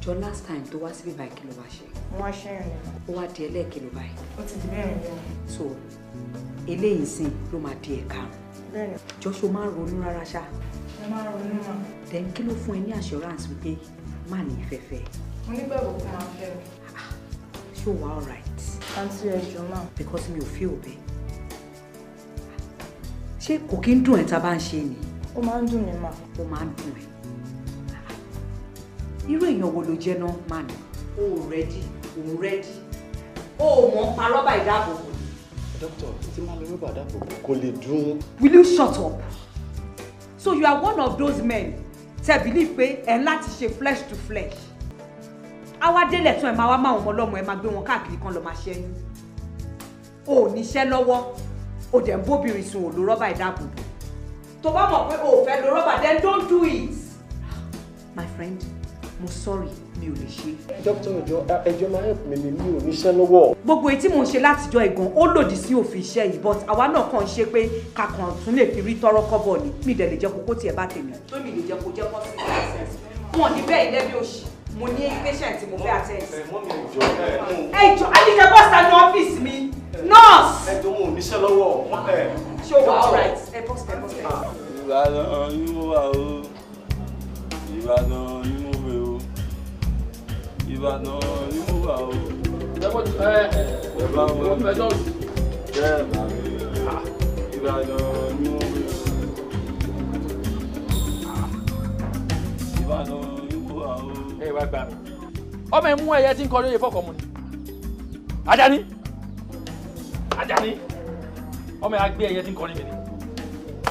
Jọ last time tó wá síbí báyìí kí ló wá ṣe? Mo wá ṣẹ́yìn ni. Ó wá di ẹlẹ́ẹ̀kí ló báyìí. Ó ti di mẹ́rin lẹ́yìn. So eléyìí sìn ló máa di ẹ̀karùn-ún. Bẹ́ẹ̀ni. Jọ ṣo máa ń ronú rárá ṣá? Mo máa ń ronú mà. Then kí ló fún ẹ ní assurance wípé má ní ìfẹ́fẹ́? Mo nígbàgbọ́ kó máa fẹ́ mi. Ṣé o wà alright? Àǹtí ẹ jọ̀ọ́ mà. Because mi ò feel bẹ́ẹ̀. Ṣé kò kí ń dùn ẹ́ tá a bá ń ṣe ni? Ó máa ń dùn mí mà. Ó máa ń dùn ẹ́. Irú èèyàn wo ló jẹ́ náà má ní? O ò ready, o ò ready. O ò mọ̀ ń pa rọ́bà ìdáàbòbò ni. Dókítà, tí máa lo rọ́bà ìdáàbòbò kò lè dùn. Will you shut up? So you are one of those men tẹ́ believe pé ẹ̀ ń láti ṣe flesh to flesh. Àwa délẹ̀ tún ẹ̀ máa wá máa ọmọ ọlọ́mọ ẹ̀ máa gbé wọn káàkiri kan lọ máa ṣẹ́yún. O ò níṣẹ́ lọ́wọ́, o dẹ̀ ń bóbìnrin sùn ò lo rọ́bà ìdáàbòbò. Tó bá mọ̀ pé o ò fẹ́ lo rọ́bà, then don't do it. My friend, mo sorry, mi ò lè ṣe. Dókítà ẹjọ́ máa help mi mi ò níṣẹ́ lọ́wọ́. Gbogbo èyí tí mò ń ṣe látijọ́ ìgàn ó lòdì sí òfin iṣẹ́ yìí, but àwa náà kàn ń ṣe pé kakàn tún lè fi rí tọ́rọ́ kọ́bọ̀ ni. Mi dẹ̀ lè jẹ́ kókó tiẹ̀ bá tèmi. Tó mi lè jẹ́ kó jẹ́ kó sí access. Wọn ní bẹ́ẹ̀ ilé bí òṣì. Mo ní patient tí mo fẹ́ attend. Ẹ jọ̀ọ́, Àníkẹ́ bọ́ sínú ọ́fíìsì mi. Nurse! Ẹ jọ̀ọ́ mo ò níṣẹ́ lọ́wọ́. Ṣé o wà alright? Ẹ bọ́ sí, ẹ bọ́ sí. Ìbàdàn ni mo wà o. Ìbàdàn ni mo wè o. Ìbàdàn ni mo wà o. Ẹ bá wọn bẹ́ẹ̀ bá mi. Ìbàdàn ni mo wè o. Ìbàdàn ni mo wà o. Ẹ wá gbà mí. Ọmọ ẹ mú ẹyẹ tí ń kọ lóye fọkọ mu ni. Àjàní. Àjàní. Ọmọ ẹ á gbé ẹyẹ tí ń kọ ní mi ni.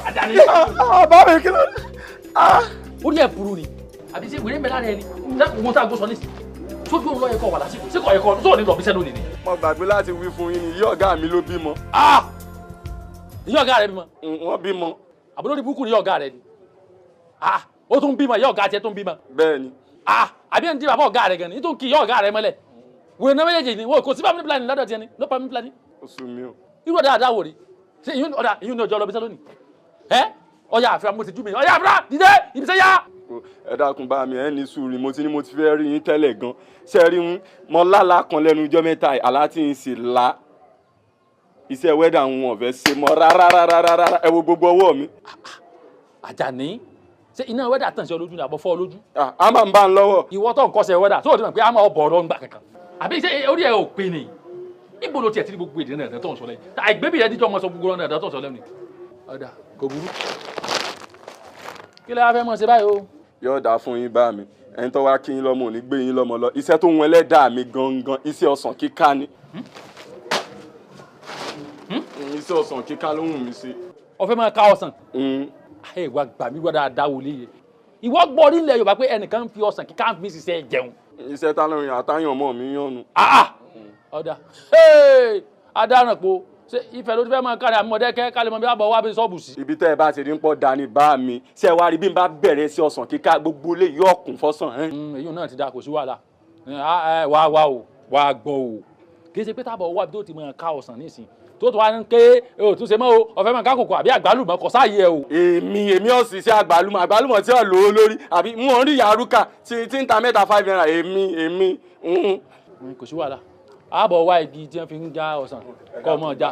Àjàní. Bàbá mi kí ló dé? Orí ẹ̀ burú ni. Àbí ṣé wèrè mẹ́ta rẹ ni? Ṣé òun tá a gbó sọ nísìnyí? Sójú òun lọ yẹ kọ wà lásìkò. Ṣé kò yẹ kọ sóò ní lọ bí sẹ́nu nìyí? Mo gbàgbé láti wí fún yín ni ìyá ọ̀gá mi ló bímọ. Ìyá ọ̀gá rẹ bímọ? Wọ́n bímọ. Àbúrò ní búkú ni ìyá ọ̀gá rẹ ni. Ó tún bímọ, ìyá ọ̀gá tiẹ̀ tún bímọ. Bẹ́ẹ̀ni. Àbí ẹni tí bàbá ọ̀gá rẹ gan ni, nítorí kí ìyá ọ̀gá rẹ mọ́lẹ̀. Wèrè náà méjèèjì ni, kò sí family planning lọ́dọ̀ tiẹ̀ ni, no family planning. Ó sú mi o. Irú ọ̀dà àdáwò rí. Ṣé ìyún ọ̀dà ìyún ní ọjọ́ lọ bí sẹ́ lónìí? Ẹ́ ọ̀yà àfihàn mo ti jú mi, ọ̀yà àfihàn dìde ìbísẹ́ yá. Ẹ dákun bá mi, ẹ ní sùúrù, mo ti ní mo ti fẹ́ rí yín tẹ́lẹ̀ gan. Ṣé rí ń mọ lálàá kan lẹ́nu ijọ́ mẹ́ta àlá tí ń sì la. Iṣẹ́ wẹ́dà ń wọ̀n fẹ́ ṣe mọ́ rárá rárá rárá, ẹ wo gbogbo ọwọ́ mi. Àjàní, ṣé iná wẹ́dà tàn sí ọ lójú ni àbọ̀ fọ́ ọ lójú? A máa ń bá ń lọ́wọ́. Ìwọ tó ń kọ́ṣẹ́ wẹ́dà tó o ti mọ̀ pé a máa bọ̀ ọ̀rọ̀ ń gbà kankan. Àbí ṣé orí ẹ ò pé ni? Ibo ló tiẹ̀ ti ní gbogbo èdè náà tó ń sọ lẹ́yìn? Àìgbébí rẹ díjọ́ ọmọ sọ gbogbo ọ̀nà tó ń sọ lẹ́nu. Ọ̀dà kò burú. Kí lẹ wá fẹ́ mọ̀ ṣe báyìí o? Yóò dáa fún yín bá mi. Ẹni tó wá kí yín lọ́mọ ò ní gbé yín lọ́mọ lọ. Iṣẹ́ tó ń wọn ẹlẹ́dàá mi gangan, iṣẹ́ ọsàn kíká ni. Iṣẹ́ ọsàn kíká ló wù mí sí. Ó fẹ́ máa ká ọsàn? Ẹ wá gbà mí gbọ́dọ̀ dáwọ́ léye. Ìwọ gbọ́ nílẹ̀ Yorùbá pé ẹnìkan ń fi ọsàn kíká fi ṣiṣẹ́ jẹun. Iṣẹ́ táwọn àtàyàn ọmọ mi yànnú. Ọ̀dà adaràn po ṣé Ifẹ̀ ló ti fẹ́ máa kárí àmọ́dẹ́kẹ́ kálí mọ́ bí wàá bọ̀ wá bí sọ́ọ̀bù sí. Ibi tẹ́ ẹ bá ti rí ń pọ̀ dání bá mi ṣé ẹ wá rí bí n bá bẹ̀rẹ̀ sí ọsàn kíká gbogbo ilé yóò kún fọ́sàn. Èyí náà ti da kò sí wàhálà wá wá o wá gbọ́ o kì í ṣe pé tábọ̀ wá bí tó ti máa ká ọsàn nísìn tó tó wá ń ké o tún ṣe mọ́ o ọ̀fẹ́ máa ká kòkò àbí àgbálùmọ̀ kò sáàyè ẹ o. Èmi ọ̀sìn sí àgbálùmọ̀ àgbálùmọ̀ tí ò lówó lórí àbí mo ń rí yàrúkà tí ń ta mẹ́ta 5 naira èmi. Kò sí wàhálà àbọ̀ wá igi tí wọ́n fi ń já ọsàn kọ́ ọmọ ọjà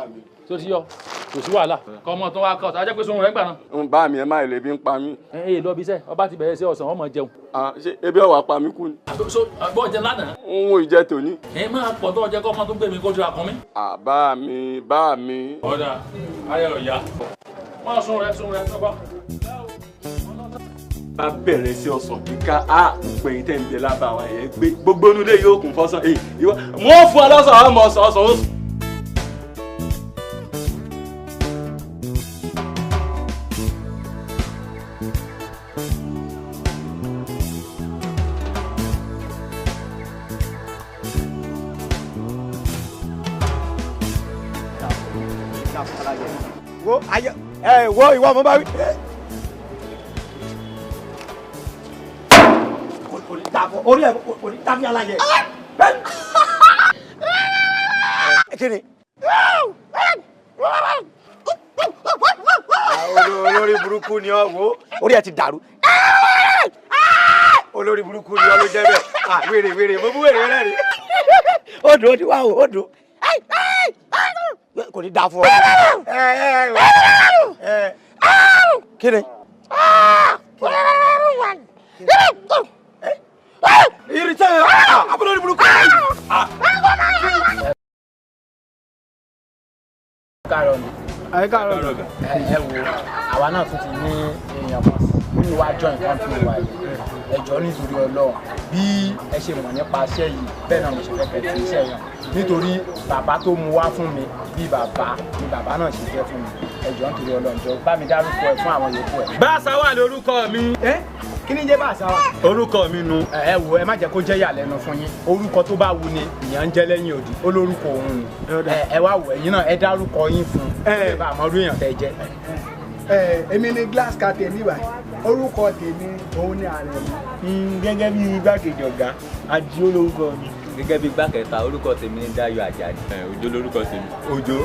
tó ti yọ kò sí wàhálà kọ́ ọmọ tó wá kọ́ ọ̀sán ajẹ́ pé sunrun rẹ̀ gbà náà. Ń bá mi ẹ má lè bí ń pa mí. Ẹ ẹ lọ bí iṣẹ́ ọba ti bẹ̀rẹ̀ sí ọsàn ọmọ jẹun. Ṣé ebi ọ̀wà pa mí kú ni. Bọ́ jẹ lánàá. Ń wo ìjẹ tòní. Ẹ máa pọ̀ tó ọjẹ́ kọ́ ọmọ tó gbé mi kó jura kan mi. Bá mi bá mi. Ọ̀dà ayé ọ̀yà máa sun rẹ̀ tọ́gbà. Bá bẹ̀rẹ̀ sí ọsàn kíká á gbẹ̀yìn tẹ̀ ń bẹ lábàá wa yẹn gbé gbogbo inú ilé yóò kún fọ́sàn èyí ìwọ mo fún ọ lọ́sàn ọmọ ọsàn ọsàn ó. Wo ayé ẹ wo ìwọ mo bá wí. Orí ẹ kò ní tàbí aláyẹ. Kí ni? Olórí burúkú ni ọ wo orí ẹ ti dàrú. Olórí burúkú ni ọ ló jẹ́ bẹ́ẹ̀. Wèrè wèrè mo bú wèrè rẹ rí. Ó dùn ó ti wá o, ó dùn. Kò ní dáa fún ọ. Kí ni? Irinṣẹ́ abúlé ní burúkú. Káàárọ̀ ni. Ẹ káàárọ̀ ni. Ẹ wo àwa náà tún ti ní èèyàn kan sí wá join company wa yìí. Ẹ jọ̀ọ́ nítorí Ọlọ́run bí ẹ ṣe mọ̀ nípa iṣẹ́ yìí bẹ́ẹ̀ náà mo ṣe fẹ́ kẹ́ ti iṣẹ́ yẹn nítorí bàbá tó mú wá fún mi bí bàbá ni bàbá náà ṣe jẹ́ fún mi. Ẹ jọ̀ọ́ nítorí Ọlọ́run jọ̀ọ́ bá mi dárúkọ ẹ fún àwọn yòókù ẹ. Báṣáwà lorúkọ mi. Kí ni jẹ́ Báṣáwà? Orúkọ mi nu. Ẹ wo ẹ má jẹ́ kó jẹ́ ìyàlẹ́nu fún yín. Orúkọ tó bá wù ni ìyẹn ń jẹ́ lẹ́yìn òdì. Ó lórúkọ òun ni. Ẹ wá wò ẹ̀yin náà ẹ dárúkọ yín fún un. Ẹ bá àmọ́ orí èèyàn tẹ́ jẹ́. Èmi ni glass captain níbà. Orúkọ tèmi òun ni Àrẹ̀mú. Gẹ́gẹ́ bí igbákejì ọ̀gá, Ajíó lórúkọ mi. Gẹ́gẹ́ bí igbákẹta, orúkọ tèmi ni Dáyọ̀ Àjàdí. Òjó lórúkọ tèmi. Òjó.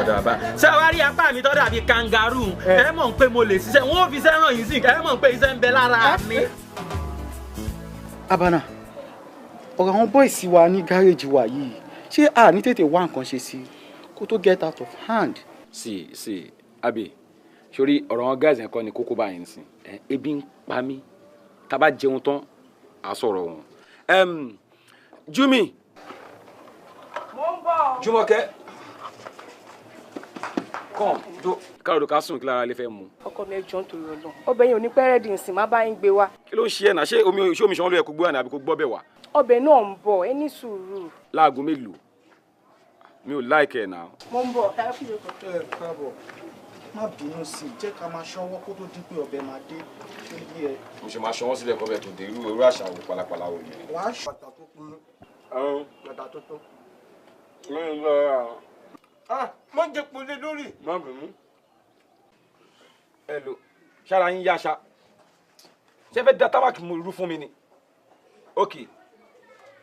Ọ̀dọ̀ bàbá. Ṣé wàá rí apá mi tó dàbí kangaroo? Ẹ mọ̀ pé mo lè ṣiṣẹ́, wọ́n ò fi iṣẹ́ ràn yín sí, ẹ mọ̀ pé iṣẹ́ ń bẹ lára mi. Abana, ọ̀rọ̀ àwọn bọ́ìsì wa ní gáréèjì wa yìí, ṣé a ní tètè wá nǹkan ṣe sí kó tó get out of hand? Sí sí, Abi, sórí ọ̀rọ̀ àwọn guys yẹn kọ́ ni kókó báyìí nísìn. Ebi ń pa mí, tá a bá jẹun tán, à sọ̀rọ̀ wọn. Jumi. Mo ń bọ̀. Jùmọ̀kẹ́. Come, jo káàró ká sùn kí lára lè fẹ́ mu. Ọkọ mi ẹ jọ̀ọ́ nítorí Ọlọ́run. Ọbẹ̀ yẹn ò ní pẹ́ rẹ́dì nsìn, má bá yín gbé wá. Kí ló ń ṣe ẹ̀ náà? Ṣé omi ṣan ló yẹ kó gbé wá ní àbí kó gbọ́ bẹ̀ wá? Ọbẹ̀ náà ń bọ̀, ẹ ní sùúrù. Láago mélòó? Mi ò láìkẹ́ ẹ̀ náà. Mo ń bọ̀. Ẹ káàbọ̀. Má bínú sí i, jẹ́ ká máa ṣọwọ́ kó tó di pé ọbẹ̀ máa dé. Ṣé bí ẹ? Mo ṣe máa ṣọwọ́ sílẹ̀ kọ́bẹ̀ tó dé irú irú àṣà wo pálapàla wo nìyẹn. Wàá ṣọ bàtà tuntun. Bàtà tuntun. Má jẹ pọlẹ lórí. Má bínú. Ẹ lo ṣára yín yáṣá. Ṣé fẹ́ da tábàkì mu rú fún mi ni? Ok.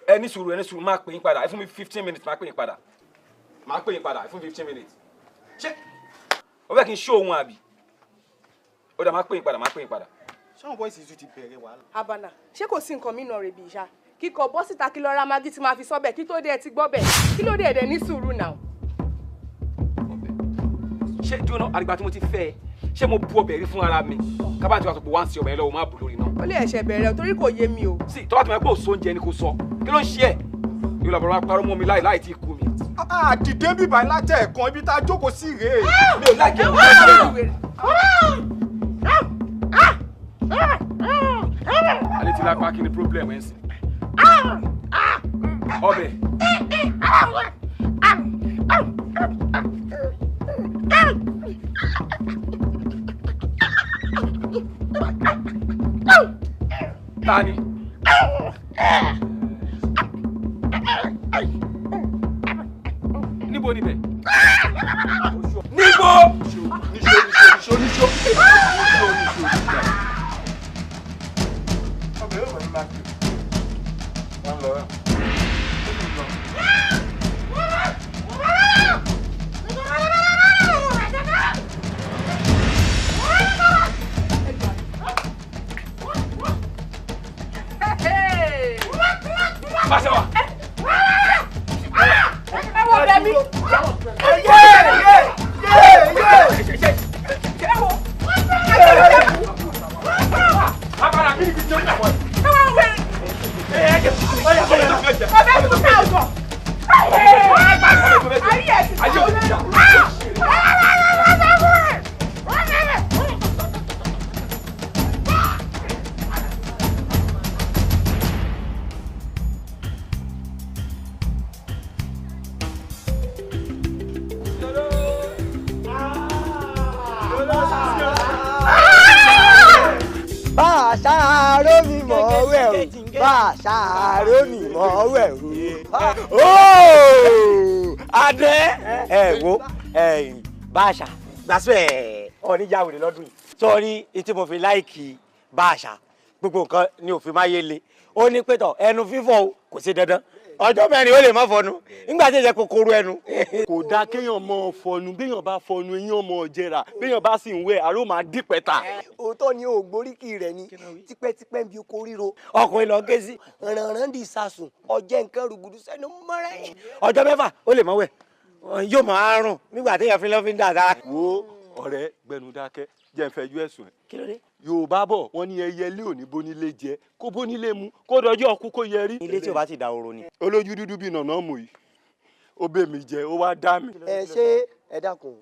Ẹ ní sùúrù máa pè yín padà. Ẹ fún mi 15 minutes máa pè yín padà. Máa pè yín padà ẹ fún mi 15 minutes. Ṣé o fẹ́ kí n ṣó òun àbí? Ó dà máa pè yín padà máa pè yín padà. Ṣáwọn bọ́ìsì tún ti bẹ̀rẹ̀ wàhálà. Abana, ṣé kò sí nǹkan mìíràn rẹ̀ bí ìṣá? Kíkọ bọ́ síta kí lọ ra magí tí máa fi sọ́bẹ̀ kí tó dé ẹ ti gbọ́ bẹ̀ kí ló dé ẹ̀dẹ̀ ní sùúrù náà. Ṣé dúró àdìgbà tí mo ti fẹ́ ẹ ṣé mo bu ọbẹ̀ rí fún ara mi? Kábàá tí wàá sọ pé wá ń ṣe ọbẹ̀ yẹn lọ́wọ́ máa bù lórí náà. Ó lè ẹ̀ṣẹ̀ bẹ̀rẹ̀ torí kò yé mi o. Sí tọ́wọ́ tí mo yẹ pé òṣò oúnjẹ ni kò sọ kí ló ń ṣe ẹ̀? Yóò lọ bọ̀rọ̀ máa parọ́ mọ́ mi láì tí kú mi. Àdìdé bíbá látẹ̀ ẹ̀kan ibi tá a jókòó sí rèé. Mi ò láìkẹ́ alẹ́ ti lápá kí ni problem ẹ̀ ń sìn? Ọbẹ̀. Ta ni? Níbo níbẹ̀? Níbo? Níṣó níṣó níṣó níṣó níṣó. Ọbẹ̀ yóò mọ̀ ní máa kí. Wọ́n lọ rẹ̀. Báṣáwà. Ẹ wo bẹ̀ mí. Báṣáró mi mọ̀ wẹ̀ o, Báṣáró mi mọ̀ wẹ̀ o. Adé ẹ wo Báṣà gbàsó ẹ ọ̀níyàwó lọ́dún yìí. Sọ́ọ́rí etí mo fi láìkì Báṣà gbogbo nǹkan ni òfin máa yé le. Ó ní pé tọ̀ ẹnu fífọ̀ o kò sí dandan. Ọjọ́ 4 ó lè má fọnu nígbà tí ìjẹ́ kòkòrò ẹnu. Kò dáa kéèyàn mọ fọnu, béèyàn bá fọnu eyín ọmọ jẹrà, béèyàn bá sì ń wẹ̀ àrò máa dí pẹ́ta. Òótọ́ ni o gbóríkì rẹ̀ ni tipẹ́tipẹ́ ń bi oko ríro. Ọkùnrin lọ ké sí. Rànràn di sasùn ọjẹ́ nǹkan rúgudu sẹ́nu mọ́rẹ́. Ọjọ́ 6 ó lè mọ́ wẹ̀ yóò máa rùn nígbà téèyàn fi lọ́ fi ń dà sára. Wo ọ̀rẹ́ gbẹnu dákẹ́ jẹ́ ń fẹjú ẹ̀sùn ẹ̀. Kí ló dé? Yorùbá bọ̀ wọ́n ní ẹyẹlé ò ní bónílé jẹ kó bónílé mu kó dọjọ́ ọkú kó yẹrí. Ilé tí o bá ti da oró ni. Olójú dúdú bíi nànà mù yìí ó bẹ̀ mí jẹ ó wá dá mi. Ẹ ṣé ẹ dákun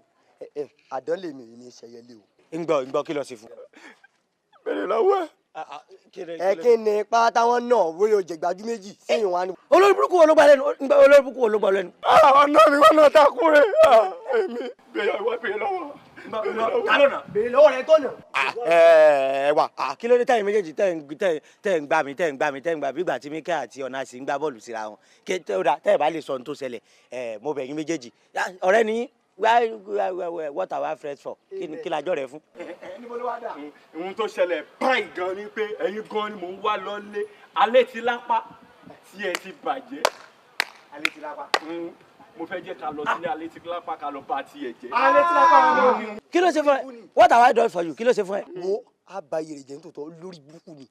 ẹ àdán lèmi èmi ṣẹyẹlé o. Ńgbọ́ kí lọ sí fún. Bẹ̀rẹ̀ lọ́wọ́ ẹ̀. Ẹ kí ni pátá wọn náà wóyè òjè gbájú méjì sẹ́yìn wa ni. Olórí burúkú wo ló gbà lẹ́nu? Olórí burúkú wo ló gbà lẹ́nu? Ọ̀nà mi wọn náà takú rẹ̀ èmi bẹ̀rẹ̀ ìwà bẹ̀rẹ̀ lọ́wọ́. Bèrè lọ́wọ́ rẹ tó nà. Ẹ wà kí ló dé tẹ̀yin méjèèjì tẹ̀ ń gbà mí tẹ̀ ń gbà mí tẹ̀ ń gbà bí ìgbà tí Mikel àti Ọ̀nàsì ń gbá bọ́ọ̀lù síra wọn kí tẹ́ ẹ̀ bá lè sọ ohun tó ṣẹlẹ̀ ẹ̀ mo bẹ̀ yín méjèèjì ọ̀rẹ́ ni what are we friends for? Kí la jọ rẹ fún. Níbo ló wá dà? Ohun tó ṣẹlẹ̀ báyìí gan ni pé ẹ̀yin gan ni mò ń wá lọ́lé alẹ́ ti lápá tí ẹ ti bàjẹ́. Alẹ́ ti lápá. Mo fẹ́ jẹ́ ká lọ sílé alẹ́ ti lápá ká lọ bá tiẹ̀ jẹ́. Alẹ́ ti lápá wọn mi. Kí ló ṣe fún ẹ? What have I done for you? Kí ló ṣe fún ẹ? Wo abayèrè jẹ́ nítòótọ́ lórí burúkú ni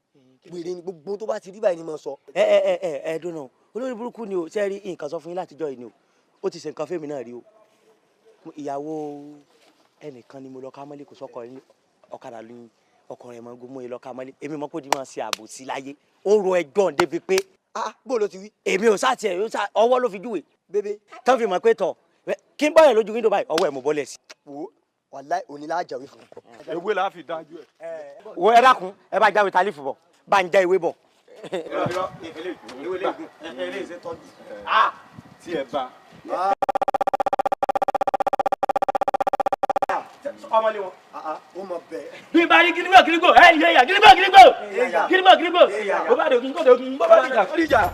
wèrè ni gbogbo tó bá ti rí báyìí ni mo sọ. Ẹ ẹ ẹ ẹ dúnà olórí burúkú ni o ṣe rí nǹkan sọ fún yín látijọ́ yìí ni o ó ti ṣe nǹkan fẹ́mi náà rí o. Ìyàwó ẹnìkan ni mo lọ ká mọ́lé kò sọ́kọ ní ọ̀kadà ní ọkọ rẹ̀ mọ́ gbogbo lọ ká mọ́lé èmi mọ́ kó di máa ṣe àbòsí láyé ó ro ẹjọ́ débi pé. Bó ló ti wí. Èmi ò sá tiẹ̀ ọwọ́ ló fi júwe. Bébé. Tán fi mọ̀ pé tọ̀ kí n bọ́yẹ̀ lójú wíńdò báyìí ọwọ́ ẹ̀ mo bọ́lẹ̀ sí. Wo wàláì òní la jáwé fún. Ewé la fi dájú ẹ. Wo ẹ dákun ẹ bá jáwé tálífù bọ̀ bá ń já ewé bọ̀. Tí ẹ bá. Ọmọlé wọn. Ó mọ bẹ́ẹ̀. Bí bá rí gírígbò gírígbò ẹ yẹ yà gírígbò gírígbò gírígbò gírígbò bó bá dògún kó dògún bó bá dìjà kó dìjà.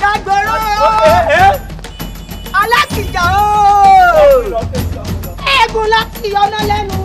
Dàgbòrò alákìjà ooo eégún láti yọná lẹ́nu.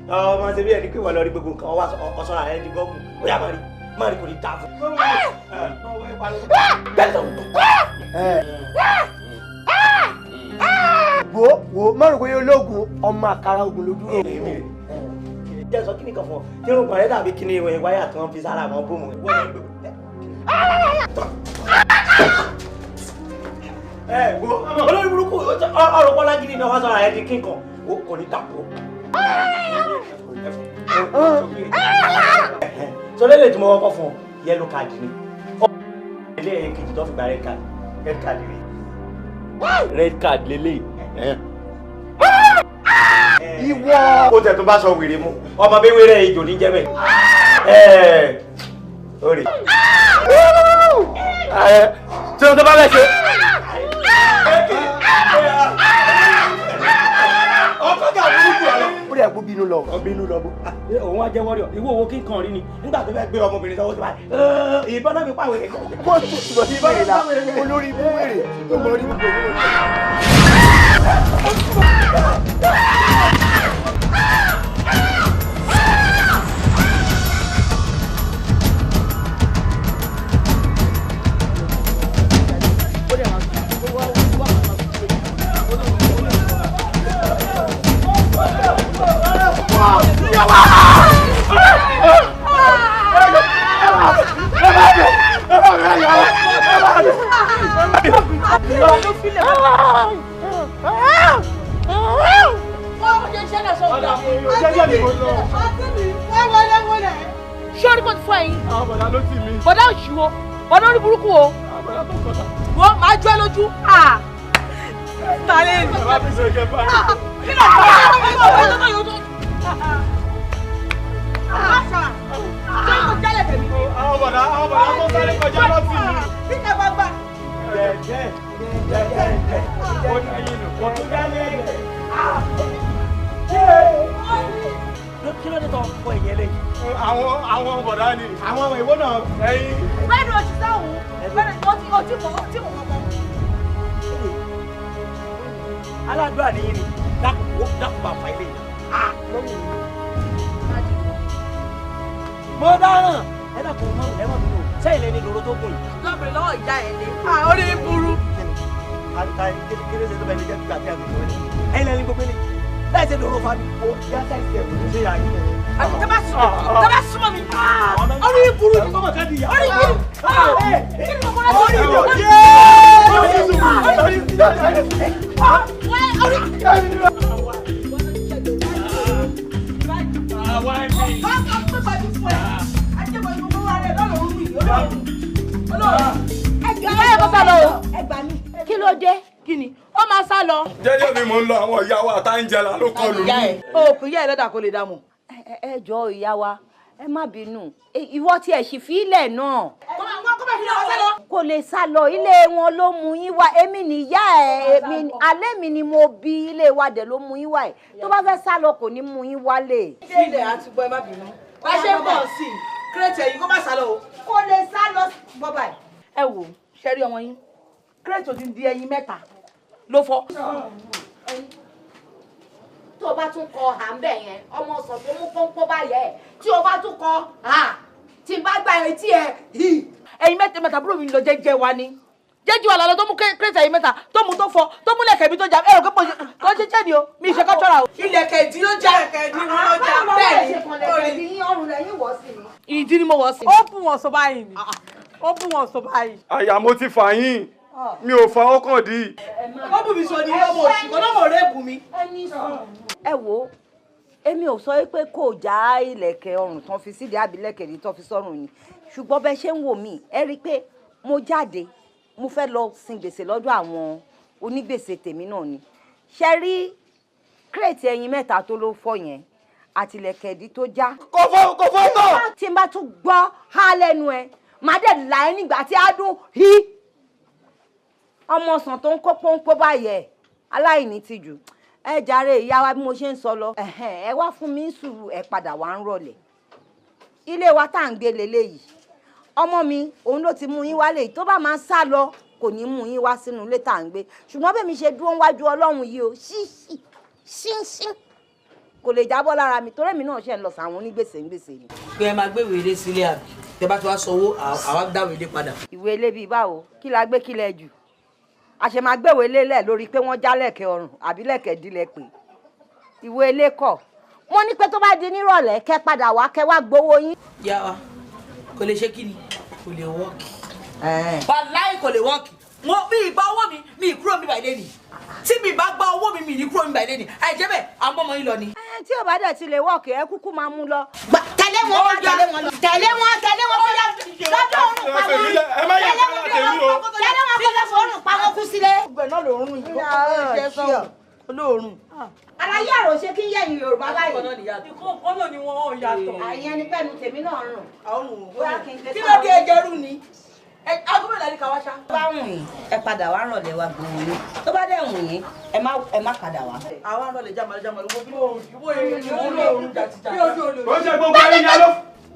Ọmọ ṣe bí ẹni pé wọ́n lọ rí gbogbo nǹkan ọ̀sán ààrẹ di gọ́ọ̀mù ó yà máa rí kò ní ta fún. Wo wo márùn kò yẹ ológun ọmọ àkàrà ogun ló dúró. Jẹ́ sọ kíni kan fún ọ tí irun kan rẹ̀ dàbí kíni ìwé wáyà tí wọ́n fi sára àwọn bóòmù. Ẹ wo olórí burúkú ọ̀rọ̀ pọ́lá gidi ni wọ́n sọ ààrẹ di kíkan kò ní ta fún. So lélẹ̀ tí mo kọ́kọ́ fún ọ yellow card ni ilé ẹ̀yẹ kejì tó fi gba red card red card rè red card lélẹ̀. Ìwọ ó tẹ̀ tó bá sọ wèrè mu ọmọ bí wèrè ìjò ní jẹ́ bẹ́ẹ̀ ó rè. Tí o tó bá bẹ̀ ṣe. Ó dẹ̀ kó bínú lọ. Bínú lọ bó. Òun á jẹ́ wọ́rìọ̀ ìwọ owó kíkan rí ni nígbà tó fẹ́ gbé ọmọbìnrin sọ́wọ́ tó bá ìbọn náà fi pàwé. Bó tó túbọ̀ sí wèrè la olórí ibú wèrè tó mọ orí gbogbo. Àwọn bọ̀dá ló tì mí. Bọ̀dá òṣìwò, bọ̀dá orí burúkú o. Àwọn bọ̀dá tó kọjá. Wọ́n máa jó ẹ lójú. Tàlẹ́ ni. Bàbá mi sọ ìkẹ́ bá. Kí ló fà á? Àwọn bọ̀dá tó sáré kọjá ló tì mí. Níta gbangba. Jẹ̀jẹ̀ jẹ̀jẹ̀ ó ní ẹyin nù kó tún dá lẹ́yìn. Kí ló dé tó fọ ìyẹn lẹ́yìn? Àwọn bọ̀dá ni. Àwọn ìwọ náà. Ẹyin. Bẹ́ẹ̀ni òṣìṣẹ́ òun, bẹ́ẹ̀ni ó ti mọ̀ kọ̀ọ̀kan. Aládùúrà nìyí ni dákun bá fa ilé yìí. Mo dáràn ẹ dákun mọ ẹ mọ mi o sẹ́yìn lẹni lóró tó gùn yìí. Lọ́bìnrin lọ́wọ́ ìyá ẹ̀ lé. Orí mi burú. Kéré ṣe tó bẹ ní jẹ́ gbígbà tí a gbogbo ẹ̀ ẹ̀yin lẹni gbogbo ẹ̀ láì ṣe lóró fa mi o yá sáìsì ẹ̀ kò ṣe yà yín. Àbí tẹ́ bá súnmọ́ mi. Orí mi burú ni. Orí mi burú. Kí ni mo kọ́ láti Orí mi ò jẹ́. Kí ló dé? Kí ni? Ó máa sá lọ. Jẹ́jẹ́ mi mò ń lọ àwọn ìyá wa àtàǹjẹ̀lá ló kọlù mí. Òkú ìyá ẹ̀ lọ́dà kó lè dá mọ̀. Ẹ jọ̀ọ́ ìyá wa, ẹ má bínú. Ìwọ tí ẹ sì fi ilẹ̀ náà. Kò lè sá lọ, ilé wọn ló mú yín wá. Èmi nìyá ẹ, èmi alẹ́ mi ni mo bí ilé wa dẹ̀ ló mú yín wá ẹ̀. Tó bá fẹ́ sá lọ kò ní mú yín wálé. Ṣé ilẹ̀ àti gbọ́ ẹ má bínú? Bá ṣe ń bọ̀ sí i, kírètì ẹ̀yìn kó má sá lọ o. Kò lè sá lọ bọ́ báyìí. Ẹ wò, ṣe rí ọmọ yín, kírètì òdì di ẹyin mẹ́ta ló fọ́. Tó o bá tún kọ hà ń bẹ̀ yẹn, ọmọ ọ̀sán tó mú pọ́npọ́n báyẹ̀ ẹ̀. Tí o bá tún kọ hà, tí n bá gba etí ẹ̀ hì. Ẹyin mẹ́ta mẹ́ta búrò mi lọ jẹ́jẹ́ wa ni. Jẹ́jẹ́ wa lálọ́ tó mú kírètì ẹyin mẹ́ta tó mú tó fọ́ tó mú lẹ̀kẹ̀ mi tó jà ẹ̀rọ pé kò ṣe ni o mi ṣe kọ́tọ́ra o. Ilẹ̀kẹ̀ ìdí ló já. Ilẹ̀kẹ̀ ìdí ló já. Bẹ́ẹ̀ ni ọrùn lẹ́yìn wọ̀ sí ni. Ìdí ni mo wọ̀ sí. Ó bù wọ́n sọ báyìí ni. Ó bù wọ́n sọ báyìí. Àyà mo ti fà yín, mi ò fa ọkàn dì. Ó bù mí sọ ni ọmọ òṣì kan náà mọ̀ rẹ́ẹ̀bù mi. Ẹ wo, èmi ò sọ pé kò já ìlẹ̀kẹ̀ ọrùn tán fi sídìí àbí ìlẹ̀kẹ̀ ní tán fi sọ́rùn ni. Ṣùgbọ́n bẹ́ẹ̀ ṣe ń wò mí, ẹ rí i pé mo jáde, mo fẹ́ lọ sin gbèsè lọ́dọ̀ àwọn onígbèsè tèmi náà ni. Ṣe rí kírètì ẹyin mẹ́ta tó ló fọ́ yẹn àti ìlẹ̀kẹ̀ ìdí tó já. Kò fọ́ tán. Tí n bá tún gbọ́ há lẹ́nu ẹ, màá dẹ̀ là ẹ́ nígbà tí á dún hí. Ọmọ ọsàn tó ń kó pọ́npọ́ báyẹ̀ aláìní tìjú. Ẹ jàre ìyá wa bí mo ṣe ń sọ lọ. Ẹ wá fún mi ń sùúrù ẹ padà wá ń rọlẹ̀. Ilé wa tá à ń gbé leléyìí. Ọmọ mi òun ló ti mú yín wálé tó bá máa ń sá lọ kò ní mú yín wá sínú ilé tá à ń gbé. Ṣùgbọ́n bẹ́ẹ̀ mi ṣe dúró níwájú Ọlọ́run yìí o, ṣíṣí ṣíṣí kò lè jábọ́ lára mi torí èmi náà ṣe ń lọ sàwọn onígbèsè ń gbèsè ni. Pé ẹ máa gbé ìwé ilé sílé àbí tẹ bá ti wá sanwó àwa dáwọ ilé padà. Ìwé ilé bíi báwo? Kí la gbé kí lẹ jù? A ṣe máa gbéwèé ilé lẹ̀ lórí pé wọ́n já lẹ̀kẹ̀ ọrùn àbí lẹ̀kẹ̀ dílẹ̀ pé. Ìwé ilé kọ̀. Mo ní pé tó bá di nírọ̀lẹ́ kẹ́ padà wá kẹ́ wá gbowó yín. Yá wa, kò lè ṣe kí ni? Kò lè wọ́ọ̀kì. Wàláì kò lè wọ́ọ̀kì. Mo mi ìgbà owó mi mi kúrò mi bàìlẹ́ ni. Tí mi bá gba owó mi mi ní kúrò mi bàìlẹ́ ni. Àìjẹ́ bẹ́ẹ̀, àwọn ọmọ yín lọ ni. Tí ò bá dẹ̀ ti lè wọ́ọ̀kì ẹ kúkú máa mú lọ. Tẹ̀lé wọn tẹ̀lé wọn lọ. Tẹ̀lé wọn tẹ̀lé wọn kó lọ lọ́dọ̀ òrùn pa wọn. Tẹ̀lé wọn Tẹ̀lé wọn kó lọ fọ́ọ̀rùn pa wọn kú sílé. Ọgbẹ̀ náà lòórùn yìí, ó kọ́ ẹ sọ̀rọ̀ olóòórùn. Àlàyé àròṣe kí ń yẹ̀yìn Yorùbá báyìí. Ìkókó náà ni wọ́n yàtọ̀. Àyẹn ni pẹ̀lú tèmi náà rùn. Kí ló dé ẹjẹ rú ni? Aago mélòó ni ká wá ṣá? Tó bá wùn yín, ẹ padà wá rọ̀lẹ́ wa gbòòrò yín. Tó bá dẹ̀ wùn yín, ẹ má padà wá. Àwa rọ̀lẹ́ jámàlú jámàlú wo bí olóòórùn jàtìjà. Ó ṣe gbogbo ẹyin yẹn ló.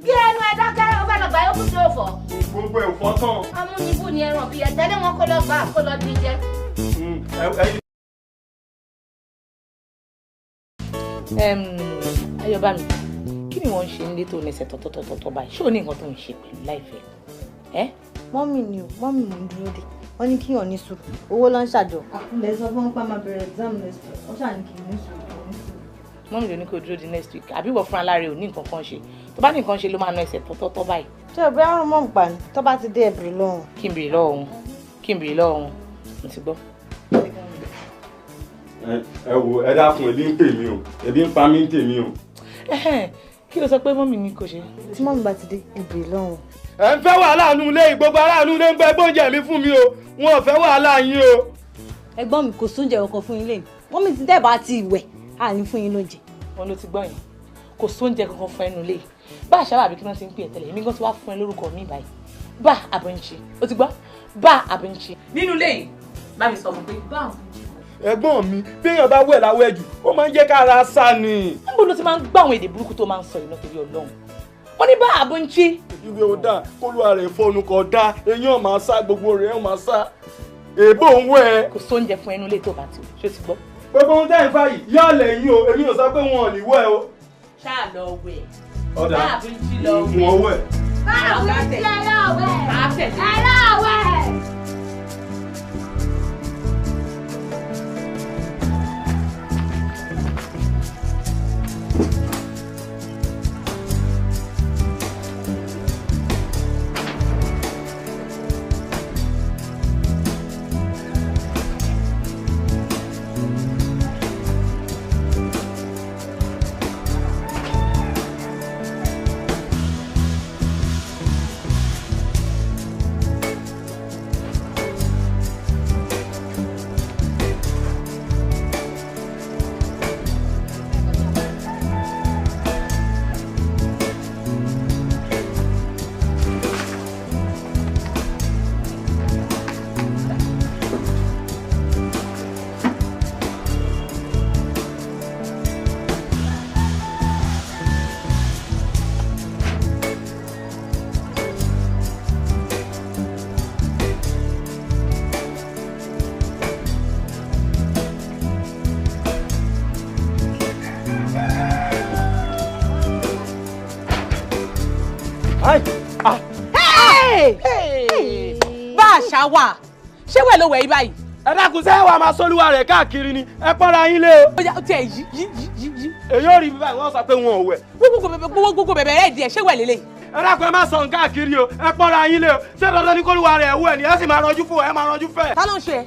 Bí ẹnu ẹ dákẹ́, ó fẹ́ lọ gbà yókù tí ó fọ̀. Gbogbo ẹ̀ fọ́ tán. Amúnibú ni ẹran bí ẹ tẹ́lẹ̀ wọn kó lọ gbà kó lọ díjẹ. Ayọ̀bámi, kí ni wọ́n ń ṣe nílé tó nẹsẹ̀ tọ̀tọ̀tọ̀tọ̀ báyìí? Ṣé o ní nǹkan tó ń ṣe pẹ̀lú láìfẹ́? Mọ́mì ni o, mọ́mì mò ń dúró dè. Wọ́n ní kíyàn ní sùúrù, owó ló ń ṣàjọ. Àkúnlẹ̀ sọ fún pa máa bẹ̀rẹ̀ exam next week, wọ́n ṣáà ní kí n ní sùúrù, kí n ní sùúrù. Mọ́mì ló ní kó dúró di next week, àbí ìwọ fúnra lára ò ní nǹkan kan ṣe. Tó bá ní nǹkan ṣe ló máa na ẹsẹ̀ tọ́tọ́tọ́ báyìí. Ṣé o bí àrùn mọ̀ ń pa ni? Tó bá ti dé ẹ bèrè lọ́wọ́ wọn. Kí n bèrè lọ́wọ́ wọn, kí n bèrè lọ́wọ́ wọn, mo ti gbọ́. Ẹ wo ẹ dákun, ebi ń pè mí o, ebi ń pa mí ń tèmi o. Kí ló sọ pé mọ́mì ni kò ṣe. Tí mọ́mì bá ti dé, ẹ bèrè lọ́wọ́. Ẹ ń fẹ́ wàhálà nù ilé, gbogbo aráàlú ilé ń gbẹ gbóúnjẹ mi fún mi o, wọn ò fẹ́ wàhálà yín o. Ẹ̀gbọ́n mi kò sóúnjẹ ọkọ fún yín lẹ́yìn. Mọ́mì ti dẹ́ bá ti wẹ̀, à ní fún yín lóúnjẹ. Wọn ló ti gbọ́ yẹn, kò sóúnjẹ kankan fún ẹnu lé. Bá àṣà àbí kí wọ́n ti ń pè é tẹ́lẹ̀, èmi gan ti wá fún ẹ lórúkọ mi báyìí. Bá àbẹ̀ǹṣe, o ti gbọ́? Bá àbẹ̀ǹṣe. Nínú ilé yìí, bá mi sọ fún pé bá àbẹ̀ǹṣe. Ẹ̀gbọ́n mi, béèyàn bá wẹ̀ láwẹ̀ jù, ó máa ń jẹ́ kára sá ni. Níbo ló ti máa ń gbọ́ àwọn èdè burúkú tó máa ń sọ yìí náà torí Ọlọ́run? Wọ́n ní bá àbẹ̀ǹṣe. Ìwé ò dáa, kólúwa rẹ̀ fọnù kọ̀ dáa, eyín ọ̀ máa sá, gbogbo rẹ̀ ọ̀ máa sá. Èbó ń wẹ̀. Kò sóúnjẹ fún ẹnu ilé tó bá ti wẹ̀, ṣé o ti gbọ́? Gbogbo ohun tẹ́ ń fà yìí, yóò lẹ̀ yín o, èmi ò sọ pé wọn ò ní wẹ̀ o. Ṣáà lọ wẹ̀. Ọ̀dà, Bá àbẹ̀ǹṣe lọ wẹ̀. ìwọ̀n wẹ̀. Bá àbẹ̀ǹṣe lọ wẹ̀. Ẹ lọ wẹ̀. Bá àṣà wà, ṣé wẹ̀ ló wẹ̀ yí báyìí? Ẹ dákun, ṣé wàá máa sólúwa rẹ̀ káàkiri ni, ẹ pọ́nra yín lé o. Ó yá, ó tiẹ̀ yí yí yí yí yí. Èyí ò rí bí báyìí, wọ́n sọ pé wọn ò wẹ̀. Gbogbo bẹ̀bẹ̀ rẹ̀ díẹ̀, ṣé wẹ̀ lélẹ̀? Ẹ dákun, ẹ má sọ nǹkan káàkiri o, ẹ pọ́nra yín lé o. Ṣé dandan ni kólúwa rẹ̀ wẹ̀ ni, ẹ sì máa ranjú fún ẹ, máa ranjú fẹ́. Ta ló ń ṣe ẹ?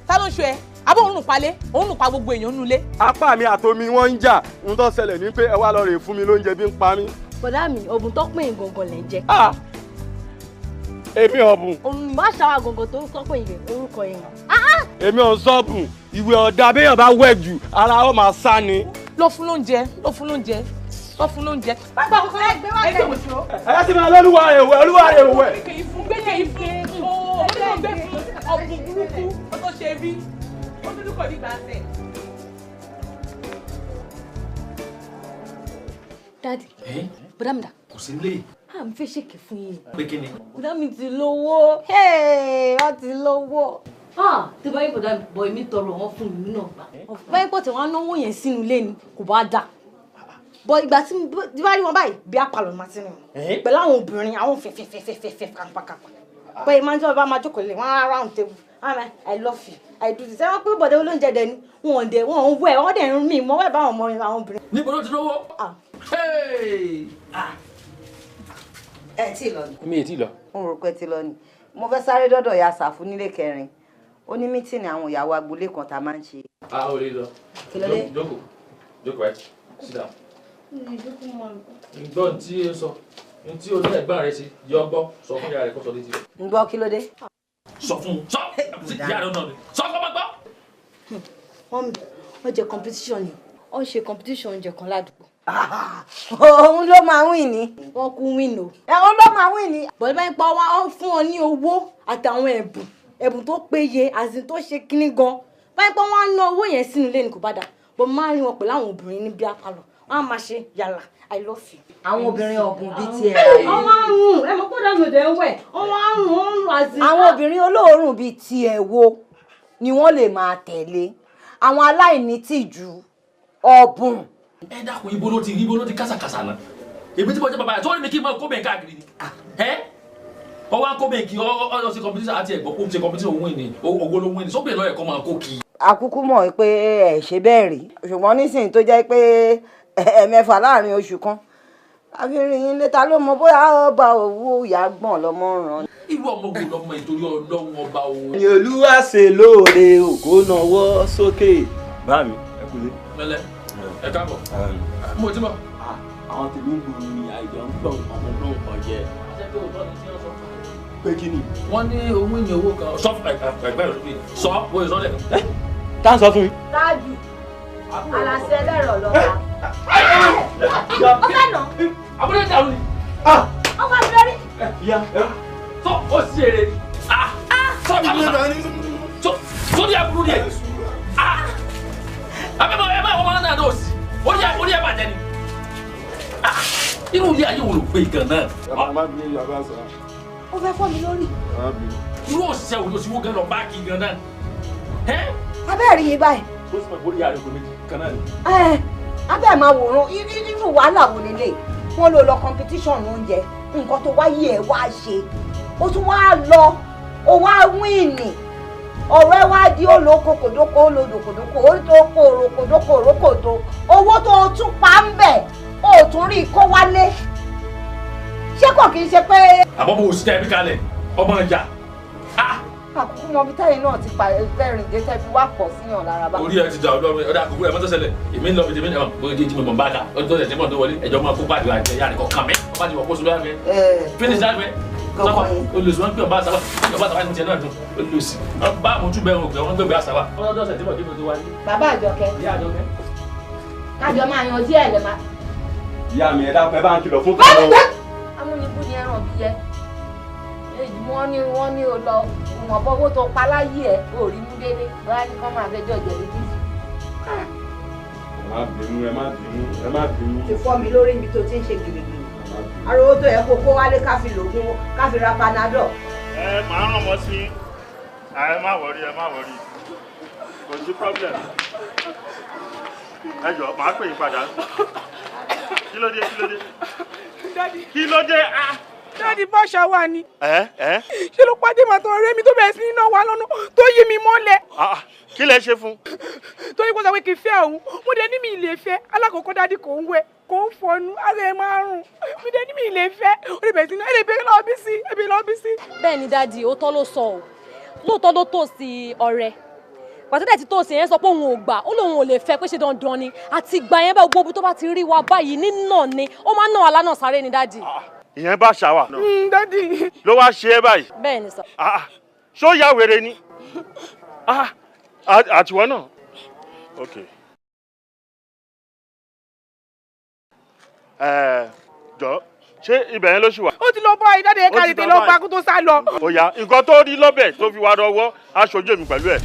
Ta ló ń ṣe ẹ? Àbó òun nù palẹ̀, òun nù pa gbogbo èèyàn nínú ilé. Apá mi àtomi wọ́n ń jà, ohun tó ṣẹlẹ̀ ni pé ẹ wá lọ rè fún mi lóúnjẹ bí ń pa mí. Bọ̀dá mi, ọ̀bùn tó pè é gangan lẹ̀ ń jẹ. Èmi ọ̀bùn. Má ṣàwà gangan tó ń sọ pé ìrẹ̀ orúkọ yẹn. Èmi ò ń sọ́ọ̀bùn, ìwé ọ̀dà béèyàn bá wẹ̀ jù, ara ó máa sá ni. Lọ fún lóúnjẹ, lọ fún lóúnjẹ, lọ fún lóúnjẹ. Pápá kọ́kọ́ ẹgbẹ́ wá kẹ́. Ẹ sì máa lọ́lúwa rẹ̀ wẹ̀, olúwa rẹ̀ wẹ̀. Gbẹ́kẹ̀ ìfún, gbẹ́kẹ̀ ìfún, ooo, gbẹ́kẹ̀ ìfún, ọ̀bùn burúkú, ó tó ṣe rí, ó dúdú kọ̀ nígbà tẹ̀. Daddy, bọ̀dá mi dà. Kò sí nílé. À ń fẹ́ ṣèkì fún yín. Pé kí ni? Bọ̀dá mi ti lówó. Wọ́n ti lówó. Tí báyìí bọ̀dá mi bọ̀ èmi tọrọ wọn fún mi náà gbà. Báyìí pọ̀ tí wọ́n á náwó yẹn sínú ilé ni kò bá dà. Bọ̀ ìgbà tí bá rí wọn báyìí bí apalọ̀ máa ti rìn wọn. Pẹ̀lú àwọn obìnrin àwọn fẹ̀fẹ̀fẹ̀fẹ̀fẹ̀ kàǹpàkàǹpà. Pé máa ń jọ́ bá máa jókòó lé wọn á round table. I love you. I do this. Ẹ wọ́n pé bọ̀dá olóúnjẹ dẹ ni wọn ò dẹ̀ wọn ò ń wẹ̀ wọ́n dẹ̀ ń mí mọ́ wẹ̀ bá àwọn ọmọ àwọn obìnrin. Níbo ló ti lówó? Ẹ tí lọ ni. Mi ì tí lọ. Mo rò pé ti lọ ni. Mo fẹ́ sáré dọ́dọ̀ ya Sàfú nílé kẹrin. Ó ní mítìnì àwọn ìyàwó agboolé kan tá a máa ń ṣe. A ò lè lọ. Kí ló dé? Jókòó, jókòó ẹ, sit down. Ǹgbọ́n tí ó sọ, tí o ní ẹ̀gbọ́n rẹ ṣe, yọ gbọ́, sọ fún ìyá rẹ kó sọ létí rẹ. Ǹgbọ́ kí ló dé? Sọ fún un, sọ ìyá rẹ náà ni, sọ fún ọmọ gbọ́. Mọ́mí, wọ́n jẹ competition ni. Wọ́n ṣe competition oúnjẹ kan ládùúgbò. Òun ló máa win ni. Wọ́n kú win o. Òun ló máa win ni. Bọ̀dé báyìí pa wá, ó fún ọ ní owó àtàwọn ẹ̀bùn, ẹ̀bùn tó péye àti tó ṣe kíní gan. Báyìí pa wọ́n á ná owó yẹn sínú ilé ni kò bá dà. Bọ̀ máa ń rí wọn pẹ̀lú àwọn obìnrin ní bí apalọ̀. Wọ́n á máa ṣe yàrá, I love you. Àwọn obìnrin ọ̀bùn bíi tiẹ̀. Wọ́n á rùn, ẹ mọ̀ gbọ́dọ̀ mi ò dẹ̀ ń wẹ̀. Wọ́n á rùn, wọ́n ń rùn àti. Àwọn obìnrin olóòórùn bíi tiẹ̀ wo ni wọ́n lè máa tẹ̀lé. Àwọn aláìní tìjú ọ̀bùn. Ẹ dákun, ibo ló ti rí, ibo ló ti kásàkásà náà? Èmi tí mo jẹ́ bàbá rẹ̀ tó rí mi kí n máa kó bẹ́ẹ̀ káàkiri ni. Ẹ ọwọ́ akó bẹ́ẹ̀ kí ọ ṣe competition àti ẹ̀gbọ́n kó ṣe competition òun ní owó ló win ní sóbìnrin lọ́yẹ̀ kọ́ máa kó kí. Àkúkú mọ̀ pé ẹ ṣe bẹ́ẹ̀ rí, ṣùgbọ́n nísìnyí tó jẹ́ pé ẹ̀ẹ̀mẹ́fà láàrin oṣù kan àfihàn yín létà ló mọ bóyá ọba owó ìyá gbọ̀n lọ́mọ ràn. Irú ọmọ wo lọmọ ìtorí Ọlọ́run ọba o. Ni Olúwa ṣe lóore ògo nawọ́ sókè. Bá mi, ẹ kúlé. Mẹ́lẹ́. Ẹ káàbọ̀. Mo ti bọ̀. Àwọn tèmi ń gbòòrò ni àìjọ ń gbọ̀n ọmọ náà kàn jẹ. Pé kí ni? Wọ́n ní owó ìyẹn owó kan sọ ẹgbẹ́ rẹ̀ lórí sọ bóyá sọ lẹ́kan. Tá à ń sọ fún mi. Tájù aláṣẹ ẹlẹ́rọ̀ lọ́ba. Ó fẹ́ nà. Àbúrò ìdàrú ni. Ọkọ mi lórí. Sọ ó sì èrè. Sọ sórí àbúrò rẹ̀. Abẹ́mọ̀ ẹ máa wọ́n máa ń náà lọ́sí. Orí ẹ bàjẹ́ ni. Irú ilé ayé wo ló gbé gan náà? Ẹ má bínú yàrá sá. Ó fẹ́ fọ́ mi lórí. Irú òṣìṣẹ́ wo ló ti wó gan lọ bá kí gan náà? Abẹ́ẹ̀ rí mi báyìí. Ó sì mọ̀ pé orí ààrẹ kò méjì kan náà ni. Abẹ́ẹ̀ máa wòran irú wàhálà wo lélẹ̀. Wọ́n lò lọ competition oúnjẹ. Nǹkan tó wáyé ẹ̀ wá ṣe. Ó tún wá lọ, ó wá wíìnì. Ọ̀rọ̀ ẹ wá di olóko kòdókò olódòkòdókò orítókò òrokòdókò òrókòdó. Owó tó o tún pa ń bẹ̀, o ò tún rí i kó wálé. Ṣé kò kì í ṣe pé. Àbọ̀ bó o sì tẹ́ ẹbí kalẹ̀, ọmọ ìjà. Àkókò mọ bí táyì náà ti pa ẹrìn dé tẹ́ fi wá pọ̀ síyàn lára bá. Orí ẹ ti dà ọdọ ọdọ àkókò ẹ mọ́tò ṣẹlẹ̀, èmi ń lọ bìtì mi náà bóyá jí mi mọ̀ bá ta ọdún tó ṣẹ̀ṣẹ̀ mọ̀ tó wọlé ẹjọ́ máa kó pàdé àti ẹ̀yà rẹ̀ kọ̀ọ̀kan mi ọba ti wọ̀ kó sùn lọ́wọ́ mi. Finish that way. Sọ́kọ̀ olùsí wọn gbé ọba àsáwà ọba àsáwà ní tiẹ̀ náà dùn olùsí ọba àmójú bẹ́ẹ̀ wọn gbé wọn gbé àsáwà. Ọdún tó ṣẹ̀ṣẹ̀ mọ̀ kí mi tó wáyé. Bàbá Àjọkẹ́. Ìyá Àjọkẹ́. Kájọ máa yan díẹ̀ lẹ́ máa. Ìyá mi ẹ dákun ẹ bá ń kìlọ̀ fún kàn. Amúnibú ni ẹran bí yẹ. Wọ́n ní o lọ ìwọ̀n bọ́wọ́ tó pa láyé ẹ̀ ò rí mú délé bóyá ní kán máa fẹjọ́ jẹ̀bi bí. Ẹ má bínú ẹ má bínú ẹ má bínú. Ti fọ́ mi lórí ibi tó ti ń ṣe gìrìgìrì. Arówó tó yẹ kó kó wálé ká fi lògùn ká fi ra panadol. Ẹ máa ràn mọ́ sí ẹ má wọrí ẹ má wọrí kò sí problem. Ẹ jọ̀ọ́ màá pè yín padà. Kí ló dé kí ló dé? Kí ló dé? Daddy bọ́ṣà wà ní. Ṣé ló pàdé màtọ́ ọ̀rẹ́ mi tó bẹ̀rẹ̀ sí ní náà wá lọ́nà tó yí mi mọ́lẹ̀. Kí lẹ ṣe fún. Torí kó sọ pé kí n fẹ́ òun, mo dẹ̀ ní mi ì lè fẹ́. Alákọ̀ọ́kọ́ daddy kò ń wẹ̀, kò ń fọnu, ara ẹ̀ máa ń rùn. Mo dẹ̀ ní mi ì lè fẹ́. Ó lè bẹ̀rẹ̀ sí ní ẹ̀ lè bẹ̀rẹ̀ lọ́ọ́ bí sí, ẹ̀ bẹ̀rẹ̀ lọ́ọ́ bí sí. Bẹ́ẹ̀ ni daddy, òótọ́ ló sọ o. Lóòótọ́ ló tò sí ọ̀rẹ́. Pàtẹ́tẹ̀ tí tòsí yẹn sọ pé òun ò gbà, ó lóun ò lè fẹ́ pé ṣe dandan ni. Àti ìgbà yẹn bá gbogbo tó bá ti rí wa báyìí nínà ni, ó máa ń nà wá lánàá sáré ni daddy. Ìyẹn bá ṣàwà. Daddy. Ló wá ṣe é báyìí. Bẹ́ẹ̀ ni sọ. Ṣó ya wèrè ni? Àtiwọ́ náà. Ok. Jọ ṣé ibẹ̀ yẹn ló ṣì wà? Ó ti lọ bá ìdáde ẹ̀ka tètè lọ pa kó tó sá lọ. Ó yá nǹkan tó rí lọ́bẹ̀ tó fi wá rọwọ́ aṣojú èmi pẹ̀lú ẹ̀.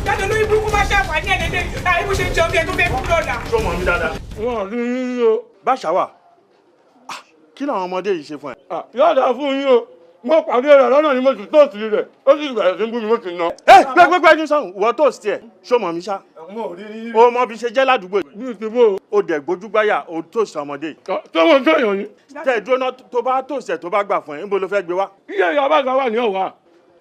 Dájọ́ lórí burúkú máa ṣe àǹfààní ẹ̀ lédè àì bó ṣe jẹun bí ẹ tó fẹ́ kú lọ́la. Ṣó mọ̀ mí dáadáa? Wọ́n rí yín o. Báṣáwà, kí làwọn ọmọdé yìí ṣe fún ẹ? Yóò dáa fún yín o. Mo pàdé rẹ̀ lọ́nà ni mo sì tóòsì rẹ̀. Ó sì bẹ̀rẹ̀ sí bú mi mo sì ná. Ẹ gbẹgbẹgbẹ ní sọ̀hún, ìwọ tóòsì ẹ̀, ṣó mọ̀ mí ṣá? O mọ bí ṣe jẹ́ ládùúgbò yìí. Bí ti bó. O dẹ̀ gbójúgbáyà, o tóòsì ọmọdé yìí. Tọ́wọ́n tó yàn ni. Tẹ́ ẹ dúró náà tó bá tóòsì ẹ̀ tó bá gbà fún ẹ, níbo ló fẹ́ gbé wá? Iye ìyá bá wà ní ọ̀wà.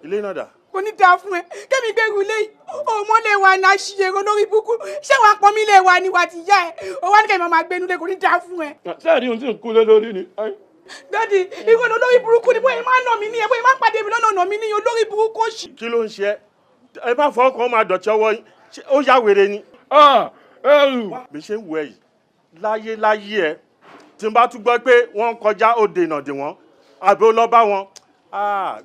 Ilé náà dà? Kò ní dáa fún ẹ, kẹ́mi gbẹ́rù ilé yìí, òun lè wà ní àṣìyèrò lórí búkú, ṣé wàá pọn mi lè wà ní wà ti yá ẹ, òun wá ní kẹ́mi máa gbénu lé, kò ní dáa fún ẹ. Sẹ́ẹ̀rí ohun tí ń kú lé lórí ni. Daddy, ìwọ ni olórí burúkú ni bóyá máa ń nà mí ní ẹ, bóyá máa ń pàdé mi lọ́nà ọ̀nà mi ní olórí burúkú òṣì. Kí ló ń ṣe ẹ́? Ẹ má fọwọ́ kan máa dọ̀tí ọwọ́ yín, ó yá wèrè ni. Bí ṣe ń wù ẹ yìí, láyé láyé ẹ, tí n bá tún gbọ́ pé wọ́n ń kọjá ó dènà dè wọ́n, àbí ó lọ bá wọn,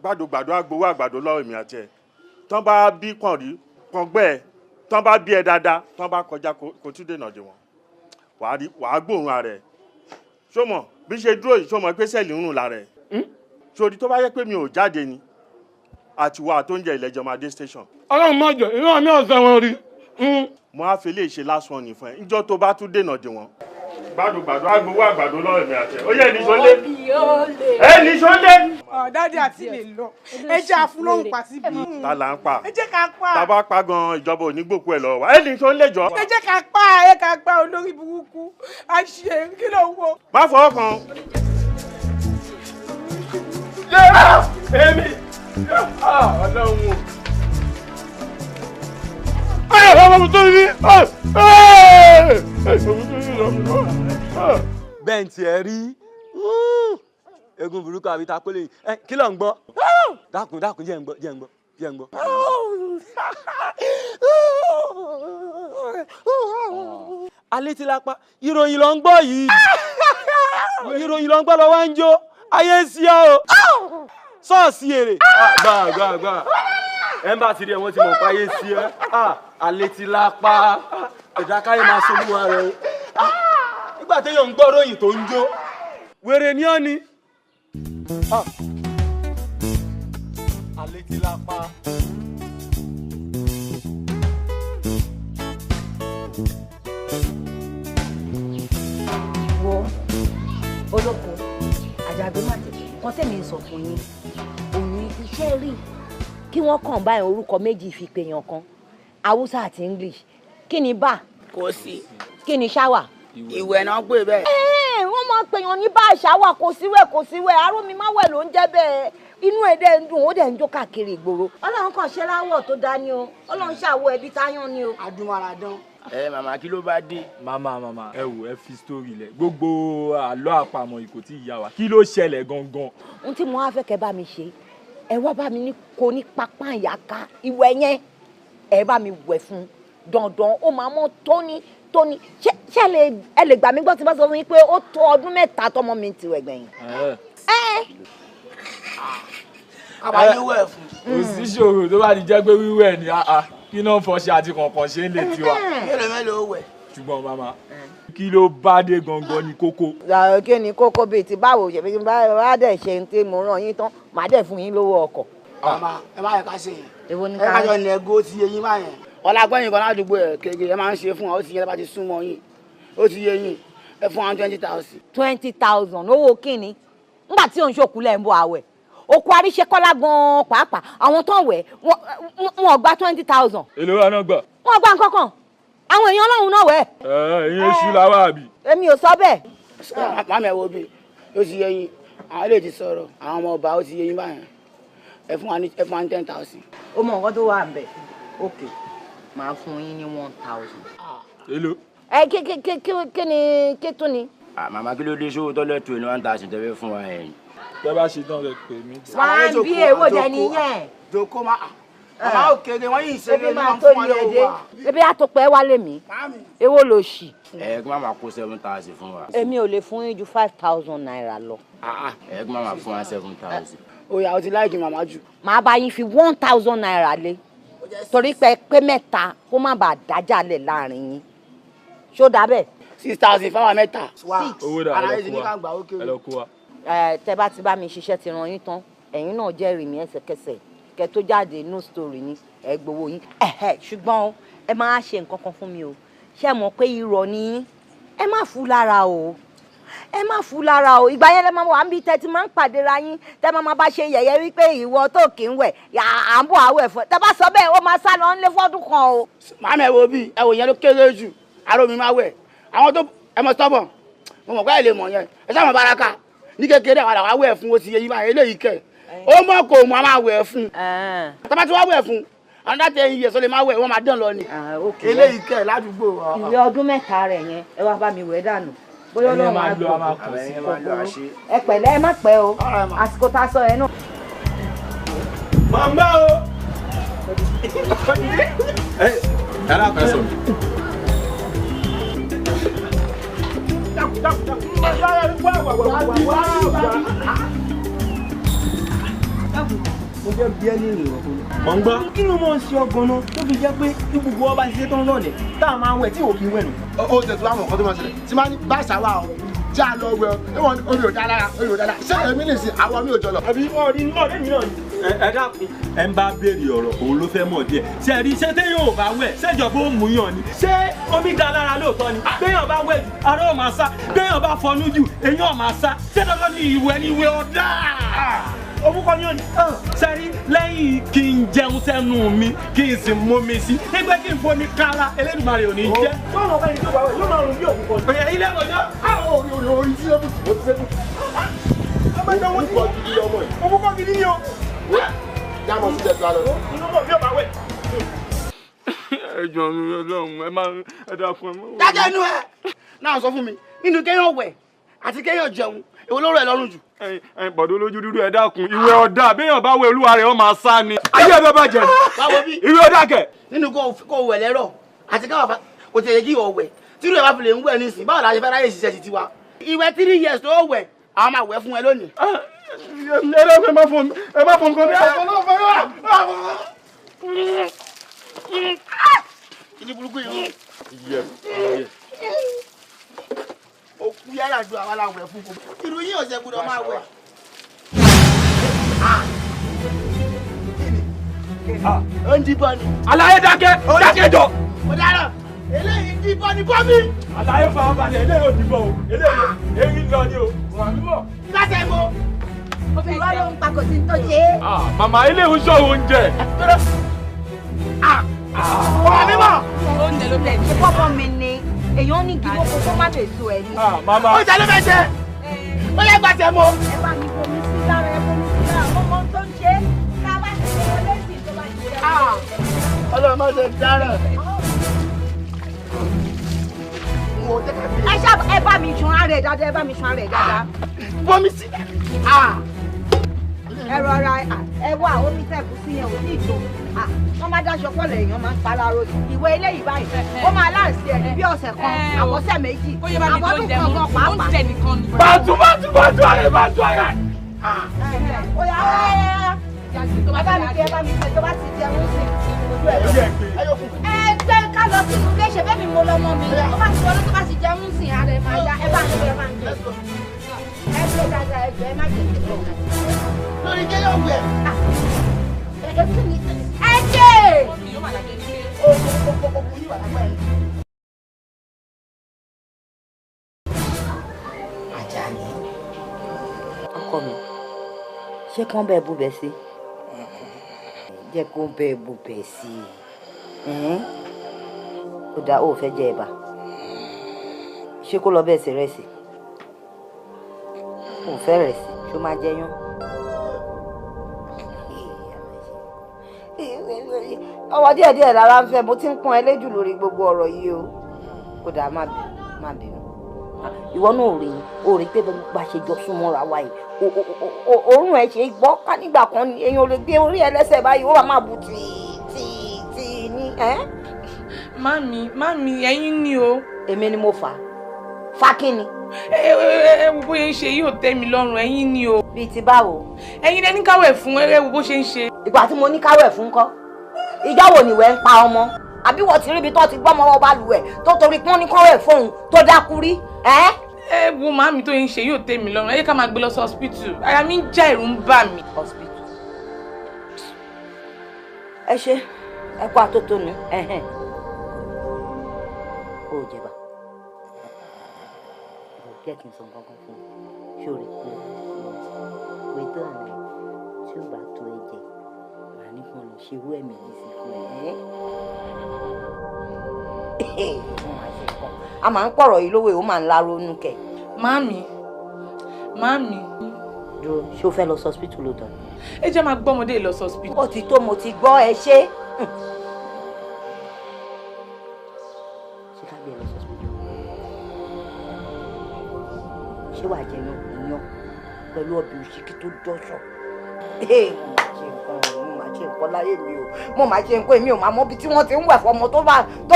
gbàdúgbàdú agbowó àgbàdo lọ́wọ́ èmi àti ẹ̀. Tán bá bí kàn rí, kàn gbẹ́ ẹ, tán bá bí ẹ dáadáa, tán bá kọjá kò tún dènà dè wọ́n. Wàá gbóòórùn ara ẹ̀. Ṣó mọ̀ bí ṣe dúró yìí, ṣó mọ̀ pé sẹ́ẹ̀lì ń rùn lára ẹ̀? Sórí tó bá yẹ pé mi ò jáde ni, àtiwọ́ àtóúnjẹ ìlẹ́jọ́ máa dé station. Ọlọ́run má jẹ́, iná mi ò sẹ́wọ̀n rí. Mo á fi lè ṣe last one fún ẹ, níjọ́ tó bá tún dènà dè wọ́n. Gbàdúgbàdú agbowó àgbàdo lọ́wọ́ èmi àti ẹ̀. Ó yẹ ẹni sọ́lé. Ẹni sọ́lé. Daddy àti lè lọ, ẹ jẹ́ àfúlóhùn pa síbí. Ta là ń pa? Ẹ jẹ́ ká pa. Ta bá pa gan-an ìjọba ò ní gbòkú ẹ̀ lọ́wọ́ wa. Ẹni sọ́lé jọ. Ẹ jẹ́ ká pa, ẹ ká pa olórí burúkú. Àṣẹ kí ló ń wo? Má fọwọ́ kan. Èmi! Ọlọ́run o. Ọmọ tó ní. Bẹ́ẹ̀ tí ẹ rí egun burúkú àbí takólé yìí kí ló ń gbọ́? Dákun dákun jẹ́ ń gbọ́ jẹ́ ń gbọ́ jẹ́ ń gbọ́. Alẹ́ ti lápá ìròyìn ló ń gbọ́ yìí, ìròyìn ló ń gbọ́ lọ wá ń jó, ayé ń sí ọ o, ṣọ́ọ̀ṣì èrè. Gbà gbà gbà ẹ ń bá ti rí ẹ wọ́n ti mọ̀ pé ayé sí ẹ, alẹ́ ti lápá ìdákáyé máa ṣolúwa rẹ o. Nígbà téèyàn ń gbọ́ ròyìn tó ń jó, wèrè ni ọ́ ni. Alẹ́ ti lápá. Wo olóko àjàgbé má tètè kan tẹ̀mí ń sọ fún yín òní iṣẹ́ rí kí wọ́n kàn báyìí orúkọ méjì fi pèèyàn kan, Haúsá àti English. Kí ni bá? Kò sí. Kí ni ṣáwà? Ìwẹ̀ náà pè bẹ́ẹ̀. Wọ́n máa pèèyàn ní bá ṣáwà, kò síwẹ̀ kò síwẹ̀, arómi má wẹ̀ ló ń jẹ́ bẹ́ẹ̀. Inú ẹ̀ dẹ̀ ń dùn, ó dẹ̀ ń jó káàkiri ìgboro. Ọlọ́run kàn ṣe láwọ̀ tó dá ní o, Ọlọ́run ṣàwọ̀ ẹbí táyán ní o. Adúmáradán. Ẹ màmá kí ló bá dé. Màmá màmá ẹ wò ẹ fi sítórì lẹ, gbogbo àlọ́ àpamọ̀ ìkò tí ìyá wa, kí ló ṣẹlẹ̀ gangan. Ohun tí mo wá fẹ́ kẹ́ bá mi ṣe, ẹ wá bá mi ní kò ní pápá ìyáká ìwẹ̀ yẹn, ẹ bá mi wẹ̀ fún dandan, ó máa mọ́ tóní tóní. Ṣé ẹ lè gbà mí gbọ́ tí bá sọ fún yín pé ó tó ọdún 3 tọmọ mi ti wẹ̀ gbẹ̀yìn. Àbáyé wẹ̀ fún. Kò sí ṣòro tó bá ti jẹ́ pé wíwẹ̀ ni kí náà fọṣẹ àti kọ̀ọ̀kan ṣe ń lè tiwa. Mélòó mélòó wẹ̀. Ṣùgbọ́n màmá kí ló bá dé gangan ni kókó. Kí ni kókó bíi ti báwo ṣe fi bá dẹ̀ ṣe tí mo rán yín tán, màá dẹ̀ fún yín lówó ọkọ̀. Màmá ẹ má yẹ ká ṣe yẹn. Èwo ni ká. Ẹ ká jọ nẹgó ti eyín báyẹn. Ọlágbẹ́yìn kan ládùúgbò ẹ̀ kéke ẹ máa ń ṣe fún wa, ó ti yẹ bá ti súnmọ́ yín, ó ti yé yín, ẹ fún wa 20,000. 20,000 owó kíni? Nígbà tí òun ṣòkú lẹ̀ ń bọ̀ àwẹ̀. Òkú àríṣekọ́lá gan-an pàápàá àwọn tó ń wẹ̀ wọ́n gba 20,000. Èló wa náà gbà. Wọ́n gba nǹkan kan, àwọn èèyàn Ọlọ́run náà wẹ̀. Ẹ ẹ̀yin èṣù làwọn àbí. Èmi ò sọ bẹ́ẹ̀. Màmá ẹ wo bí ó ti yé yín, àwọn ilé ti sọ̀rọ̀, àwọn ọmọ ọba ó ti yé yín báyẹn, ẹ fún wa ní 10,000. Ó mọ nǹkan tó wà ń bẹ̀, ok, màá fún yín ní 1,000. Èló. Ẹ kí ni kí tún ni. Màmá kí ló dé sówó tọ́lẹ̀tù ní 1,000 tẹ́fẹ́ fún wa yẹn. Tẹ́ bá ṣe tán lẹ pè mí. Wá ń bí èwo jẹ nìyẹn. Joko ma màmá òkèèrè wọn yìí ṣe lé ní wọn tó fún wa ní lówó ẹdẹ. wa. Ebi àtọpẹ wá lè mí. Èwo ló ṣì. Ẹ kí màmá kó 7,000 fún wa. Èmi ò lè fún yín ju 5,000 naira lọ. Ẹ kí màmá fún wa 7,000. Ó yá o ti láìkì màmá jù. Màá bá yín fi 1,000 naira lé. Torí pé pé mẹ́ta kó má bàa dájà lẹ̀ láàrin yín. Ṣó dà bẹ́ẹ̀? 6,000 fáwọn mẹ́ta. Owó dà ẹ lọ kó wa ẹ lọ kó wa. Tẹ́ bá ti bá mi ṣiṣẹ́ ti ran yín tán, ẹ̀yin náà jẹ́rìí mi ẹsẹ̀kẹsẹ̀, kẹ́ tó jáde no story ni ẹ gbowó yín. Ṣùgbọ́n ẹ máa ṣe nǹkan kan fún mi o, ṣé mọ̀ pé irọ́ ni yín, ẹ má fú lára o, ẹ má fú lára o. Ìgbà yẹn lẹ máa wà níbi tẹ́ ti máa ń pàdé ra yín, tẹ́ máa bá ṣe yẹ̀yẹ́ wípé ìwọ tó kì í wẹ̀ à ń bọ̀ àwẹ̀ fún ẹ, tẹ́ bá sọ bẹ́ẹ̀ ó máa sá lọ nílé fọ́dún kan o. Màmá ẹ wo bí ẹ wò yẹn ló kéré jù, aró mi máa wẹ̀, àwọn tó ẹ mọ stubborn, mo mọ̀ pé ẹ lè mọ̀ yẹn, ẹ sáà mọ̀ baraka ní kékeré àwọn àwọn awẹ́ fún, ó ti yẹ yín báyìí, eléyìí kẹ̀ ó mọ̀ kò mọ̀ a máa wẹ̀ fún, tọ́ba tí wọ́n wẹ̀ fún another 10 years ó lè máa wẹ̀, wọ́n máa dán lọ ni eléyìí kẹ̀ ládùúgbò. Ìwé ọdún 3 rẹ̀ yẹn ẹ wá bá mi wẹ̀ dànù, bóyá Ọlọ́run á gbọ́. Ẹ pẹ̀lẹ́, ẹ má pẹ́ o, àsìkò tá a sọ yẹn náà. Màmá o. Ẹ dára sọ. Mo fẹ́ bí ẹ ní ìrìn ọ̀gbọ́n. Mọ̀ ń gbọ́. Kí ló mọ̀ ń ṣe ọgbọ́n náà tó fi jẹ́ pé bí gbogbo ọba ṣiṣẹ́ tó ń rọ̀lẹ̀ tá a máa wẹ̀ tí òkè wẹ̀ nù. Ó tẹ̀sí wá mọ̀ nǹkan tó máa ṣẹlẹ̀ tí máa ní bá ṣàwà o tí a lọ wẹ̀ ọ́ omi ò dá lára omi ò dá lára ṣé èmi nìsín àwọn mi ò jọ lọ. Àbí ọ̀rí ọ̀rẹ́ mi náà ni. Ẹ dákun ẹ ń bá béèrè ọ̀rọ̀ òun ló fẹ́ mọ̀ díẹ̀. Ṣé rí ṣé téèyàn ò bá wẹ̀ ṣèjọba ó mú yàn ni? Ṣé omi da lára lóòótọ́ ni? Béèyàn bá wẹ̀ jù ara ò máa sá, béèyàn bá fọnú jù eyín ò máa sá. Ṣé dandan ni ìwẹ̀ ni ìwẹ̀ ọ̀dà? Orúkọ ni ó ní. Sẹ́rí lẹ́yìn kí n jẹun sẹ́nu mi kí n sì mú mi sí. Nígbà kí n fomi kára Elédùmarè ò ní jẹ́. Sọ́nà ọ̀gá yìí tó bá wẹ̀ yóò máa rùn bí òkú kan. Òye ilé ọjọ́. Àwọn orí orí orí tí ó bù tí ó ti sẹ́kù. Orúkọ gidi lọmọ yìí. Orúkọ gidi ni o. Jámọ̀ sí jẹ̀dú alọ́. Inú mọ̀ bí ọ̀bá wẹ̀. Ẹ jọ Ọlọ́run, ẹ má ẹ dákun ẹ má. Dákẹ́ inú ẹ náà, sọ fún mi, nínú kéèyàn wẹ̀ àti kéèyàn jẹun, èwo ló rọ̀ ẹ́ lọ́rùn jù? Ẹ̀yin bọ̀dọ̀ olójú dúdú, ẹ dákun, ìwé ọ̀dà béèyàn bá wẹ olúwa rẹ̀ ó máa sá ni. Ayé ẹ bá bàjẹ́. Báwo bí? Ìwé ọ̀dà kẹ̀. Nínú kó wẹ̀ lẹ́rọ̀ àti káwọn kò tẹ̀lé kí ìwọ wẹ̀, tí irú ẹ̀ bá fi lè ń wẹ̀ nísìn, báwo la ṣe fẹ́ ráyè ṣiṣẹ́ ti tiwa? Ìwẹ̀ 3 years tó wẹ̀, àwọn máa wẹ̀ fún ẹ lónìí. Ẹ dákun, ẹ má fún ẹ, má fún nǹkan bí. Kí ni burúkú yìí? Òkú yàrá ju àwa la wẹ̀ fún kò. Irú yín ọ̀sẹ̀ gbọ́dọ̀ máa wẹ̀. Ó ń díbọn ni. Aláyé, dákẹ́, dákẹ́ jọ. Mo dára, eléyìí ń díbọn ni bọ́mí. Aláyé, fara balẹ̀, eléyìí ò díbọn o, eléyìí eyín lọ ni o. Láti mo. Irọ́ ló ń pa, kò sí ní tó ṣe é. Màmá, eléyìí ń sọ̀rọ̀ oúnjẹ. Ọmọ mi mọ̀. Oúnjẹ ló bẹ̀ ṣe bọ́bọ́ mi ni èèyàn ní kí lóko kó má lè so ẹ̀ ní. Màmá. Oúnjẹ ló fẹ́ jẹ. Ó yẹ gbàtẹ́ mo. Ẹ bá mi bomi sí lára, ẹ bomi sí lára, mo mọ ohun tó ń ṣe é. Tá a bá ti ṣe wọlé sí tó bá ti ṣe. Ọlọ́run má ṣe dára. Ẹ ṣá, ẹ bá mi sun ara ẹ dáadáa, ẹ bá mi sun ara ẹ dáadáa. Bomi sí. Ẹ rọra, ẹ wá omi tẹ̀kù sí yẹn ò ní ìtò. Wọ́n máa dáṣọ pọ̀lọ̀, èèyàn máa ń paláró ìwé eléyìí báyìí, ó máa láǹsí ẹ̀ ní bí ọ̀sẹ̀ kan, àbọ̀sẹ̀ 2, àbọ̀dún kan gan pàápàá. Bàtú bàtú bàtú àrẹ bàtú àrẹ. Ó yá, ó yá, ẹ bá mi gbé, ẹ bá mi gbé, tó bá ti jẹun sí ojú ẹ lọ. Ẹ gbé ká lọ sínú ilé, ṣe bẹ́ẹ̀ mi mo lọ́mọ mi, tó bá ti wọlé, tó bá ti jẹun sí, ara ẹ máa yá. Ẹ bá mi gbé, ẹ bá mi gbé, ẹ gbé dáadáa, ẹ gbé, ẹ má jẹ kí Lórí kéèyàn wẹ̀. Ẹ kí ni ẹ jẹ́. Àjàní, ọkọ mi, ṣé kán bẹ́ẹ̀ bú bẹ́ẹ̀ sí? Jẹ́ kó bẹ́ẹ̀ bú bẹ́ẹ̀ sí i. Ó dáa, ó fẹ́ jẹ ẹ̀bà, ṣé kó lọ bẹ́ẹ̀ sí rẹ̀sì? Ó fẹ́ rẹ̀sì, ṣó máa jẹyán? Ọwọ́ díẹ̀díẹ̀ lára ń fẹ́. Mo ti ń pọ́n ẹ léjù lórí gbogbo ọ̀rọ̀ yìí o. Ó dáa, má bínú, má bínú. Ìwọ náà rí o, rí pé bá ṣe jọ súnmọ́ra wa yìí, òórùn ẹ ṣe gbọ́ ká nígbà kan ni èèyàn ò lè gbé orí ẹ lẹ́sẹ̀ báyìí, ó wà máa bu tì tì tì ní. Mami, mami, ẹ̀yin ni o. Èmi ni mo fà á? Fa kí ni? Ẹ ẹ wo bóyá ń ṣe yóò tẹ́ mi lọ́rùn, ẹ̀yin ni o. Bíi ti báwo? Ẹ̀yin lẹni káwẹ̀ fún, ẹ wo bó ṣe ń ṣe. Ìgbà tí mo ní káwẹ̀ fún kọ́, ìjọ́ wo nìwẹ̀ ń pa ọmọ? Àbí wọ́n ti ríbi tó ti gbọ́mọ wọn bá lù ẹ̀ tó torí pọ́n ní kọ́wẹ̀ fóun tó dákú rí ẹ́? Ẹ wo màmí, tó ń ṣe yóò tẹ́ mi lọ́rùn, ẹ yẹ ká máa gbé lọ sí hospital, àyà mi ń já, ẹ̀rù ń bà mí. Hospital? Ẹ ṣe, ẹ kó àtótónu. Ẹhẹn, ó jẹba, jẹ́ kí n sọ nǹkan kan fún un. Ṣóòrè pé tó àná tí ó bá tó ẹ jẹ, màá ní kàn lọ ṣe irú ẹ̀mí yìí sí fún ẹ. A máa ń pọ̀rọ̀ yìí lówó, ó máa ń láronú kẹ̀. Màmí, màmí. Dúró, ṣé o fẹ́ lọ sí hospital lóòótọ́? Ẹ jẹ́ máa gbọ́ ọmọdé lọ sí hospital. Ó ti tó, mo ti gbọ́, ẹ ṣé. Ṣé ká gbé ẹ lọ sí hospital? Ṣé wàá jẹun iyán pẹ̀lú ọbẹ̀ òṣìkí tó dọ́ṣọ̀? Mo máa ṣe nǹkan láyé mi o, mo máa ṣe nǹkan. Èmi ò máa mọ ibi tí wọ́n ti ń wẹ̀ fọmọ tó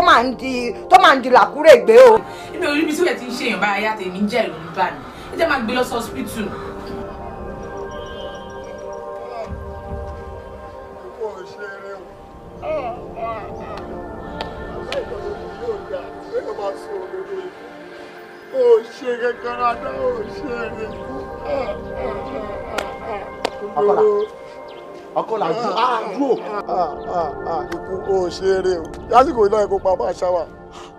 máa ń di, tó máa ń di làkúrègbé o. Ibi orí ibi tí wọ́n ti ń ṣe èèyàn báyà, tèmi ń jẹ́, ẹ̀rù ń bà mí, ẹ jẹ́ máa gbé lọ sí hospital. Ó ṣe kankan rárá, ó ṣe eré. Ọkọlá, ọkọlá, dúró. Ikú, ó ṣe eré o, lásìkò iná ẹ̀kọ́ pa bá aṣáwà.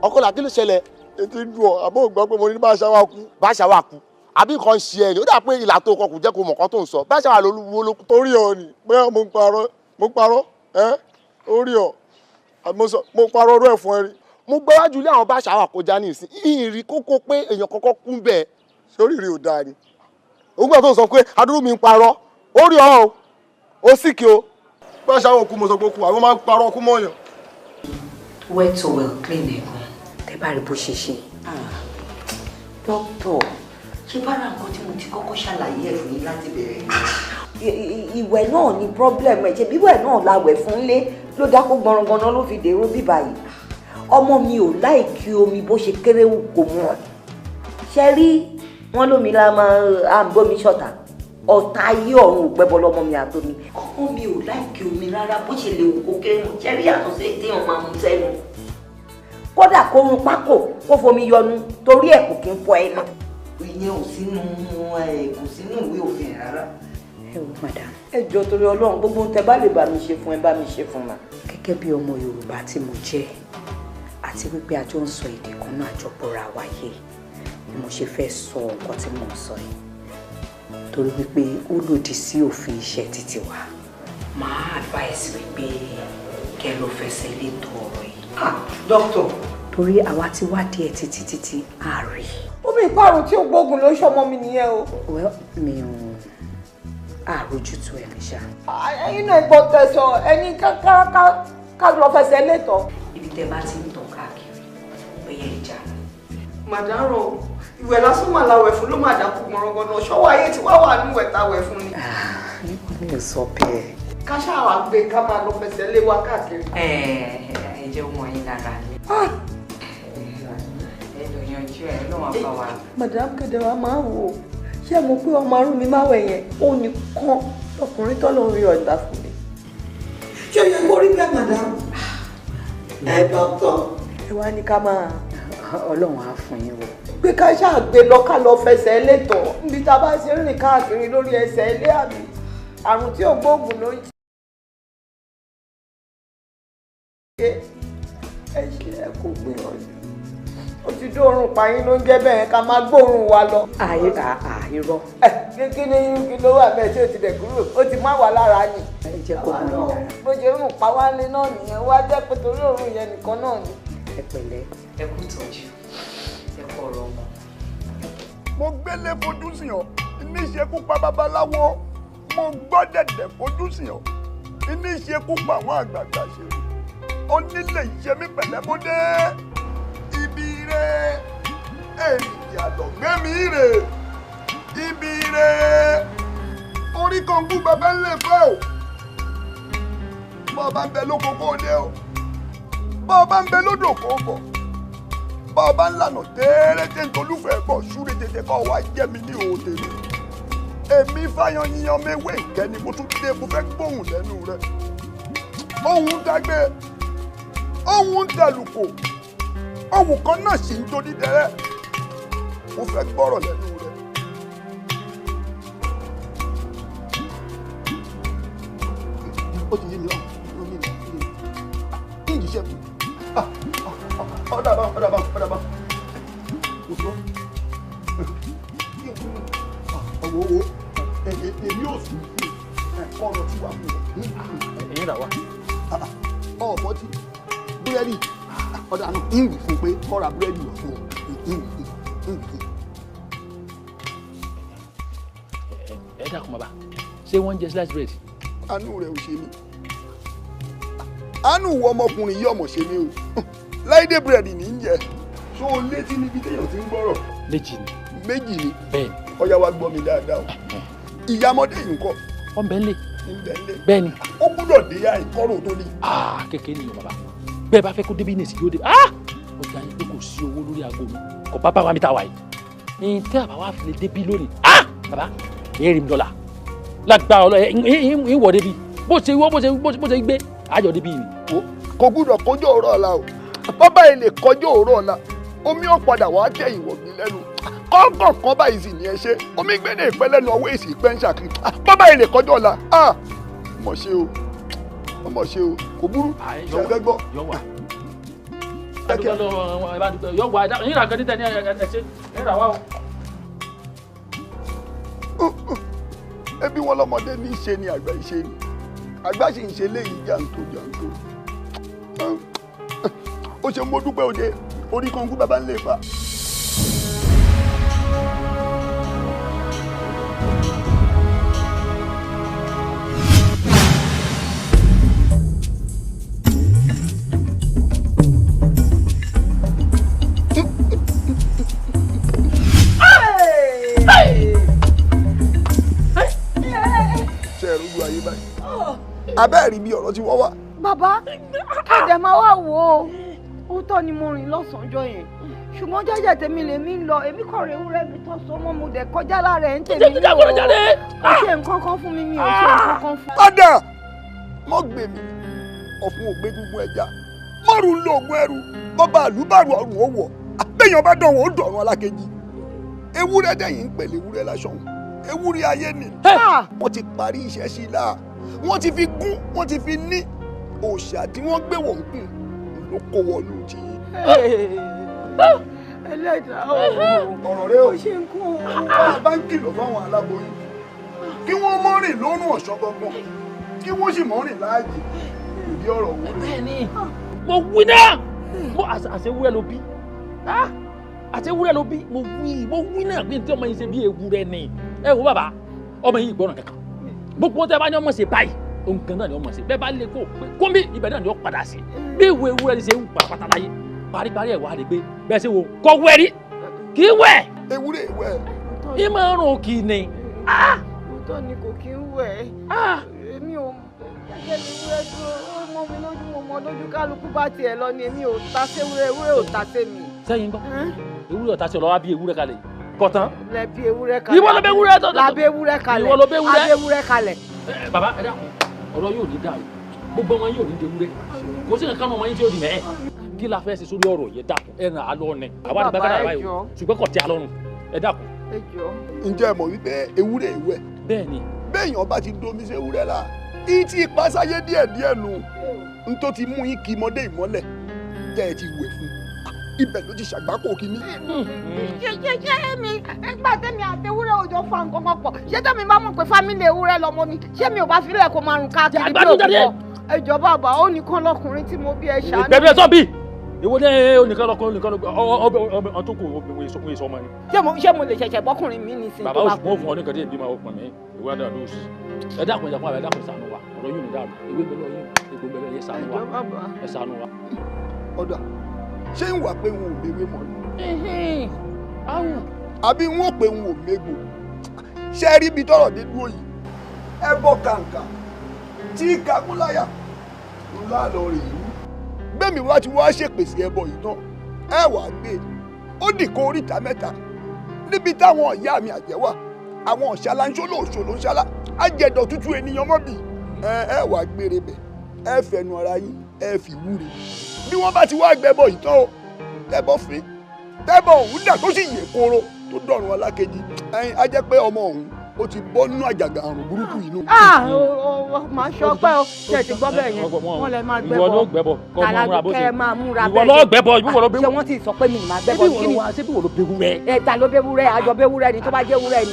Ọkọlá, kí ló ṣẹlẹ̀? Etí ń dùn ọ, àbó gbọ́ pé mo ní bá aṣáwà kú. Bá aṣáwà kú? Àbí nǹkan ṣe ẹ ni? Ó dà pé ìlà tó kọ kò jẹ́ kó mọ̀ kán tó ń sọ. Bá aṣáwà ló wó ló kú. Orí ọ ni bóyá mo ń parọ́, mo ń parọ́ ẹ, orí ọ, mo parọ́ ọdún ẹ̀ fún ẹ rí. Mo gbọ́wájú ilé àwọn bá aṣáwà kọjá ní ìsín, ìrì kókó pé èèyàn kọ́kọ́ kú bẹ́ẹ̀. Sórí rí ò dáa ni. Òun gbà tó sọ pé adúrú mi ń parọ́, ó rí ọ o, ó sì kí o. Bá aṣáwà kú, mo sọ pé kú, àwọn máa ń parọ́ kú mọ́yàn. Wet towel clean ẹ̀ gan. Tẹ́ bá rí bó ṣe ṣe. Dókítà, ṣé bára nǹkan tí mo ti kọ́kọ́ ṣàlàyé ẹ̀ fún yín láti bẹ̀rẹ̀ ìwẹ̀ náà ni problem ẹ̀. Ṣe bíwẹ̀ náà la wẹ̀ fún lé ló dákó gbọ̀nràngànà ló fi dèrò bíbá yìí. Ọmọ mi ò láìkí omi bó ṣe kéré wù kò mọ̀. Ṣe rí wọn lómi la máa à ń bómi ṣọ̀tá, ọ̀tá ayé ọ̀run ò gbẹ́bọ lọ́mọ mi àtomi. Ọmọ mi ò láìkí omi rárá bó ṣe lè wù kó kéré mọ̀. Ṣe rí yàtọ̀ sí èyí téèyàn máa mú sẹ́nu. Kódà kó run pákó kó fomi yọnu torí ẹ̀ kò kí ń fọ ẹnu. Ìyẹn ò sínú ẹ, kò sínú ìwé òfin rárá. Ẹ wo madam. Ẹ jọ̀ọ́ torí Ọlọ́run, gbogbo ohun tẹ́ bá lè bá mi ṣe fún ẹ, bá mi ṣe fún ma. Gẹ́gẹ́ bí ọmọ Yorùbá tí mo jẹ́ àti wípé a jọ ń sọ èdè kan náà, àjọpọ̀ra wáyé ni mo ṣe fẹ́ sọ nǹkan tí mò ń sọ yìí, torí wípé ó lòdì sí òfin iṣẹ́ títí wa. Màá advice wípé kẹ́ lọ fẹsẹ̀ létò ọ̀rọ̀ yìí. Dókítà. Torí àwa ti wádìí ẹ̀ títí títí àárí. Ó bí ìparun tí ò gbógun ló ń ṣọmọ mi nìyẹn o. Well, mi ò àrójútu ẹ̀ ní ṣá. Ẹ̀yin náà gbọ́ tẹ̀sán ẹni ká lọ fẹsẹ̀ létọ̀. Ibi tẹ́ bá ti ń tàn káàkiri bóyá ìjà. Màdàrọ̀, ìwẹ̀ lásán mà la wẹ̀ fún ló máa dákú gbọ̀nrọ̀gbọ̀nà ṣọ́wọ́ ayé tí wàá wà níwẹ̀ tá a wẹ̀ fún ni. Mi ò sọ bẹ́ẹ̀. Ká ṣáà wá gbé ká máa lọ fẹsẹ̀ lé wa káàkiri. Ẹ ẹ jẹ́ ọmọ yín lára ni. Ẹ lọ yanjú ẹ ló máa bá wa. Madam Kedera máa wò ó, ṣé mo pé ọmọ arún mi máa wẹ̀ yẹn, ó nìkan lọkùnrin tọ́lọ́ ń rí ọ̀dà fún mi. Ṣé o yẹ kó rí bẹ́ẹ̀ madam? Ẹ dọ́kítọ̀. Ẹ wá ní ká máa. Ọlọ́run á fún yín wò. Pé ká ṣáà gbé lọ ká lọ fẹsẹ̀ létọ̀ níbi tá a bá ṣe ń rìn káàkiri lórí ẹsẹ̀ ilé àmì àrùn tí ò gbóògùn ló ń ṣe. Ẹ ṣe ẹ kò gbìyànjú. Ó ti dóorùn payín ló ń jẹ́ bẹ́ẹ̀ ká máa gbóòórùn wa lọ. Àyè irọ́. Ẹ kí ni kí ló wà bẹ́ẹ̀ tí ó ti dẹ̀ kúrò, ó ti má wà lára ni. Ẹ jẹ́ kó mọ yín lára. Bó ṣe ń rùn pa wálé náà nìyẹn, wá jẹ́ pé torí òórùn yẹn nìkan náà ni. Ẹ pẹ̀lẹ́, ẹ kú ìtọ́jú, ẹ kú ọ̀rọ̀ ọmọ. Mo gbélé fojú sí ọ níṣekú pa babaláwo, mo gbọ́ dẹ̀dẹ̀ fojú sí ọ níṣekú pa àwọn àgbààgbà ṣe onílé ìṣe mi pẹ̀lẹ́ mo dé ibi rẹ èrìgì àlọ́gbẹ́mí rè ibi rẹ orí kọ̀ǹgù bàbá ń lè fẹ́ o, bọ́ ọ bá ń bẹ lóko kó o dé o, bọ́ ọ bá ń bẹ lódò kó o bọ̀, bọ́ ọ bá ń lànà tẹ́rẹ́tẹ́ ntolúfẹ́ bọ̀ súré tètè kọ́ wa jẹ́ mi ní òde mi. Èmi fáyan yíyan mewé ìkẹ́ni mo tún dé, mo fẹ́ gbóhùn lẹ́nu rẹ. Ohun dágbé, ohun dàlùkò, ohun kan náà sì ń torí dẹrẹ́. Mo fẹ́ gbọ́rọ̀ lẹ́nu rẹ. Ó ti yé mi lọ́wọ́, ó yé mi, kí n jíṣẹ́ fún ọ̀dà bá ọ̀dà bá ọ̀dà bá kò tó ọ̀wọ́ owó èmi ò sùn ẹ̀kọ́ ọ̀rọ̀ tí wà fún ọ. Ẹ̀yin rà wá. Ọ̀pọ̀ tí búrẹ́dì ọ̀dà náà ń wù fún pé kọ́ra búrẹ́dì wà fún ọ ń wù fún ń wù fún. Ẹ dákun bàbá, ṣé wọ́n ń jẹ slice bread? Àánú rẹ̀ ò ṣe mí, àánú wọ ọmọkùnrin yìí ọmọ ṣe mí o. Láìdé búrẹ́dì ní í jẹ. Ṣó o létí níbi téèyàn ti ń gbọ́rọ̀? Méjì ni. Méjì ni. Bẹ́ẹ̀ni. Ọ̀yá wa gbọ́ mi dáadáa o. Ìyá ọmọdé yìí ńkọ́? Wọ́n bẹ́ẹ̀ lé. Ń bẹ́ẹ̀ lé. Bẹ́ẹ̀ni. Ó gbúdọ̀ dé yá ìkọ́rò tó ní. Kékeré ni o bàbá. Bẹ́ẹ̀ bá fẹ́ kó débi ní ìsìn yóò dé. Ó dá yín pé kò sí owó lórí aago mi. Kò bá bá wa mi ta wà yìí. Ní tẹ́ àbá wa fi lè débi lónìí. Bàbá, èyí rí mi dọ́là. Lágbára ọlọ́ ẹ̀ ń wọ̀ débi. Bó ṣe wọ́ bó ṣe gbé àjọ débi ni. Kò gbúdọ̀ kọjú òórọ̀ ọ̀la o. Bàbá yìí lè kọjú òórọ̀ ọ̀la. Omi ó padà wá tẹ ìwọ̀gbìn lẹ́nu. Kọ́ńkọ̀ kan báyìí sì ní ẹ ṣe. Omi gbé ní ìpẹ́ lẹ́nu ọwọ́ èsì ìpẹ́ ń ṣàkí. Bàbá yìí lè kọjú ọ̀la. Mọ̀ ṣe o. Mọ̀ ṣe o. Kò burú. Ṣé ẹ fẹ́ gbọ́? Ẹbí wọn lọmọdé ní í ṣe ni àgbà ìṣe ni. Àgbà sì ń ṣe léyìí jàǹtò jàǹtò. Ó ṣe mo dúpẹ́ òde orí kan kú bàbá ń lè fa. Abẹ́ẹ̀rí bí ọ̀rọ̀ ti wọ́ wá. Bàbá, ẹ̀dẹ̀ máa wá wò ó. Òótọ́ ni mo rìn lọ́sàn-án yẹn. Ṣùgbọ́n jẹ́jẹ́ tèmi lèmi ń lọ, èmi kọ̀ rẹ̀ ewúrẹ́ mi tán so mọ́ mo dẹ̀ kọjá lára ẹ̀ ń tèmi ní o. Kò ṣe nǹkan kan fún mi, mi ò ṣe nǹkan kan fún. Padà! Mọ́ gbè mí, ọ̀fun ò gbé gbogbo ẹja. Mọ́rùn lo oògùn ẹrù, bọ́ba àlùbàrù ọ̀rùn ó wọ̀. Àbẹ̀yàn bá dán wọn ó dọ̀run alákejì. Ewúrẹ́ dẹ̀yìn ń pèlè ewúrẹ́ láṣọ. Ewúrẹ́ ayé ni. Wọ́n ti parí iṣẹ́ sí i láà. Wọ́n ti fi gún, wọ́n ti fi ní. Òòṣà tí wọ́n gbé wọ̀ ń kùn ló kó wọnú ti yín. Ẹlẹ́dàá ọ̀rọ̀ rẹ o. Ó ṣe ń kú o. Bá a bá ń kìlọ̀ fáwọn aláboyún kí wọ́n mọ́ rìn lórùn ọ̀ṣọ́ gbọ̀ngbọ̀n kí wọ́n sì mọ́ rìn láàyè ìdí ọ̀rọ̀ wò rè. Mo wí náà mo àṣewúrẹ́ ló bí, àṣewúrẹ́ ló bí, mo wí náà pé tí ọmọ yìí ṣe bí ewúrẹ́ ni. Ẹ wo bàbá, ọmọ yìí gbọ́ràn kankan, gbogbo tẹ bá ní ọmọ ṣe báyìí òun kan náà ni ọmọ ṣe bẹ́ẹ̀ bá lè kó kómi ibẹ̀ náà ni ó padà sí bí ìwé ewúrẹ́ ṣe ń pàpàtà láyé paríparí ẹ̀ wá rí pé bẹ́ẹ̀ ṣe wo kọ́ wẹ̀ rí kì í wẹ̀. Ewúrẹ́ wẹ̀. Ìmọ̀ ọ̀run kì í ni. Òótọ́ ni kò kí ń wẹ̀. Èmi ò jẹ́jẹ́ mi ewúrẹ́ dúró, ó mọ mi lójú, mo mọ lójú, kálukú bá tiẹ̀ lọ ni èmi ò ta séwúrẹ́, ewúrẹ́ ò ta sémi. Sẹ́yìn gbọ́, ewúrẹ́ ọ̀tá sí ọlọ́wà bí ewúrẹ́ kalẹ̀ kọ̀tán. Lẹ́bi ewúrẹ́ kalẹ̀. Ìwọ ló bẹ ewúrẹ́ tọ́. Làbí ewúrẹ́ kalẹ̀. Ìwọ ló bẹ ewúrẹ́. Àbí ewúrẹ́ kalẹ̀. Bàbá ẹ dákun, ọ̀rọ̀ yóò ní dàrú, gbogbo ọmọ yóò ní dewúrẹ́, kò sí nǹkan ọmọ yín tí ó di mẹ́ẹ̀. Kí la fẹ́ ṣe sórí ọ̀rọ̀ yẹn? Dákun, ẹ ràn á lọ ni àwa ti gbàgbára báyìí o, ṣùgbọ́n kò tẹ́ a lọ́rùn, ẹ dákun. Ǹjẹ́ ẹ mọ̀ wípé ewúrẹ́ ìwẹ̀? Bẹ́ẹ̀ni. Béèyàn bá ti domi sí ewúrẹ́ la, ìtì ìpasáyé díẹ̀díẹ̀ nù, n tó ti mú yín kí mọ́dé ìmọ́lẹ̀ tẹ́ ẹ ti wẹ̀ fún, ibẹ̀ ló ti ṣàgbákò kínní. Ṣé mi nígbà tẹ́mi àti ewúrẹ́ òjò fa nǹkan kan pọ̀, ṣé tẹ́mi bá mọ̀ pé fámílì ewúrẹ́ lọmọ mi, ṣé mi ò bá filẹ̀ kó máa rùn káàkiri bí òkú kọ? Ẹ jọ̀ọ́ bàbá, ó nìkan lọkùnrin tí mo bí, ẹ ṣàánú. Bẹ́ẹ̀ bẹ́ẹ̀ sọ bí ìwọ ní onìkan lọkùnrin onìkan lọkùnrin ọtún kò obìnrin èso ọmọ ni. Ṣé mo lè ṣẹ̀ṣẹ̀ bọ́kùnrin mi nísìnyí tó bá kú? Bàbá òṣùpọ̀ fún ọ ní nǹkan tí èbí máa pọ̀ mí ìwé àdá ló sì. Ẹ dákun ẹ̀dá fún wa, ẹ dákun ṣàánú wa, ọ̀rọ̀ yóò ní dàrú, ìwé ń bẹ lọ́yìn, egbò ń bẹ lọ́yìn, ṣàánú wa, ẹ ṣàánú wa. Ọ̀dà, ṣé ń wà pé n ò léwé mọ́ ni? Àbí n ò pé n ò mégbò? Ṣé rí ibi tọ́rọ̀ dé dúró yìí? Ẹ bọ́ kàǹkà tí kakúláyà ńlá lọ rè é. Bẹ́ẹ̀mi wá ti wá ṣèpèsè ẹbọ yìí tán, ẹ wàá gbé e ó dìkọ oríta mẹ́ta níbi táwọn ìyá mi àjẹ́ wà, àwọn ọ̀ṣálá ń ṣóló òṣòló ń ṣálá àjẹdọ̀ tútù ènìyàn mọ́bì. Ẹ wàá gbére bẹ̀, ẹ fẹnu ara yín, ẹ fi wúre. Bí wọ́n bá ti wá gbẹbọ yìí tán o, tẹ́bọ̀ fín tẹ́bọ̀ òun dà tó sì yè kóró tó dọ̀run alákejì, ẹyin á jẹ́ pé ọmọ òun ó ti bọ́ nínú àjàgà àrùn burúkú yìí nù. Màá ṣọpẹ́ o, ṣe ti gbọ́ bẹ́ẹ̀ yẹn, wọ́n lè máa gbẹ́bọ. Ìwọ ló gbẹ́bọ, kọ́ ọmọ múra bó ṣe. Kẹ́ ẹ máa múra Ìwọ ló gbẹ́bọ, ìwọ ló bẹ́ẹ̀. Ṣé wọ́n ti sọ pé mi máa gbẹ́bọ? Kí ni ṣé bí wọ́n ló bewúrẹ́? Ẹ ta ló bewúrẹ́, àjọ bewúrẹ́ ni, tó bá jẹ́ wúrẹ́ ni.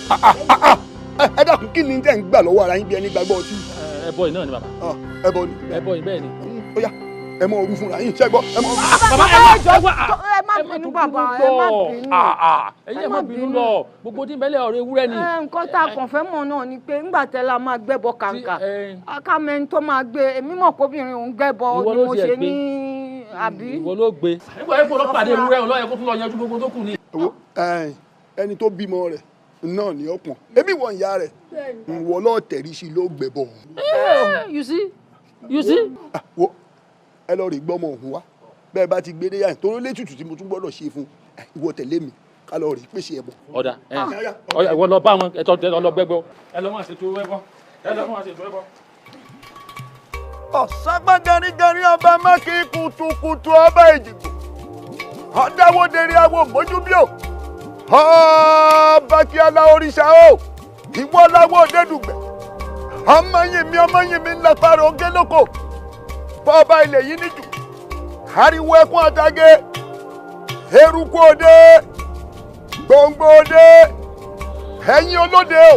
Ẹ dákun, kí ni tẹ́ ń gbà lọ́wọ́ ara yín bí ẹni gbàgbọ́ ọtí? Ẹbọ yìí náà ni bàbá. Ẹbọ ni. Ẹbọ yìí bẹ́ẹ̀ ni. Ó yá, ẹ mọ orú fúnra yín, ṣé gbọ́? Ẹ mọ orú. Bàbá ẹ má bínú, bàbá ẹ má bínú. Ẹ̀yin ẹ má bínú lọ, gbogbo tí ń bẹ́lẹ̀ ọ̀rọ̀ ewúrẹ́ ni. Nǹkan tá a kàn fẹ́ mọ̀ náà ni pé ńgbà tẹ́ la máa gbẹ́bọ kàǹkà, akámẹ́ni tó máa gbé, èmi mọ̀ kóbìnrin òun gbẹ́bọ ni mo ṣe ní àbí. Ìwọ ló gbé. Nígbà yẹn kó lọ pàdé ewúrẹ́ ọlọ́yẹ kó tún lọ yanjú gbogbo tó kù ni. Ẹni tó bímọ rẹ̀ náà ni ọ̀pọ̀n, ebi wọ̀ ìyá rẹ̀, ìwọ lọ́ọ̀ tẹ̀rí sí ló gbẹ́bọ. You see, you see. Wo ẹ lọ rè gbọ́mọ òun wá, bẹ́ẹ̀ bá ti gbé dé yáyìn torí létùtù tí mo tún gbọ́dọ̀ ṣe fún ìwọ tẹ̀lé mi ká lọ rè pèsè ẹbọ. Ọ̀dà ìwọ lọ bá wọn ẹtọ lọ gbẹgbọ. Ẹ lọ máa ṣètò ẹbọ, ẹ lọ máa ṣètò ẹbọ. Ọ̀ságbá garigari ọba mákì kutukutu ọba Èjìgbò, ọ̀dáwọ́dẹ̀rẹ̀ awo mójúbíò, ọba kí ala òrìṣà o, ìwọ láwọ òdẹ́dùgbẹ̀, ọmọ yìí mi ńlá parọ́ ogé lóko, bọ́ọ̀bá ilẹ̀ yìí níjù, ariwo ẹkún àtàgé, eruku òde, gbòǹgbò òde, ẹ̀yin olóde o,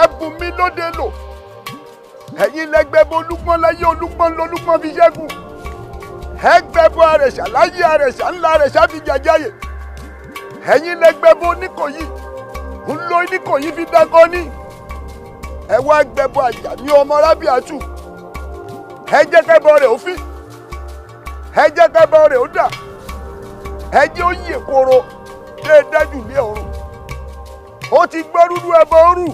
ẹ̀bùn mi lóde lò, ẹ̀yin lẹ́gbẹ̀bọ olúgbọ́n láyé olúgbọ́n lolúgbọ́n fi ṣẹ́gun, ẹgbẹ̀bọ àrẹ̀ṣà láyé àrẹ̀ṣà ńlá àrẹ̀ṣà fi jàjáyè, ẹ̀yin lẹ́gbẹ̀bọ oníkòyí ńlọ oníkòyí fi dákọ́ ní, ẹ wá gbẹ̀bọ Àjàní ọmọ Rábíàtù, ẹ jẹ́ kẹ́bọ rẹ̀ ó fín, ẹ jẹ́ kẹ́bọ rẹ̀ ó dà, ẹ jẹ́ ó yè koro dé dájú lé ọ̀run. Ó ti gbọ́ rúrú ẹbọ rú,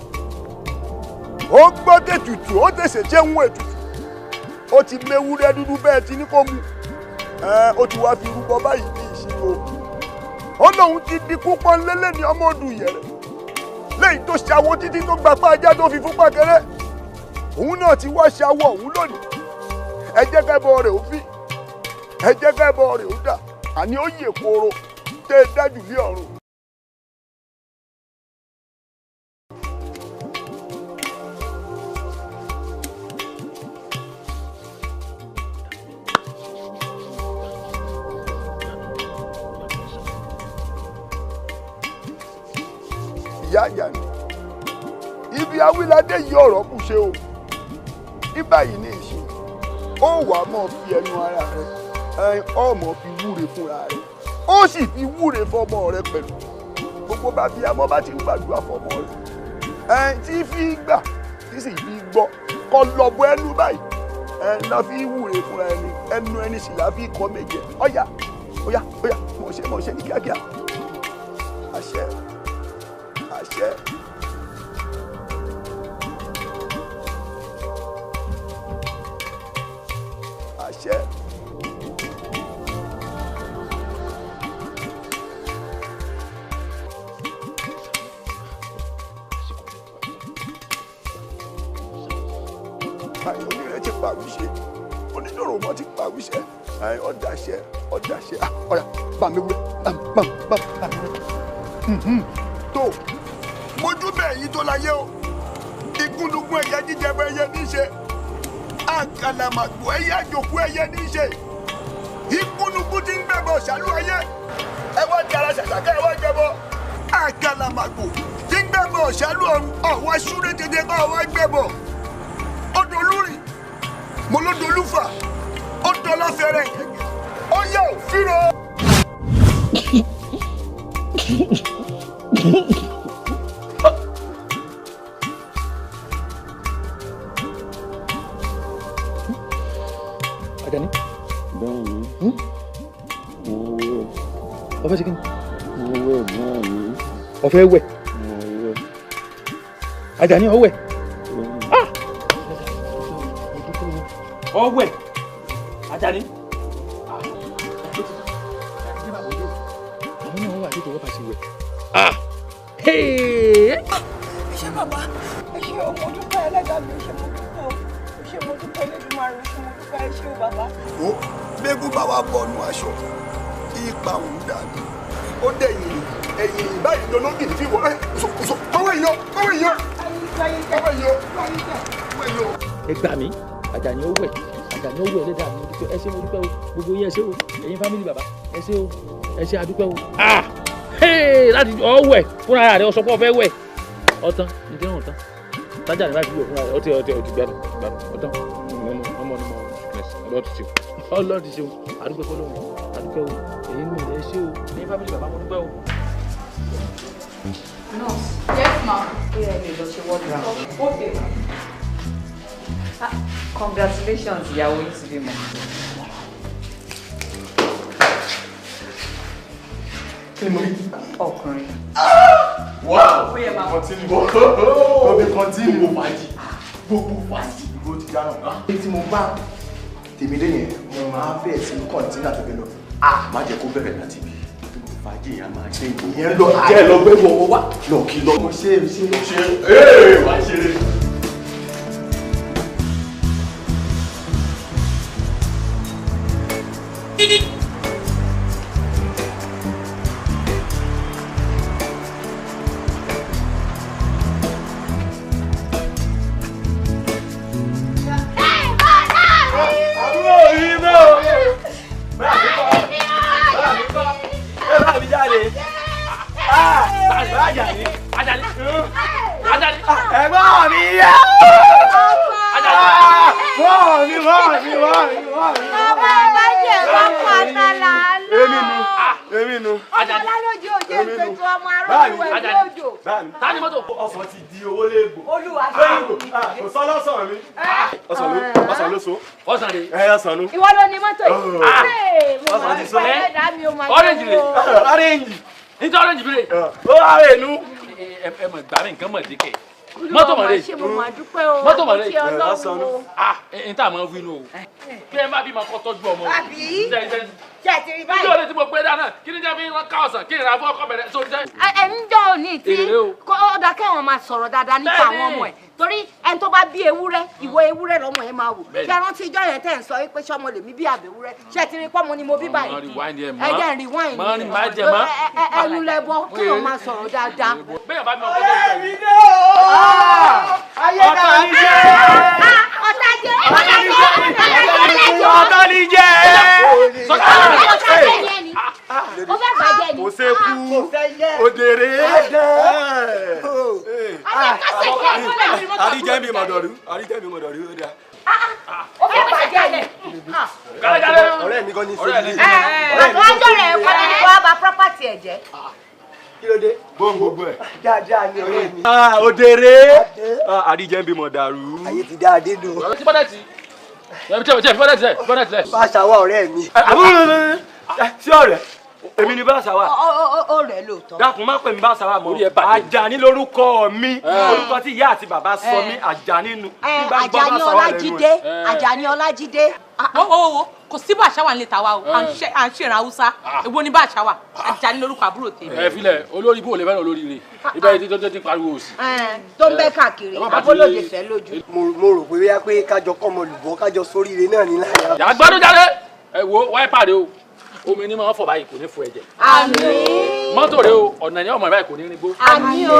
ó gbọ́ tètùtù, ó tẹ̀sẹ̀ ṣe ń wọ ètùtù. Ó ti méwúrẹ́ dúdú bẹ́ẹ̀ ti ní kó mu. Ó ti wá fi rúbọ báyìí ní ìṣirò. Ó lóun ti di kúpọ́n lélẹ̀ ní ọmọ odù yẹ̀rẹ̀. Lẹ́yìn tó ṣàwó títí tó gba pa ajá tó fi fún pàkẹ́rẹ́. Òun náà ti wá ṣàwó òun lónìí. Ẹ jẹ́ kẹ́bọ rẹ̀ ó fi. Ẹ jẹ́ kẹ́bọ rẹ̀ ó dà. Àní ó yè kooro tẹ́ ẹ dájú lé ọ̀run. Ìyá àjà ni ibi awíládé yìí ọ̀rọ̀ kù ṣe o. Ní báyìí ní ìṣe ó wàá mọ̀ fi ẹnu ara rẹ ọmọ fi wúre fúnra rẹ, ó sì fi wúre fọmọ rẹ pẹ̀lú. Gbogbo bá fi amọ́ bá ti ń gbàdúrà fọmọ rẹ tí fi gbà tí sì fi gbọ́ kọ́ lọ́bọ ẹnu báyìí la fi wúre fúnra ẹni, ẹnu ẹni sì la fi kọ́ méje. Ọ̀yà ọ̀yà ọ̀yà mọ̀ ṣe ní kíákíá. Àṣẹ àṣẹ. Àṣẹ. Àyè onírẹ̀ ti pàwíṣe, onídòrò mọ́ ti pàwíṣe, ọ̀dàṣẹ ọ̀dàṣẹ. Ọ̀yà bá mi wúlẹ̀, bá mi bá mi wúlẹ̀. Tó mojú bẹ́ẹ̀ yìí tó láyé o, igúnnugún ẹ̀yẹ jíjẹ bọ ẹyẹ ní í ṣe, àkàlàmàgbò ẹyẹ àjòkú ẹyẹ ní í ṣe, igúnnugún ti ń gbẹ̀bọ̀ ṣàlú ayé, ẹ wá di ara ṣàṣàkẹ́ ẹ wá jẹbọ, àkàlàmàgbò ti ń gbẹ̀bọ̀ ṣàlú ọ̀run, ọ̀wá súré tètè kọ́ ọ̀wá gbẹ̀bọ̀, odò olúrin mo ló dolúfà, ó dọlá fẹrẹ gẹ́gẹ́, ó yẹ òfìrò. Àjàní. Bẹ́ẹ̀ni. Mo wẹ̀. Ó fẹ́ ṣe kí ni? Mo wẹ̀ bẹ́ẹ̀ni. Ó fẹ́ wẹ̀. Mo wẹ̀. Àjàní ó wẹ̀. Ó wẹ̀. Àjàní. Àwọn náà wà tètè wọ́n bá ṣe wẹ̀. Ẹ ṣé bàbá, ẹ ṣé o, mo dúpẹ́ ẹlẹ́dàá mi, ẹ ṣé mo dúpẹ́ o, ẹ ṣé mo dúpẹ́ Elédùmarè, ẹ ṣé mo dúpẹ́, ẹ ṣé o bàbá. Ó gbégún bá wa bọnu aṣọ ipa òun dàbí ó dẹ̀yìn ẹ̀yìn báyìí lọ́lọ́gì ní fíwọ́ ẹ̀ kòsò kọ́wé yọ kọ́wé yọ kọ́wé yọ kọ́wé yọ. Ẹ gbà mí, Àjàní ó wẹ̀, Àjàní ó wẹ̀ ẹlẹ́dàá mi, mo dúpẹ́, ẹ ṣé mo dúpẹ́ o, gbogbo yín ẹ ṣé o, ẹ̀yin fámìlì bàbá ẹ ṣé o, ẹ ṣé adúpẹ́ o. Láti ọwẹ́ fúnra rẹ̀ ọsọ pé ọfẹ́ wẹ̀ ọtán ní ọ̀tán tájà ní bá fi wẹ̀ fúnra rẹ̀ ọtí ọtí ọtí gbádùn gbádùn ọtán ọmọ ọmọ ọmọ ọlọ́run ti ṣeun àdúpẹ́ fọlọ́run àdúpẹ́ o èyí nù ẹ ṣé o ẹ̀yin fámìlì bàbá mo dúpẹ́ o. Nurse. Yes, ma. Ó yẹ kí n lọ ṣe ward round. Okay, ma. Congratulations, ìyàwó yín ti bímọ. Kí ni mo rí? Ọkùnrin. Wow! Ó yẹ máa Continue. Tóbi continue. Gbogbo fàájì. Gbogbo fàájì. Gbogbo ti dáná. Tí mo bá tèmi dé yẹn, mo máa bẹ̀rẹ̀ sí kọ̀ǹtínà tó fẹ́ lọ. Má jẹ́ kó bẹ̀rẹ̀ láti ibi. Fàájì yẹn a máa ṣe ìbò. Ìyẹn lọ Jẹ́ lọ gbé wọ̀ wá. Lọ kí lọ. Mo ṣe é ṣe. Ṣe ee wá ṣeré. Àbúrò mi náà. Ẹ bá mi jáde. Àjàní. Àjàní. Àjàní. Ẹ̀gbọ́n mi yá. Wọ́n mi wọ́n mi wọ́n mi wọ́n mi. Bàbá bá jẹ́ bá pátá là á lọ. Èmi nu. Èmi nu. Ọmọ lálójú òjò ìpètò ọmọ arójú ẹ̀ lójò. Tani mọ́tò. Ọsàn ti di owó léègbò. Olúwa ṣe Léègbò. Kò sọ lọ́sàn mi. Ọsàn ló so. Ọsàn rè. Ẹ ọsàn ló. Ìwọ ló ní mọ́tò yìí. Ee, mo Ọsàn máa ti ń so. pa ẹlẹ́dàá mi, ó máa jẹ́ Orange rè. o. Orange. Nítorí orange rè. Ó wà rè nu. Ẹ mọ̀ gbà mí nǹkan mọ̀ díkẹ̀. Mọ́tò mọ̀rẹ́ mọ́tò mọ̀rẹ́ ah n ta máa ń wínú o kí ẹ má bí máa kọ́ tọ́jú ọmọ o. Àbí? Ṣé ẹ ti rí báyìí? Níjọ́ tí mo gbé dáná kí ni jẹ́ fi ká ọ̀sán kí ìrà fún ọkọ bẹ̀rẹ̀ sórí jẹ́. Ẹ ń jọ òní tí ó dá kẹ́wọ̀n máa sọ̀rọ̀ dáadáa nípa àwọn ọmọ ẹ̀ torí ẹni tó bá bí ewúrẹ́ ìwọ ewúrẹ́ lọ́mọ ẹ̀ máa wò. Ṣé ẹ rántí ijọ́ yẹn tẹ̀ ń sọ pé ṣọmọ lèmi bí àbẹ̀wúrẹ́? Ṣé ẹ ti rí pọ́mọ ni mo bí báyìí? Ẹ jẹ́ ń rewind ẹnu lẹ́bọ kí wọ́n máa sọ̀rọ̀ dáadáa. Ọ̀rẹ́ mi dé o. Ayé náà ní jẹ́. Ọ̀tá jẹ́. Ọ̀tá jẹ́. Ọ̀tá ní jẹ́. Ọ̀tá jẹ́ yẹn ni. Ó fẹ́ bàjẹ́ ni. Kò ṣe kú. Òdèrè. Àríjẹ́ mi mọ̀dọ̀rú. Àríjẹ́ mi mọ̀dọ̀rú ó dáa. Ó fẹ́ bàjẹ́ ni. Ọ̀rẹ́ mi gan ni ṣe yìí. Àtúwájọ́ rẹ̀ kọ́ ni wàá bà property ẹ̀ jẹ́. Kí ló dé? Bóun gbogbo ẹ̀. Dáadáa ni ọ̀rẹ́ mi. Òdèrè. Àríjẹ́ mi mọ̀dàrú. Ayé ti dá adé dùn. Ti bọ́dẹ̀ ti. Bọ́dẹ̀ ti. Bá a ṣàwọ̀ ọ̀rẹ́ mi. Sí ọ̀rẹ́, èmi ni bá a ṣàwà. Ó rẹ̀ lóòótọ́. Dákun má pè mí bá a ṣàwà mọ́. Àjàní lórúkọ mi. Orúkọ tí ìyá àti bàbá sọ mí Àjàní nu. Àjàní Ọlájídé. Àjàní Ọlájídé. Wo kò sí bá àṣà wà nílé tàwa o, à ń ṣèràn Haúsá. Èwo ni bá àṣà wà? Àjàní lórúkọ àbúrò tèmi. Ẹ filẹ̀ olórí bó lè fẹ́ràn olórí rẹ̀ ibà yìí tó ti pariwo òsì. Tó ń bẹ́ káàkiri abólóde fẹ́ lójú. Mo rò pé bóyá pé kájọ kọ́mọ lùbọ́ kájọ sóríire náà ní láyà. Yà á gbádùn jáde. Ẹ wo wáìpà rẹ o, omi ni máa ń fọ báyìí kò ní fọ ẹ̀jẹ̀. Àmín. Mọ́tò rẹ o, ọ̀nà ìyá ọmọ báyìí kò ní ringbó. Àmín o.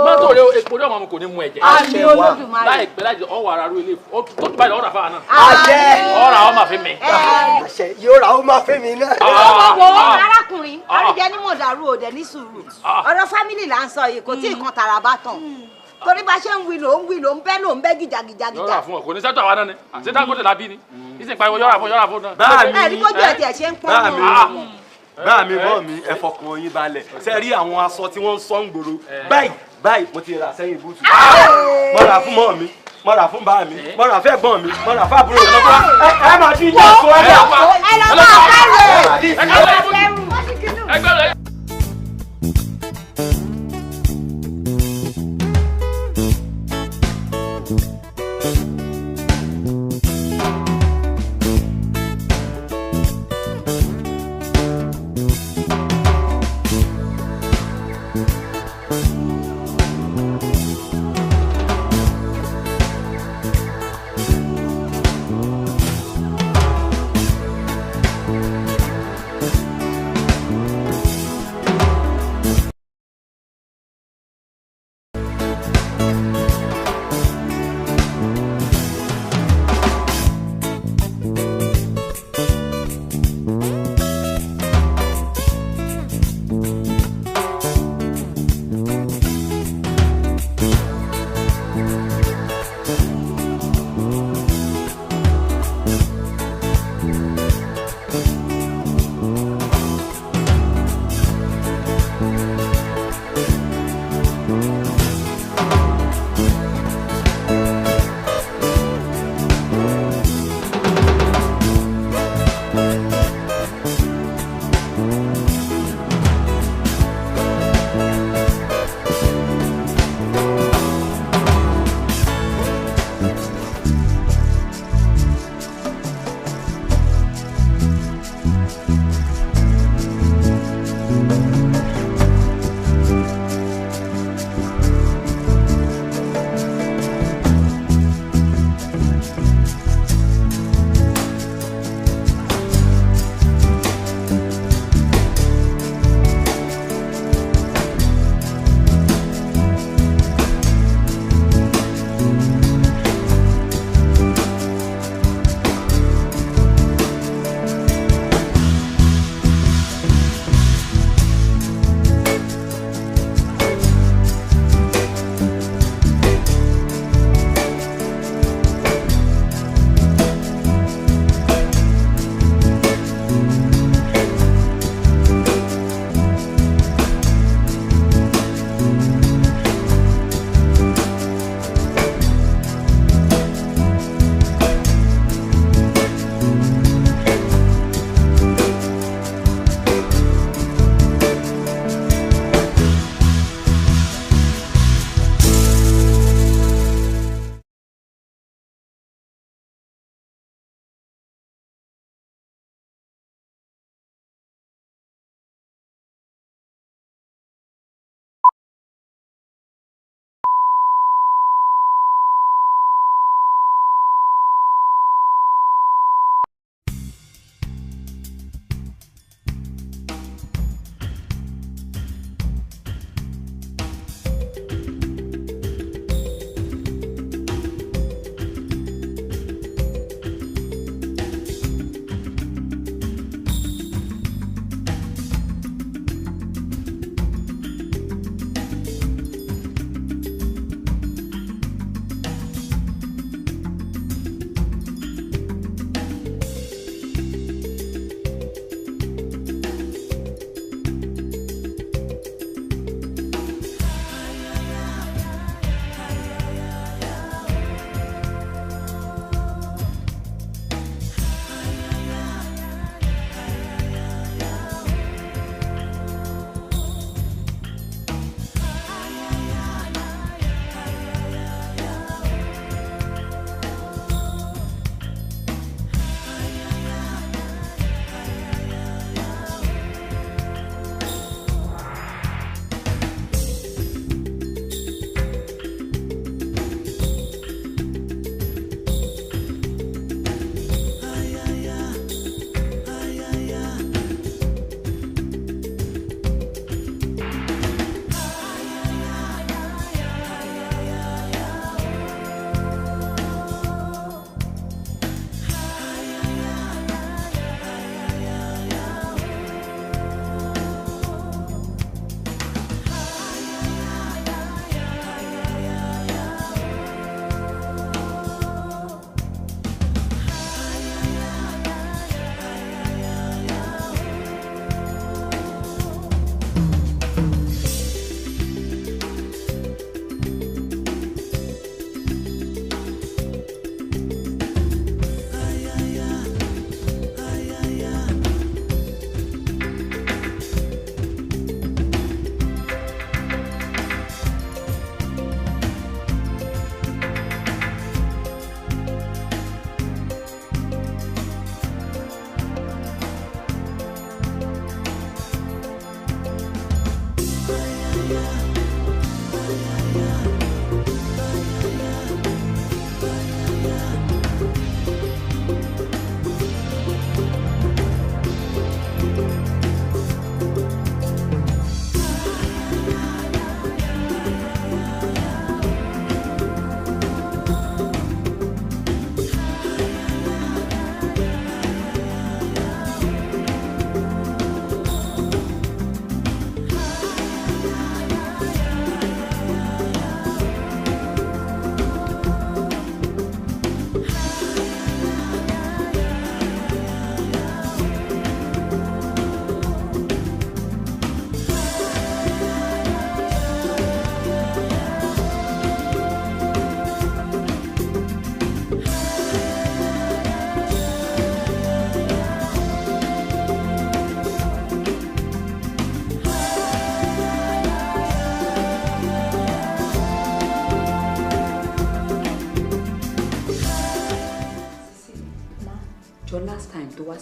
Mọ́tò rẹ o, epo rẹ ọmọ mi kò ní mu ẹ̀jẹ̀. Àmín Olódùmarè. Láìpẹ́ láì ọwọ́ ara rú ilé tó tó báyìí ọ̀rà fáwọn náà. Àṣẹ. Ọ̀rà ọmọ fi mi. Àṣẹ yóò rà ó máa fẹ́ mi náà. Wo arákùnrin àríjẹ ní mọ̀dàrú òdẹ ní sùúrù. Ọ̀rọ̀ fámìlì là ń sọ yìí kò tí ì kan tàrà bá tàn. Torí bá ṣe ń wí ló ń wí ló ń bẹ́ ló ń bẹ́ gìjàgìjàgìjà. Yọ̀rà fún ọ kò ní sẹ́tọ̀ àwa náà ni ṣé Dangote la bí ni ìsìn pariwo yọ̀rà fún yọ̀rà fún náà. Báà mi bójú ẹ̀ tiẹ̀ ṣe ń pọ́n báà mi báà mi bọ́ mi ẹ fọkàn yín balẹ̀ ṣe rí àwọn aṣọ tí wọ́n ń sọ ń gbòòrò báyìí báyìí mo ti rà sẹ́yìn búùtù. Mo rà fún mọ́ mi, mo rà fún bá mi, mo rà fẹ́ gbọ́n mi, mo rà fún àbúrò mi. Ẹ máa dín ìjà sọ ẹ lọ. Ẹ lọ bá a fẹ́ rẹ̀.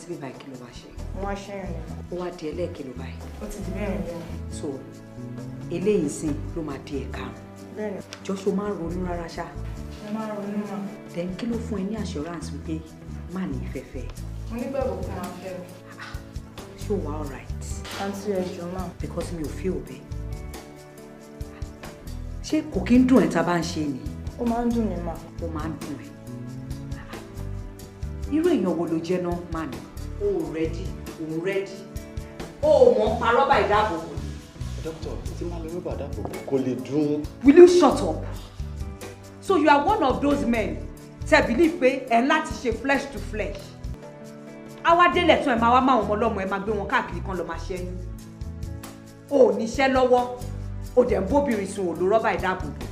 síbí báyìí kí ló wá ṣe? Mo wá ṣẹ́yìn ni. Ó wá di ẹlẹ́ẹ̀kẹ́ ló báyìí. Ó ti di mẹ́rin bẹ́ẹ̀. So eléyìí sìn ló máa di ẹ̀karùn-ún. Bẹ́ẹ̀ni. Jọ́sọ máa ń ronú rárá ṣá. Mo máa ń ronú mà. Then kí ló fún ẹ ní assurance wípé má ní ìfẹ́fẹ́? Mo nígbàgbọ́ pé máa fẹ́ mi. Ṣé o wà alright? Àǹtí ẹ jọ̀ọ́ mà. Because mi ò feel bẹ́ẹ̀. Ṣé kò kí ń dùn ẹ́ tá a bá ń ṣe ni? Ó máa ń dùn mí mà. Ó máa ń dùn ẹ́. Irú èèyàn wo ló jẹ́ náà má ní? O ò ready, o ò ready. O ò mọ̀ ń pa rọ́bà ìdáàbòbò. Dókítà, tí máa lo rọ́bà ìdáàbòbò kò lè dùn. Will you shut up? So you are one of those men tẹ́ believe pé ẹ̀ ń láti ṣe flesh to flesh. Àwa délẹ̀ tún ẹ̀ máa wá máa ọmọ ọlọ́mọ ẹ̀ máa gbé wọn káàkiri kan lọ máa ṣẹ́yún. O ò níṣẹ́ lọ́wọ́, o dẹ̀ ń bóbìnrin sùn ò lo rọ́bà ìdáàbòbò.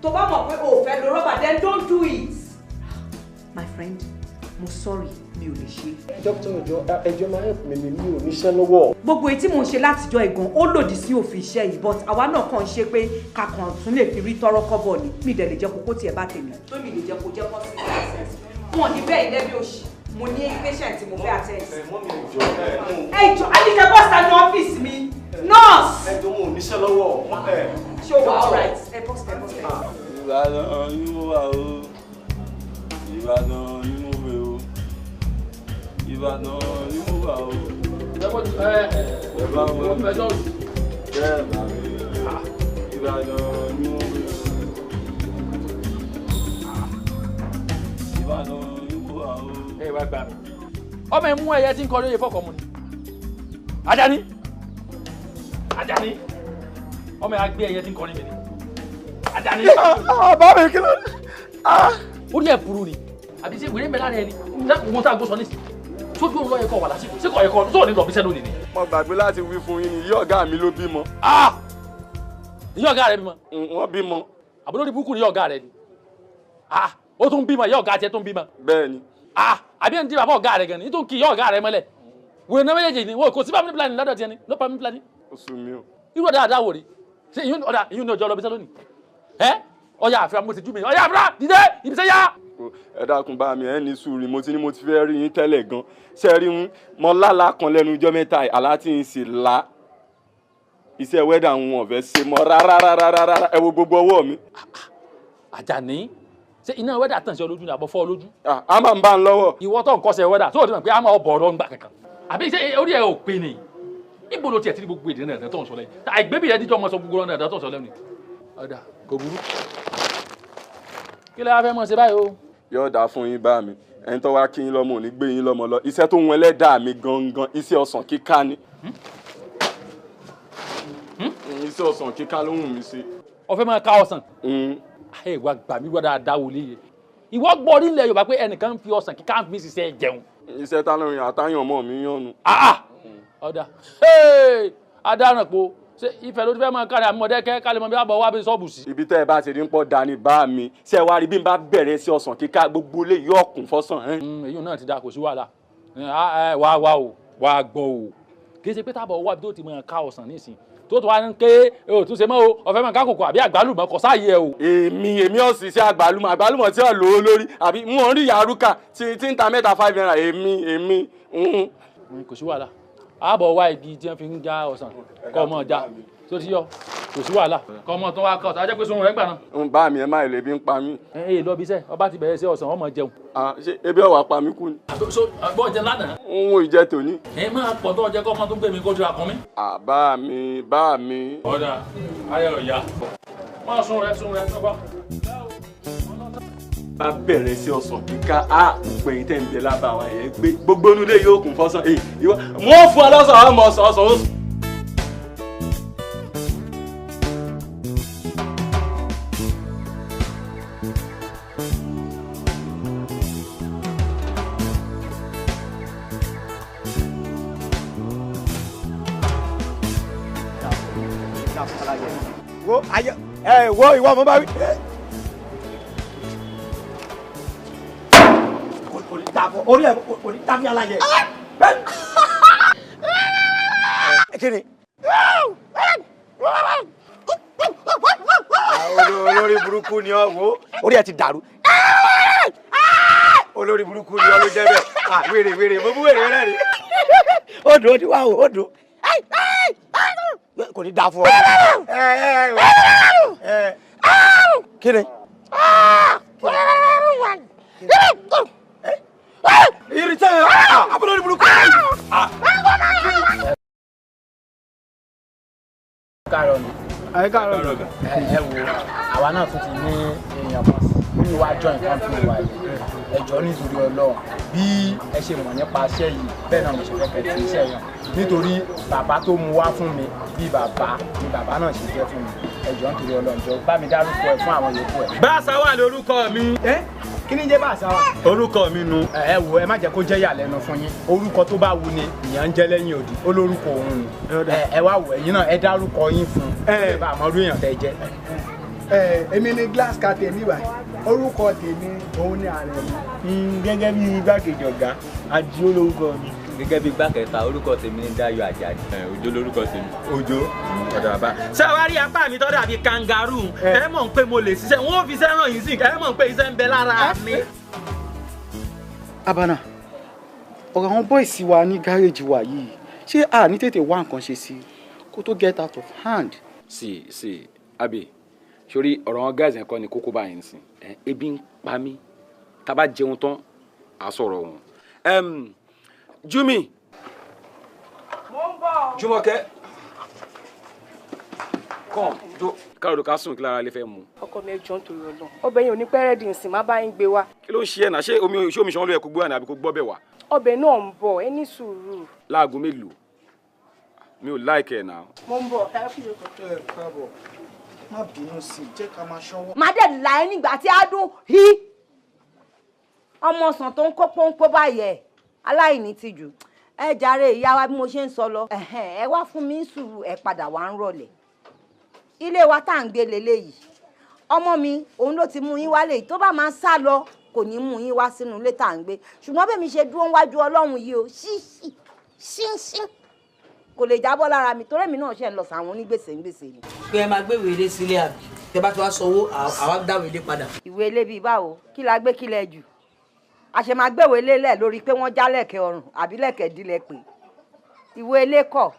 Tó bá mọ̀ pé o ò fẹ́ lo rọ́bà, then don't do it. My friend, mo sorry, mi ò lè ṣe. Dókítà, ẹjọ́ máa help mi, mi ò níṣẹ́ lọ́wọ́. Gbogbo èyí tí mò ń ṣe látijọ́ ìgàn ó lòdì sí òfin iṣẹ́ yìí, but àwa náà kàn ń ṣe pé kakàn tún lè fi rí tọ́rọ́ kọ́bọ̀ ni. Mi dẹ̀ lè jẹ́ kókó tiẹ̀ bá tèmi. Tó mi lè jẹ́ kó jẹ́ consequences. Wọn ní bẹ́ẹ̀ ilé bí òṣì. Mo ní patient tí mo fẹ́ attend. Ẹ jọ̀ọ́, Àníkẹ́ bọ́sà ní ọ́fíìsì mi. Nurse! Ẹ jọ̀ọ́, mo ò níṣẹ́ lọ́wọ́. Ṣé o wà alright? Ẹ bọ́sà, ẹ bọ́sà. Ìbàdàn ni mo wà o. Ìbàdàn ni mo wẹ̀ o. Ìbàdàn ni mo wà o. Ẹ bá wọn bẹ́ẹ̀ bá mi. Ìbàdàn ni mo wẹ̀ o. Ìbàdàn ni mo wà o. Ẹ wá gbà mí. Ọmọ ẹ mú ẹyẹ tí ń kọ lóye fọkọ mu ni. Àjàní. Àjàní. Ọmọ ẹ á gbé ẹyẹ tí ń kọ ní mi ni. Àjàní. Bàbá mi kí ló dé? Orí ẹ burú ni. Àbí ṣé wèrè ń bẹ lára ẹni? Mo tá a gbó sọ nísìnyí. Sójú òun lọ yẹ kọ wà lásìkò. Ṣé kò yẹ kọ sóò ní lọ bí sẹ́nu nìyí? Mo gbàgbé láti wí fún yín ni ìyá ọ̀gá mi ló bímọ. Ìyá ọ̀gá rẹ bímọ? Wọ́n bímọ. Àbúrò burúkú ni ìyá ọ̀gá rẹ ni. Ó tún bímọ, ìyá ọ̀gá tiẹ̀ tún bímọ. Bẹ́ẹ̀ni. Àbí ẹni tí bàbá ọ̀gá rẹ gan ni, nítorí kí ìyá ọ̀gá rẹ mọ́lẹ̀. Wèrè náà méjèèjì ni, kò sí family planning lọ́dọ̀ tiẹ̀ ni, no family planning. Ó sú mi o. Irú ọ̀dà àdáwò rí. Ṣé ìyún ọ̀dà ìyún ní ọjọ́ lọ bí sẹ́ lónìí? Ẹ́ ọ̀yà àfihàn mo ti jú mi, ọ̀yà àfihàn dìde ìbísẹ́ yá. Ẹ dákun bá mi, ẹ ní sùúrù, mo ti ní mo ti fẹ́ rí yín tẹ́lẹ̀ gan. Ṣé rí ń mọ lálàá kan lẹ́nu ijọ́ mẹ́ta àlá tí ń sì la. Iṣẹ́ wẹ́dà ń wọ̀n fẹ́ ṣe mọ́ rárá rárá rárá, ẹ wo gbogbo ọwọ́ mi. Àjàní, ṣé iná wẹ́dà tàn sí ọ lójú ni àbọ̀ fọ́ ọ lójú? A máa ń bá ń lọ́wọ́. Ìwọ tó ń kọ́ṣẹ́ wẹ́dà tó o ti mọ̀ pé a máa bọ̀ ọ̀rọ̀ ń gbà kankan. Àbí ṣé orí ẹ ò pé ni? Ibo ló tiẹ̀ ti ní gbogbo èdè náà tó ń sọ lẹ́yìn? Àìgbébí rẹ díjọ́ ọmọ sọ gbogbo ọ̀nà tó ń sọ lẹ́nu. Ọ̀dà kò burú. Kí lẹ wá fẹ́ mọ̀ ṣe báyìí o? Yóò dáa fún yín bá mi, ẹni tó wá kí yín lọ́mọ ò ní gbé yín lọ́mọ lọ. Iṣẹ́ tó ń wọn ẹlẹ́dàá mi gangan, iṣẹ́ ọsàn kíká ni. Iṣẹ́ ọsàn kíká ló wù mí sí. Ó fẹ́ máa ká ọsàn? Ẹ wá gbà mí gbọ́dọ̀ dáwọ́ léye. Ìwọ gbọ́ nílẹ̀ Yorùbá pé ẹnìkan ń fi ọsàn kíká fi ṣiṣẹ́ jẹun. Iṣẹ́ táwọn àtàyàn ọmọ mi yànnú. Ọ̀dà adaràn po, ṣé Ifẹ̀ ló ti fẹ́ máa kárí àmì Mọ̀dẹ́kẹ́ kálí mọ́ bí wàá bọ̀ wá bí sọ́ọ̀bù sí. Ibi tẹ́ ẹ bá ti rí ń pọ̀ dání bá mi, ṣé ẹ wá rí bí n bá bẹ̀rẹ̀ sí ọsàn kíká gbogbo ilé yóò kún fọ́sàn. Èyí náà ti da, kò sí wàhálà. Wá wá o, wá gbọ́ o. Kì í ṣe pé tábọ̀ wá bí tó ti máa ká ọsàn nísìn tó tó wá ń ké o tún ṣe mọ́ o, ọ̀fẹ́ máa ká kòkò àbí àgbálùmọ̀ kò sáàyè ẹ o. Èmi ọ̀sìn sí àgbálùmọ̀, àgbálùmọ̀ tí ò lówó lórí àbí mo ń rí yàrúkà tí ń ta mẹ́ta 5 naira èmi. Kò sí wàhálà. Àbọ̀ wá igi tí wọ́n fi ń já ọsàn kọ́ ọmọ já tó ti yọ, kò sí wàhálà kọ́ ọmọ tó wá kọ́ ọ̀sán ajẹ́ pé sunrun rẹ̀ gbà náà. Ń bá mi ẹ má lè bí ń pa mí. Ẹ ẹ lọ bí iṣẹ́ ọba ti bẹ̀rẹ̀ sí ọsàn ọmọ jẹun. Ṣé ebi ọ̀wà pa mí kú ni. Bọ́ jẹ lánàá. Ń wo ìjẹ tòní. Ẹ máa pọ̀ tó jẹ́ kọ́ ọmọ tó gbé mi kó jura kan mi. Bá mi bá mi. Ọ̀dà ayé ọ̀yà máa sun rẹ sọ́gbà. Bá bẹ̀rẹ̀ sí ọsàn kíká á gbẹ̀yìn tẹ̀ ń bẹ lábàá wa yẹn gbé gbogbo inú ilé yóò kún fọ́sàn èyí ìwọ wọ́n fún ọ lọ́sàn ọmọ ọsàn ọsàn ó. Wo ayé ẹ wo ìwọ mo bá wí. Orí ẹ kò ní dábí aláyẹ. Kí ni? Olórí burúkú ni ọ wo, orí ẹ ti dàrú. Olórí burúkú ni ọ ló jẹ́ bẹ́ẹ̀. Wèrè wèrè mo bú wèrè rẹ rí. Ó dùn ó ti wá o, ó dùn. Kò ní dáa fún ọ. Kí ni? Irinṣẹ́ abúlé ní burúkú. Káàárọ̀ ni. Ẹ káàárọ̀ ni. Ẹ wo àwa náà tún ti ní èèyàn kan sí wá join company wa yìí. Ẹ jọ̀ọ́ nítorí Ọlọ́run bí ẹ ṣe mọ̀ nípa iṣẹ́ yìí bẹ́ẹ̀ náà mo ṣe fẹ́ kẹ́ ti iṣẹ́ yẹn nítorí bàbá tó mú wá fún mi bí bàbá ni bàbá náà ṣe jẹ́ fún mi. Ẹ jọ̀ọ́ nítorí Ọlọ́run jọ̀ọ́ bá mi dárúkọ ẹ fún àwọn yòókù ẹ. Báṣáwà lorúkọ mi. Kí ni jẹ́ Báṣáwà? Orúkọ mi nu. Ẹ wo ẹ má jẹ́ kó jẹ́ ìyàlẹ́nu fún yín. Orúkọ tó bá wù ni ìyẹn ń jẹ́ lẹ́yìn òdì. Ó lórúkọ òun ni. Ẹ wá wò ẹ̀yin náà ẹ dárúkọ yín fún un. Ẹ bá àmọ́ orí èèyàn tẹ́ jẹ́. Èmi ni glass captain mi wà. Orúkọ tèmi òun ni ààrẹ mi. Gẹ́gẹ́ bí igbákejì ọ̀gá, Ajíó lórúkọ mi. Gẹ́gẹ́ bí igbákẹta, orúkọ tèmi ni Dayọ̀ Àjàdí. Òjó lórúkọ tèmi. Òjó ọ̀dọ̀ bàbá. Ṣé wàá rí apá mi tó dàbí kangaroo? Ẹ mọ̀ pé mo lè ṣiṣẹ́, wọ́n ò fi iṣẹ́ ràn yín sí, ẹ mọ̀ pé iṣẹ́ ń bẹ lára mi. Abana, ọ̀rọ̀ àwọn bọ́ìsì wa ní gáréèjì wa yìí, ṣé a ní tètè wá nǹkan ṣe sí kó tó get out of hand? Sí, Abi, sórí ọ̀rọ̀ àwọn guys yẹn kọ́ ni kókó báyìí nsìn. Ebi ń pa mí, tá a bá jẹun tán, à sọ̀rọ̀ wọn. Jumi. Mo ń bọ̀. Jùmọ̀kẹ́. Come, jo. Káàró ká sùn kí lára lè fẹ́ mu. Ọkọ mi ẹ jọ̀ọ́ nítorí Ọlọ́run. Ọbẹ̀ yẹn ò ní pẹ́ rẹ́dì nsìn, má bá yín gbé wá. Kí ló ń ṣe ẹ̀ náà? Ṣé omi ṣan ló yẹ kó gbé wá ní àbí kó gbọ́ bẹ̀ wá? Ọbẹ̀ náà ń bọ̀, ẹ ní sùúrù. Láago mélòó? Mi ò láìkẹ́ ẹ̀ náà. Mo ń bọ̀. Ẹ káàbọ̀, má bínú sí i, jẹ́ ká máa ṣọ́wọ́. Má dẹ̀ là ẹ́ nígbà tí á dún hí. Ọmọ ọsàn tó ń kó pọ́npọ́ báyẹ̀ aláìní tìjú. Ẹ jàre ìyá wa bí mo ṣe ń sọ lọ. Ẹ wá fún mi ń sùúrù, ẹ padà wá ń rọlẹ̀. Ilé wa tá à ń gbé leléyìí. Ọmọ mi òun ló ti mú yín wálé yìí. Tó bá máa ń sá lọ kò ní mú yín wá sínú ilé tá à ń gbé. Ṣùgbọ́n bẹ́ẹ̀ mi ṣe dúró níwájú Ọlọ́run yìí o, ṣíṣí ṣíṣí kò lè jábọ́ lára mi torí èmi náà ṣe ń lọ sàwọn onígbèsè ń gbèsè ni. Pé ẹ máa gbé ìwé ilé sílé àbí tẹ bá ti wá sanwó àwa dá ìwé ilé padà. Ìwé ilé bíi báwo? Kí la gbé kí lẹ jù? A ṣe máa gbéwèé lélẹ̀ lórí pé wọ́n já lẹ̀kẹ̀ ọrùn àbí lẹ̀kẹ̀ dílẹ̀ pé. Ìwé ilé kọ̀.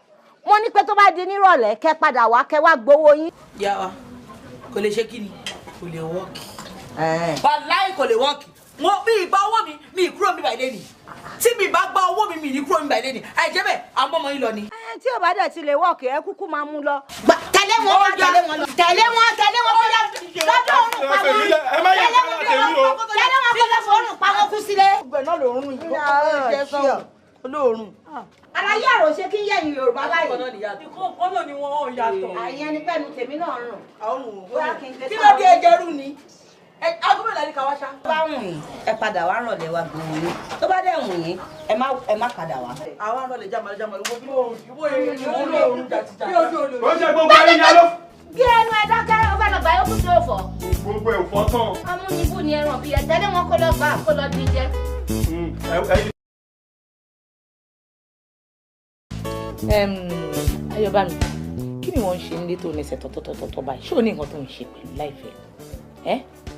Mo ní pé tó bá di nírọ̀lẹ́ kẹ́ padà wá kẹ́ wá gbowó yín. Yá wa, kò lè ṣe kí ni? Kò lè wọ́ọ̀kì. Wàláì kò lè wọ́ọ̀kì. Mo mi ì bá owó mi, mi ì kúrò mi báyìí lẹ́nìí. Tí mi bá gba owó mi, mi ní kúrò mi báyìí lẹ́nìí. Àìjẹ́ bẹ́ẹ̀, àwọn ọmọ yín lọ ni. Tí ò bá dẹ̀ ti lè wọ́ọ̀kì, ẹ kúkú máa mú lọ. Tẹ̀lé wọn wá, tẹ̀lé wọn lọ. Tẹ̀lé wọn, tẹ̀lé wọn kó lọ. Lọ́dọ̀ òórùn pa wọn. Tẹ̀lé wọn tẹ̀lé wọn kó lọ fòórùn pa wọn kú sílé. Ọgbẹ̀ náà lòórùn yìí. Olóòórùn. Àlàyé àròṣe kí ń yẹ̀yìn Yorùbá báyìí. Ìkọ̀ọ̀kan náà ni wọ́n ò yàtọ̀. Àyẹn ni pẹ̀lú tèmi náà rùn. Kí ló dé ẹjẹrú ni? Aago mélòó ni ká wá ṣá? Tó bá wùn yín, ẹ padà wá rọ̀lẹ́ wa gbòòrò yín. Tó bá dẹ̀ wùn yín, ẹ má padà wá. Àwa rọ̀lẹ́ jámàlú jámàlú wo bí òórùn jàtìjà. Ó ṣe gbogbo ayé ni ló. Gé ẹnu ẹ dákẹ́, ó fẹ́ lọ gbà yóò kú sí òfò. Gbogbo ẹ̀ fọ́ tán. Amúnibú ni ẹran bí ẹ tẹ́lẹ̀ wọn kó lọ gbà kó lọ dín jẹ. Ayọ̀bámi, kí ni wọ́n ń ṣe nílé tó ní ẹsẹ̀ tọ̀tọ̀tọ̀tọ̀ báyìí? Ṣé o ní nǹkan tó ń ṣe pẹ̀lú láìfẹ́?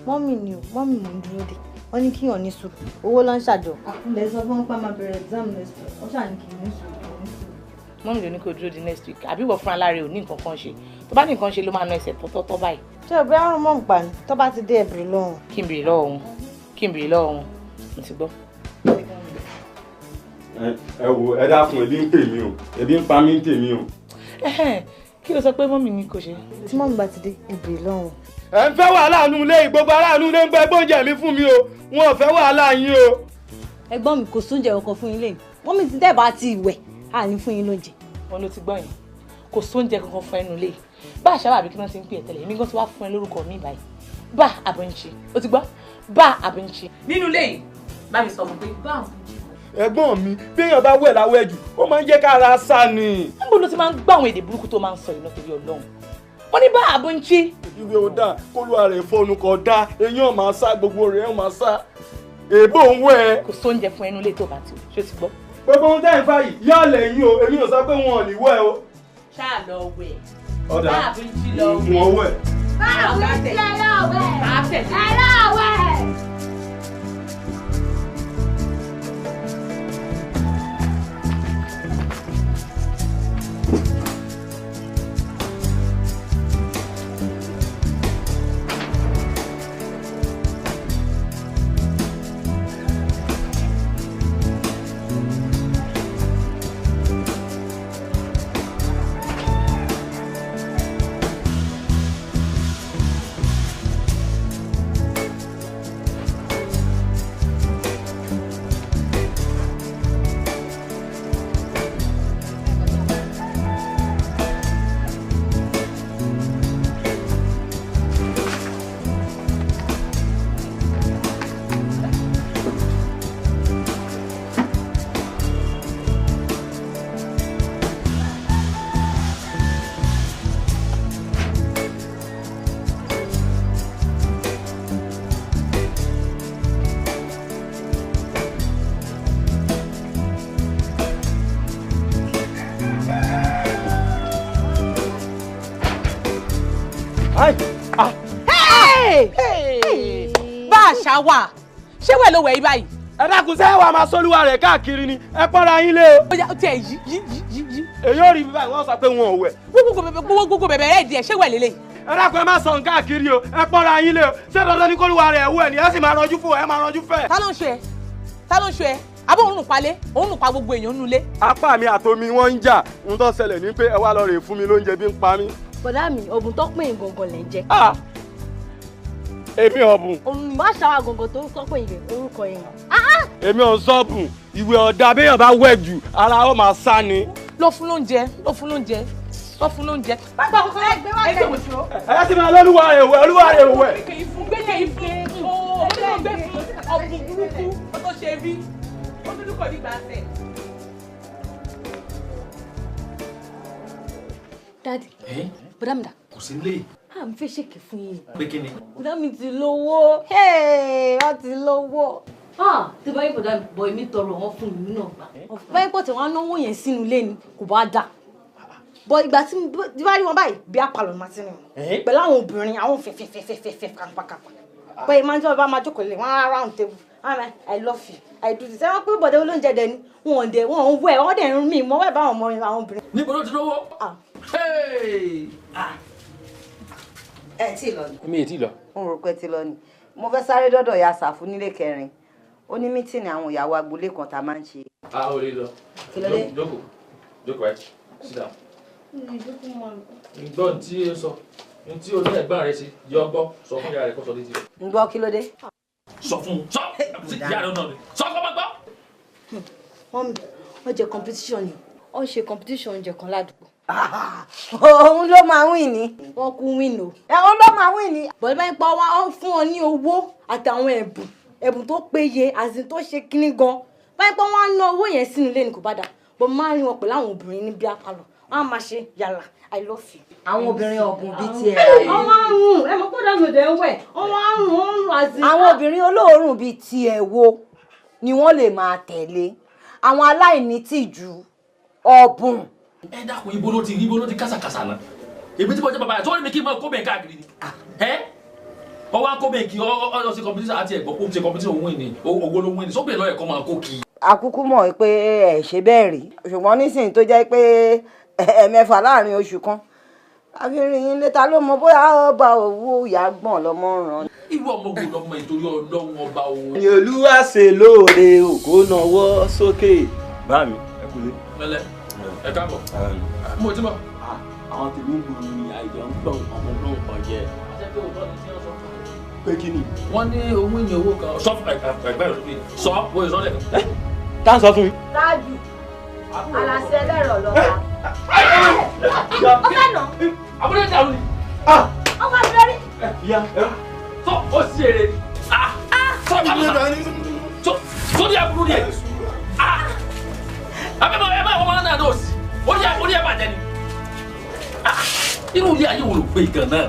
Mọ́mì ni o, mọ́mì mò ń dúró dè. Wọ́n ní kíyàn ní sùúrù, owó ló ń ṣàjọ. Àkúnlẹ̀ sọ fún wọn pé a máa bẹ̀rẹ̀ exam next week, wọ́n ṣáà ní kí n ní sùúrù. Mọ́mì ló ní kó dúró di next week, àbí ìwọ fúnra lára ò ní nǹkan kan ṣe. Tó bá ní nǹkan ṣe ló máa na ẹsẹ̀ tọ́tọ́tọ́ báyìí. Ṣé o bí àrùn mọ̀ ń pa ni? Tó bá ti dé ẹ bèrè lọ́wọ́ wọn. Kí n bèrè lọ́wọ́ wọn, kí n bèrè lọ́wọ́ wọn, mo ti gbọ́. Ẹ wo ẹ dákun, ebi ń pè mí o, ebi ń pa mí ń tèmi o. Kí ló sọ pé mọ́mì ní kò ṣe? Tí mọ́mì bá ti dé, ẹ bèrè lọ́wọ́ wọn. Ẹ ń fẹ́ wàhálà nù ilé, gbogbo aráàlú ilé ń gbẹ gbóúnjẹ mi fún mi o, wọn ò fẹ́ wàhálà yín o. Ẹ̀gbọ́n mi kò sóúnjẹ ọkọ fún yín lẹ́yìn. Mọ́mì ti dẹ́ bá ti wẹ̀, à ní fún yín lóúnjẹ. Wọn ló ti gbọ́ yẹn, kò sóúnjẹ kankan fún ẹnu ilé. Bá àṣà àbí kí wọ́n ti ń pè é tẹ́lẹ̀, èmi gan ti wá fún ẹ lórúkọ mi báyìí. Bá àbọ̀nṣe, o ti gbọ́? Bá àbọ̀nṣe. Nínú ilé yìí, bá mi sọ fún pé bá àbọ̀nṣe. Ẹ̀gbọ́n mi, béèyàn bá wẹ̀ láwẹ̀ jù, ó máa ń jẹ́ kára sá ni. Níbo ló ti máa ń gbọ́ àwọn èdè burúkú tó máa ń sọ yìí torí Ọlọ́run? Wọ́n ní bá àbọ̀nṣe. Ìwé ò dáa, kólúwa rẹ̀ fọnù kọ̀ dáa, eyín ọ̀ máa sá, gbogbo rẹ̀ ọ̀ máa sá. Èèbò ń wẹ̀. Kò sóúnjẹ fún ẹnu ilé tó bá ti wẹ̀, ṣé o ti gbọ́? Gbogbo ohun tẹ́ ń fà yìí, yóò lẹ̀ yín o, èmi ò sọ pé wọn ò ní wẹ̀ o. Ṣáà lọ wẹ̀. Ọ̀dà, Bá àbọ̀nṣe lọ wẹ̀. wọ́n wẹ̀. Bá àbọ̀nṣe lọ wẹ̀. Ẹ lọ wẹ̀. Bá a ṣá wà, ṣé wẹ̀ ló wẹ̀ yí báyìí? Ẹ dákun, ṣé wàá máa sọ́lúwa rẹ̀ káàkiri ni? Ẹ pọ́nra yín lé o. Ó yá, ó tiẹ̀ yí yí yí yí yí. Èyí ò rí bí báyìí, wọ́n sọ pé wọn ò wẹ̀. Gbogbo bẹ̀bẹ̀ rẹ̀ díẹ̀, ṣé wẹ̀ lélẹ̀? Ẹ dákun, ẹ má sọ nǹkan káàkiri o, ẹ pọ́nra yín lé o. Ṣé dandan ni kólúwa rẹ̀ wẹ̀ ni? Ẹ sì máa ranjú fún ẹ, máa ranjú fẹ́. Ta ló ń ṣe ẹ? Ta ló ń ṣe ẹ? Àbó òun nù palẹ̀, òun nù pa gbogbo èèyàn nulẹ̀. Apá mi àtomi wọ́n ń jà, ń tó ṣẹlẹ̀ ní pé ẹ wá lọ rè fún mi lóúnjẹ bí ń pa mí. Bọ̀dá mi, ọ̀bùn tó pè é gangan lẹ̀ ń jẹ. Èmi ọ̀bùn. Òun bá ṣàwà gangan tó ń sọ pé ìrẹ̀ orúkọ yẹn. Èmi ò ń sọ́ọ̀bùn, ìwé ọ̀dà béèyàn bá wẹ̀ jù, ara ó máa sá ni. Lọ fún lóúnjẹ, lọ fún lóúnjẹ, lọ fún lóúnjẹ. Bàbá kọ́kọ́ ẹ gbé wá kẹ́. Ẹ ti máa lọ́lúwa rẹ̀ wẹ̀, olúwa rẹ̀ wẹ̀. Gbé kẹ́ ìfún, ooo, gbé fún ọ̀bùn burúkú, ó tó ṣe rí, ó dúdú kọ̀ nígbà tẹ̀. Daddy, bọ̀dá mi dà. Kò sí nílé. À ń fẹ́ ṣèké fún yín. Pé kí ni? Bọ̀dá mi ti lówó. Wọ́n ti lówó. Tí báyìí bọ̀dá mi bọ̀ èmi tọrọ wọn fún mi náà gbà. Báyìí pọ̀ tí wọ́n á náwó yẹn sínú ilé ni kò bá dà. Bọ̀ ìgbà tí bá rí wọn báyìí bí apalọ̀ máa ti rìn wọn. Pẹ̀lú àwọn obìnrin àwọn fẹ̀fẹ̀fẹ̀fẹ̀fẹ̀ kàǹpàkàǹpà. Bẹ́ẹ̀ máa ń jọ́ bá máa jókòó lé wọn á round table. I love you, I do this. Ẹ wọ́n pé bọ̀dá olóúnjẹ dẹ ni wọn ò dẹ̀ wọn ò ń wẹ̀ wọ́n dẹ̀ ń mí mọ́ wẹ̀ bá àwọn ọmọ àwọn obìnrin. Níbo ló ti lówó? Ẹ tí ì lọ ni. Mi ì tí ì lọ. Mo rò pé ti lọ ni. Mo fẹ́ sáré dọ́dọ̀ ya Sàfú nílé kẹrin. Ó ní mítìnì àwọn ìyàwó agboolé kan tá a máa ń ṣe. A ò lè lọ. Kí ló dé? Jókòó, jókòó ẹ, sit down. Ǹgbọ́n tí o sọ, tí o ní ẹ̀gbọ́n rẹ ṣe, yọ gbọ́, sọ fún ìyá rẹ kó sọ létí rẹ. Ǹgbọ́ kí ló dé? Sọ fún un, sọ ìyá rẹ náà ni, sọ fún ọmọ gbọ́. Mọ́mí, wọ́n jẹ competition ni. Wọ́n ṣe competition oúnjẹ kan ládùúgbò. Òun ló máa win ni. Wọ́n kú win o. Òun ló máa win ni. Bọ̀dé bá ń pa wá, ó ń fún ọ ní owó àtàwọn ẹ̀bùn, ẹ̀bùn tó péye, àti tó ṣe kíní gan. Báyìí pé wọ́n á ná owó yẹn sínú ilé ni kò bá dà. Bọ̀ máa ń rí wọn pẹ̀lú àwọn obìnrin ní bí apalọ̀. Wọ́n á máa ṣe yàrá, I love you. Àwọn obìnrin ọ̀bùn bíi tiẹ̀. Wọ́n á rùn, ẹ mọ̀ pé ọ̀dà mi ò dẹ̀ ń wẹ̀. Wọ́n á rùn, wọ́n ń rùn àti. Àwọn obìnrin olóòórùn bíi tiẹ̀ wo ni wọ́n lè máa tẹ̀lé. Àwọn aláìní tìjú ọ̀bùn. Ẹ dákun, ibo ló ti ibo ló ti kásàkásà náà? Èmi tí mo jẹ́ bàbá yẹn, tó ní mi kí n máa kó bẹ́ẹ̀ káàkiri ni. Ẹ ọwọ́ akó bẹ́ẹ̀ kí ọ ṣe competition àti ẹ̀gbọ́n kó ṣe competition òun ní owó ló win ní sóbì lọ́yẹ̀ kó máa kó kí. Àkúkú mọ̀ pé ẹ ṣe bẹ́ẹ̀ rí, ṣùgbọ́n nísìnyí tó jẹ́ pé ẹ̀ẹ̀mẹ́fà láàrin oṣù kan àfihàn yín létà ló mọ bóyá ọba owó ìyá gbọ̀n lọ́mọ ràn. Irú ọmọ wo lọmọ ìtorí Ọlọ́run ọba o. Ni Olúwa ṣe lóore òkó nawọ́ sókè. Bá mi, ẹ kúlé. Mẹ́lẹ̀, ẹ káàbọ̀. Mo ti bọ̀. Àwọn tèmi ń gbòòrò ni àìjọ ń gbọ̀n ọmọ náà kàn jẹ. Pé kí ni? Wọ́n ní owó ìní owó kan. Sọ fún ẹgbẹ́ rẹ̀ lóbi. Sọ wo ìsọ̀lẹ̀ kan. Tá ń sọ fún mi. Tájù, aláṣẹ ẹlẹ́rọ̀ lọ́ba. Ó fẹ́ nà. Àbúrò ìdàrú ni. Ó fẹ́ lórí. Sọ ó sì èrè. Sọ sórí àbúrò rẹ̀. Àbẹ̀mọ̀ ẹ máa wọ́n máa ń náà sí. Orí ẹ bàjẹ́ ni. Irú ilé ayé wo ló gbé gan náà?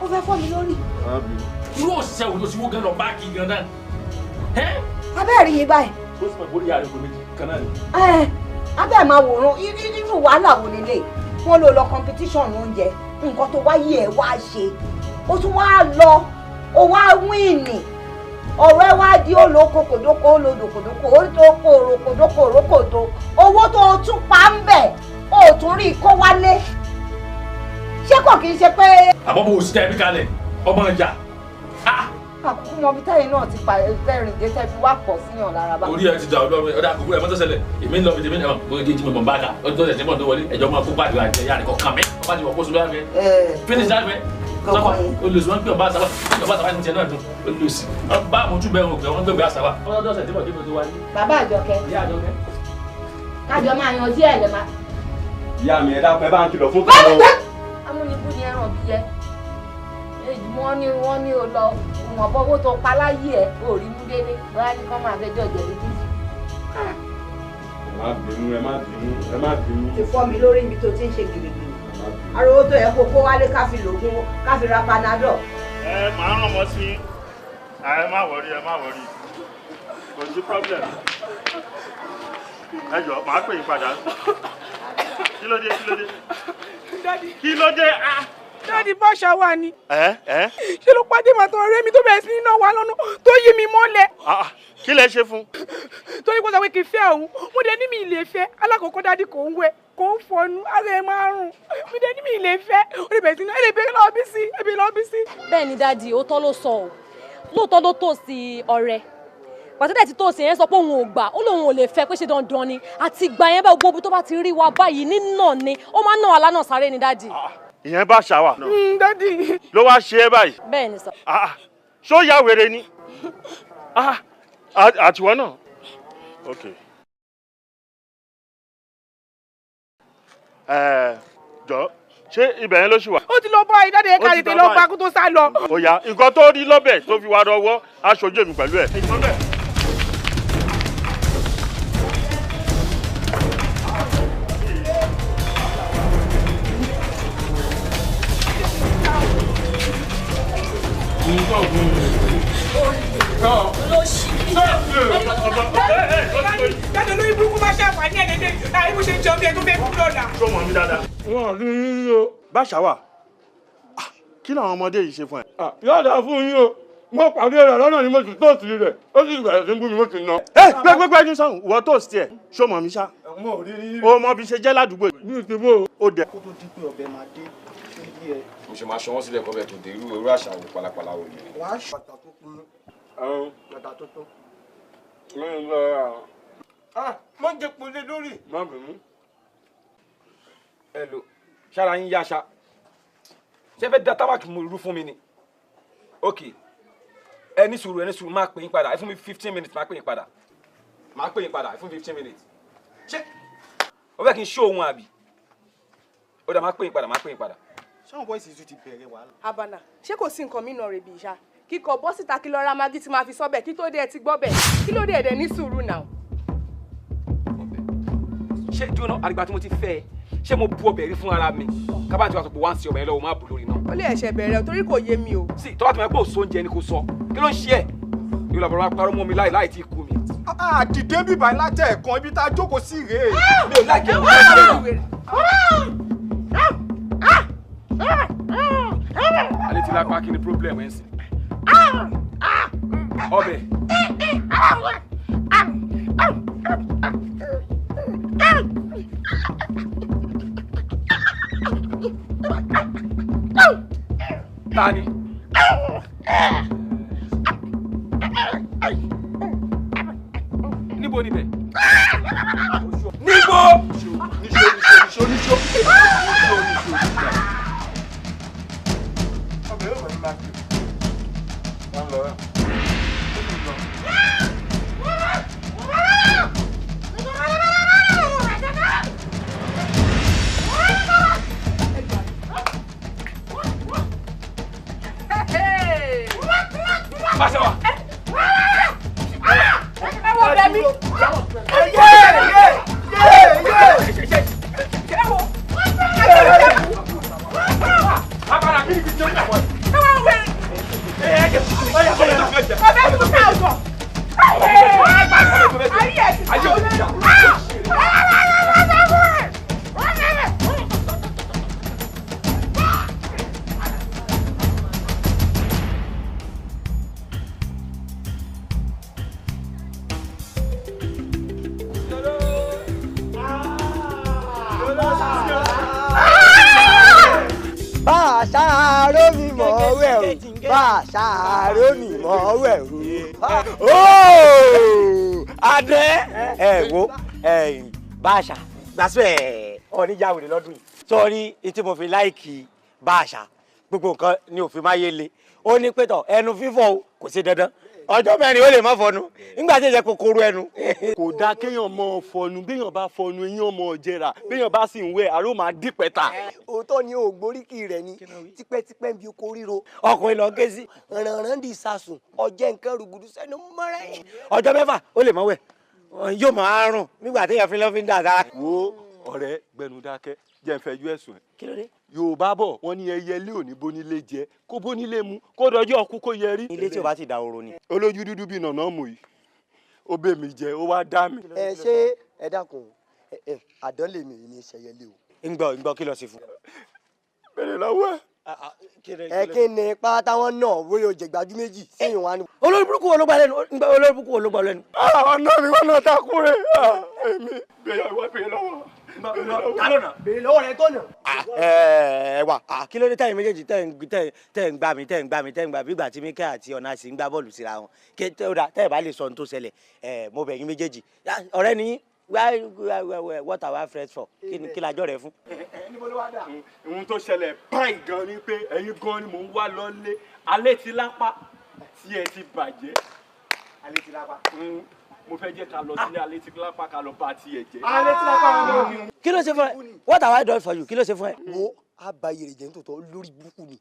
Ó fẹ́ fọ́ mi lórí. Irú òṣìṣẹ́ wo ló ti wó gan lọ bá kí gan náà? Abẹ́ẹ̀ rí mi báyìí. Ó sì mọ̀ bórí ààrẹ kò méjì kan náà ni. Abẹ́ẹ̀ máa wòran irú wàhálà wo lélẹ̀. Wọ́n lò lọ competition oúnjẹ, nǹkan tó wáyé ẹ̀ wá ṣe. Ó tún wá lọ, ó wá wíìnì. Ọ̀rọ̀ ẹ wá di olókokòdókò olódòkòdókò olókò òrokòdókò òrókòdó. Owó tó o tún pa ń bẹ̀, o ò tún rí i kó wálé. Ṣé kò kì í ṣe pé. Àbọ̀bọ̀ òṣìṣẹ́ ẹbí kalẹ̀, ọmọ ìjà. Àkókò mọ bí táyì náà ti pa ẹrìn dé tẹ́ fi wá pọ̀ síyàn lára bá. Orí ẹ ti dà ọdọ ọdọ àkókò ẹ mọ́tò ṣẹlẹ̀, èmi ń lọ bìtẹ̀ mi náà mo jẹ́ jímọ̀ bá ká ọdún tó ṣẹ̀ṣẹ̀ mọ̀ tó wọlé ẹ̀jọ̀ máa kó pàdé àjẹ yára kọ̀ kàn mí ọba ti wọ̀ kó sùn lọ́wọ́ finish that way. Sọ́kọ̀ olùsí wọn gbé ọba àsáwà ọba àsáwà ní tiẹ̀ náà dùn olùsí ọba àmójú bẹ́ẹ̀ wọn gbé ọgbẹ́ àsáwà ọdún tó ṣẹ̀ṣẹ̀ mọ̀ kí mo tó wáyé. Bàbá Àjọkẹ́. Ìyá Àjọkẹ́. Kájọ máa yan díẹ̀ lẹ́ máa. Ìyá mi, ẹ dákun, ẹ bá ń kìlọ̀ fún kàn. Amúnibú ni ẹran bí yẹ. Wọ́n ní o lọ wọ́n bọ́ owó tó pa láyé ẹ̀ ò rí mú délé bóyá ní kán máa fẹjọ́ ìjẹ̀bi dísù. Ẹ má bínú, ẹ má bínú, ẹ má bínú. Ti fọ́ mi lórí ibi tó ti ń ṣe gìrìgìrì. Arówó tó yẹ kó kó wálé ká fi lògùn ká fi ra panadol. Ẹ máa ràn mọ́ sí ẹ má wọrí, ẹ má wọrí, kò sí problem. Ẹ jọ máa pè yín padà. Kí ló dé, kí ló dé, kí ló dé? Daddy báṣà wà ní. Ẹ ẹ. Ṣé ló pàdé màtọ ọ̀rẹ́ mi tó bẹ̀rẹ̀ sí ní náà wá lọ́nà tó yí mi mọ́lẹ̀. Kí lẹ ṣe fún. Torí kó sọ pé kì í fẹ́ òun, mo dẹ̀ ní mi ì lè fẹ́. Alákọ̀ọ́kọ́ daddy kò ń wẹ̀, kò ń fọnu, ara ẹ̀ máa ń rùn. Mo dẹ̀ ní mi ì lè fẹ́. Ó lè bẹ̀rẹ̀ sí ní ẹ̀ lè bẹ̀rẹ̀ lọ́wọ́ bí sí, ẹ̀ bẹ̀rẹ̀ lọ́wọ́ bí sí. Bẹ́ẹ̀ ni daddy, òótọ́ ló sọ o. Lóòótọ́ ló tò sí ọ̀rẹ́. Pàtẹ́tẹ̀ tí tó ṣe yẹn sọ pé òun ò gbà, ó lóun ò lè fẹ́ pé ṣe dandan ni. Àti ìgbà yẹn bá gbogbo tó bá ti rí wa báyìí nínà ni, ó máa ń nà wá lánàá sáré ni daddy. Ìyẹn bá ṣàwà. Daddy. Ló wá ṣe é báyìí. Bẹ́ẹ̀ ni sọ. Ṣó ya wèrè ni? Àtiwọ́ náà. Ok. Jọ ṣé ibẹ̀ yẹn ló ṣì wà? Ó ti lọ bá ìdáde ẹ̀ka tètè lọ pa kó tó sá lọ. Ó yá, nǹkan tó rí lọ́bẹ̀ tó fi wá rọwọ́ aṣojú èmi pẹ̀lú ẹ̀. Daddy olórí burúkú máa ṣàǹfààní ẹ̀ lédè àyè bó ṣe ń jẹun bí ẹ tó fẹ́ kú lọ́la. Ṣó mọ̀ mí dáadáa? Wọn ò rí yín o. Báṣà wà, kí làwọn ọmọdé yìí ṣe fún ẹ? Yóò dáa fún yín o, mo pàdé rẹ̀ lọ́nà ni mo sì tóòsì rẹ̀, ó sì bẹ̀rẹ̀ sí bú mi mo sì nà. Ẹ gbẹgbẹgbẹ ní sọ̀hún, ìwọ tóòsì ẹ̀, ṣó mọ̀ mí ṣá? Mo ò rí yín. O mọ bí ṣe jẹ́ ládùúgbò yìí. Bí ti bó. Ó dẹ. Kó tó di pé ọbẹ̀ máa dé níbi ẹ. Mo ṣe máa ṣọwọ́n sílẹ̀ kọ́bẹ̀ tó dé irú irú àṣà wo pálapàla wo ni. Wàá ṣe bàtà tuntun. Bàtà tuntun. Má jẹ pọlẹ lórí. Má bínú. Ẹ lo ṣára yín yáṣá. Ṣé fẹ́ da tábàkì mu irú fún mi ni? Ok. Ẹ ní sùúrù, ẹ ní sùúrù, máa pè yín padà. Ẹ fún mi 15 minutes, máa pè yín padà. Máa pè yín padà, ẹ fún mi 15 minutes. Ṣé o fẹ́ kí n ṣó òun àbí? Ó dà, máa pè yín padà, máa pè yín padà. Ṣáwọn bọ́ìsì tún ti bẹ̀rẹ̀ wàhálà. Abana, ṣé kò sí nǹkan mìíràn rèébi ìṣá? Kíkọ bọ́ síta kí lọ ra magí tí máa fi sọ́bẹ̀ kí tó dé ẹ ti gbọ́ bẹ̀ kí ló dé ẹ̀dẹ̀ ní sùúrù náà. Ṣé jóná àdìgbà tí mo ti fẹ́ ẹ, ṣé mo bu ọbẹ̀ rí fún ara mi? Kábàá tí wàá sọ pé wá ń ṣe ọbẹ̀ yẹn lọ́wọ́, má bù lórí náà. Ó lè ẹ̀ṣẹ̀ bẹ̀rẹ̀ torí kò yé mi o. Sí, tọ́wọ́ tí mo pé òṣò oúnjẹ ni kò sọ, kí ló ń ṣe ẹ̀? Yóò lọ bọ̀rọ̀ wá parọ́ mọ́ mi láì láì tí kú mi. Àdìdé bíbá látẹ̀ ẹ̀kan ibi tá a jókòó sí rèé. Mi ò láìkẹ́ ẹ̀. Alẹ́ ti lápá kí ni problem ẹ̀ ń sìn? Ọbẹ̀. Ta ni? Níbo níbẹ̀? Níbo? Níṣó níṣó níṣó níṣó níṣó. Ọbẹ̀ yóò bọ̀ ní máa kí. Wọ́n lọ rẹ̀. Báṣọwà. Ẹ wo bẹ̀ mí. Bá a ṣàárò mi mọ̀ wẹ̀ o, bá a ṣàárò mi mọ̀ wẹ̀ o. Adé ẹ wo Báṣà gbàsó ẹ oníjàwèrè lọ́dún yìí. Sọ́ọ́rí etí mo fi láìkì Báṣà gbogbo nǹkan ni òfin máa yé le. Ó ní pétọ̀ ẹnu fífọ̀ o kò sí dandan. Ọjọ́ mẹ́rin ó lè má fọnu nígbà tí ìjẹ́ kòkòrò ẹnu. Kò dáa kéèyàn mọ fọnu, béèyàn bá fọnu eyín ọmọ jẹrà, béèyàn bá sì ń wẹ̀ àrò máa dí pẹ́ta. Òótọ́ ni ògbóríkì rẹ̀ ni tipẹ́tipẹ́ ń bi oko ríro. Ọkùnrin lọ ké sí. Rànràn di sasùn ọjẹ́ nǹkan rúgudu sẹ́nu mọ́rẹ́. Ọjọ́ mẹ́fà ó lè mọ́ wẹ̀ yóò máa rùn nígbà téèyàn fi lọ́ fi ń dà sára. Wo ọ̀rẹ́ gbẹnu dákẹ́ jẹ́ ń fẹjú ẹ̀sùn ẹ̀. Kí ló dé? Yorùbá bọ̀ wọ́n ní ẹyẹlé ò ní bónílé jẹ kó bónílé mu kó dọjọ́ ọkú kó yẹrí. Ilé tí o bá ti da oró ni. Olójú dúdú bíi nànà mù yìí, ó bẹ̀ mí jẹ, ó wá dá mi. Ẹ ṣé ẹ dákun ẹ àdán lèmi èmi ṣẹyẹlé o. Ń gbọ́ ń gbọ́ kí lọ sí fún. Bẹ̀rẹ̀ lọ́wọ́ ẹ̀. Ẹ kí ni pátá wọn náà wóyè òjègbájú méjì sẹ́yìn wa ni. Olórí burúkú wo ló gbà lẹ́nu? Olórí burúkú wo ló gbà lẹ́nu? Àwọn náà mi wọ́n náà takú rẹ̀. Èmi bèèrè ìwà bèèrè lọ́wọ́. Bèèrè lọ́wọ́ rẹ tó nà. Ẹ wà kí ló dé tẹ̀yin méjèèjì tẹ̀ ń gbà mí tẹ̀ ń gbà mí tẹ̀ ń gbà bí ìgbà tí Mikel àti Ọ̀nàsì ń gbá bọ́ọ̀lù síra wọn. Kí tẹ́ ẹ bá lè sọ ohun tó ṣẹlẹ̀, mo bẹ̀ yín méjèèjì. Ọ̀rẹ́ ni what are we friends for? Kí la jọ rẹ fún? Níbo ló wá dà? Ohun tó ṣẹlẹ̀ báyìí gan ni pé ẹ̀yin gan ni mò ń wá lọ́lé. Alẹ́ ti lápá tí ẹ ti bàjẹ́. Alẹ́ ti lápá. Mo fẹ́ jẹ́ ká lọ sílé alẹ́ ti lápá ká lọ bá tiẹ̀ jẹ́. Alẹ́ ti lápá wọn lọ. Kí ló ṣe fún ẹ? What have I done for you? Kí ló ṣe fún ẹ? Wo abayèrè jẹ́ nítòótọ́, lórí burúkú ni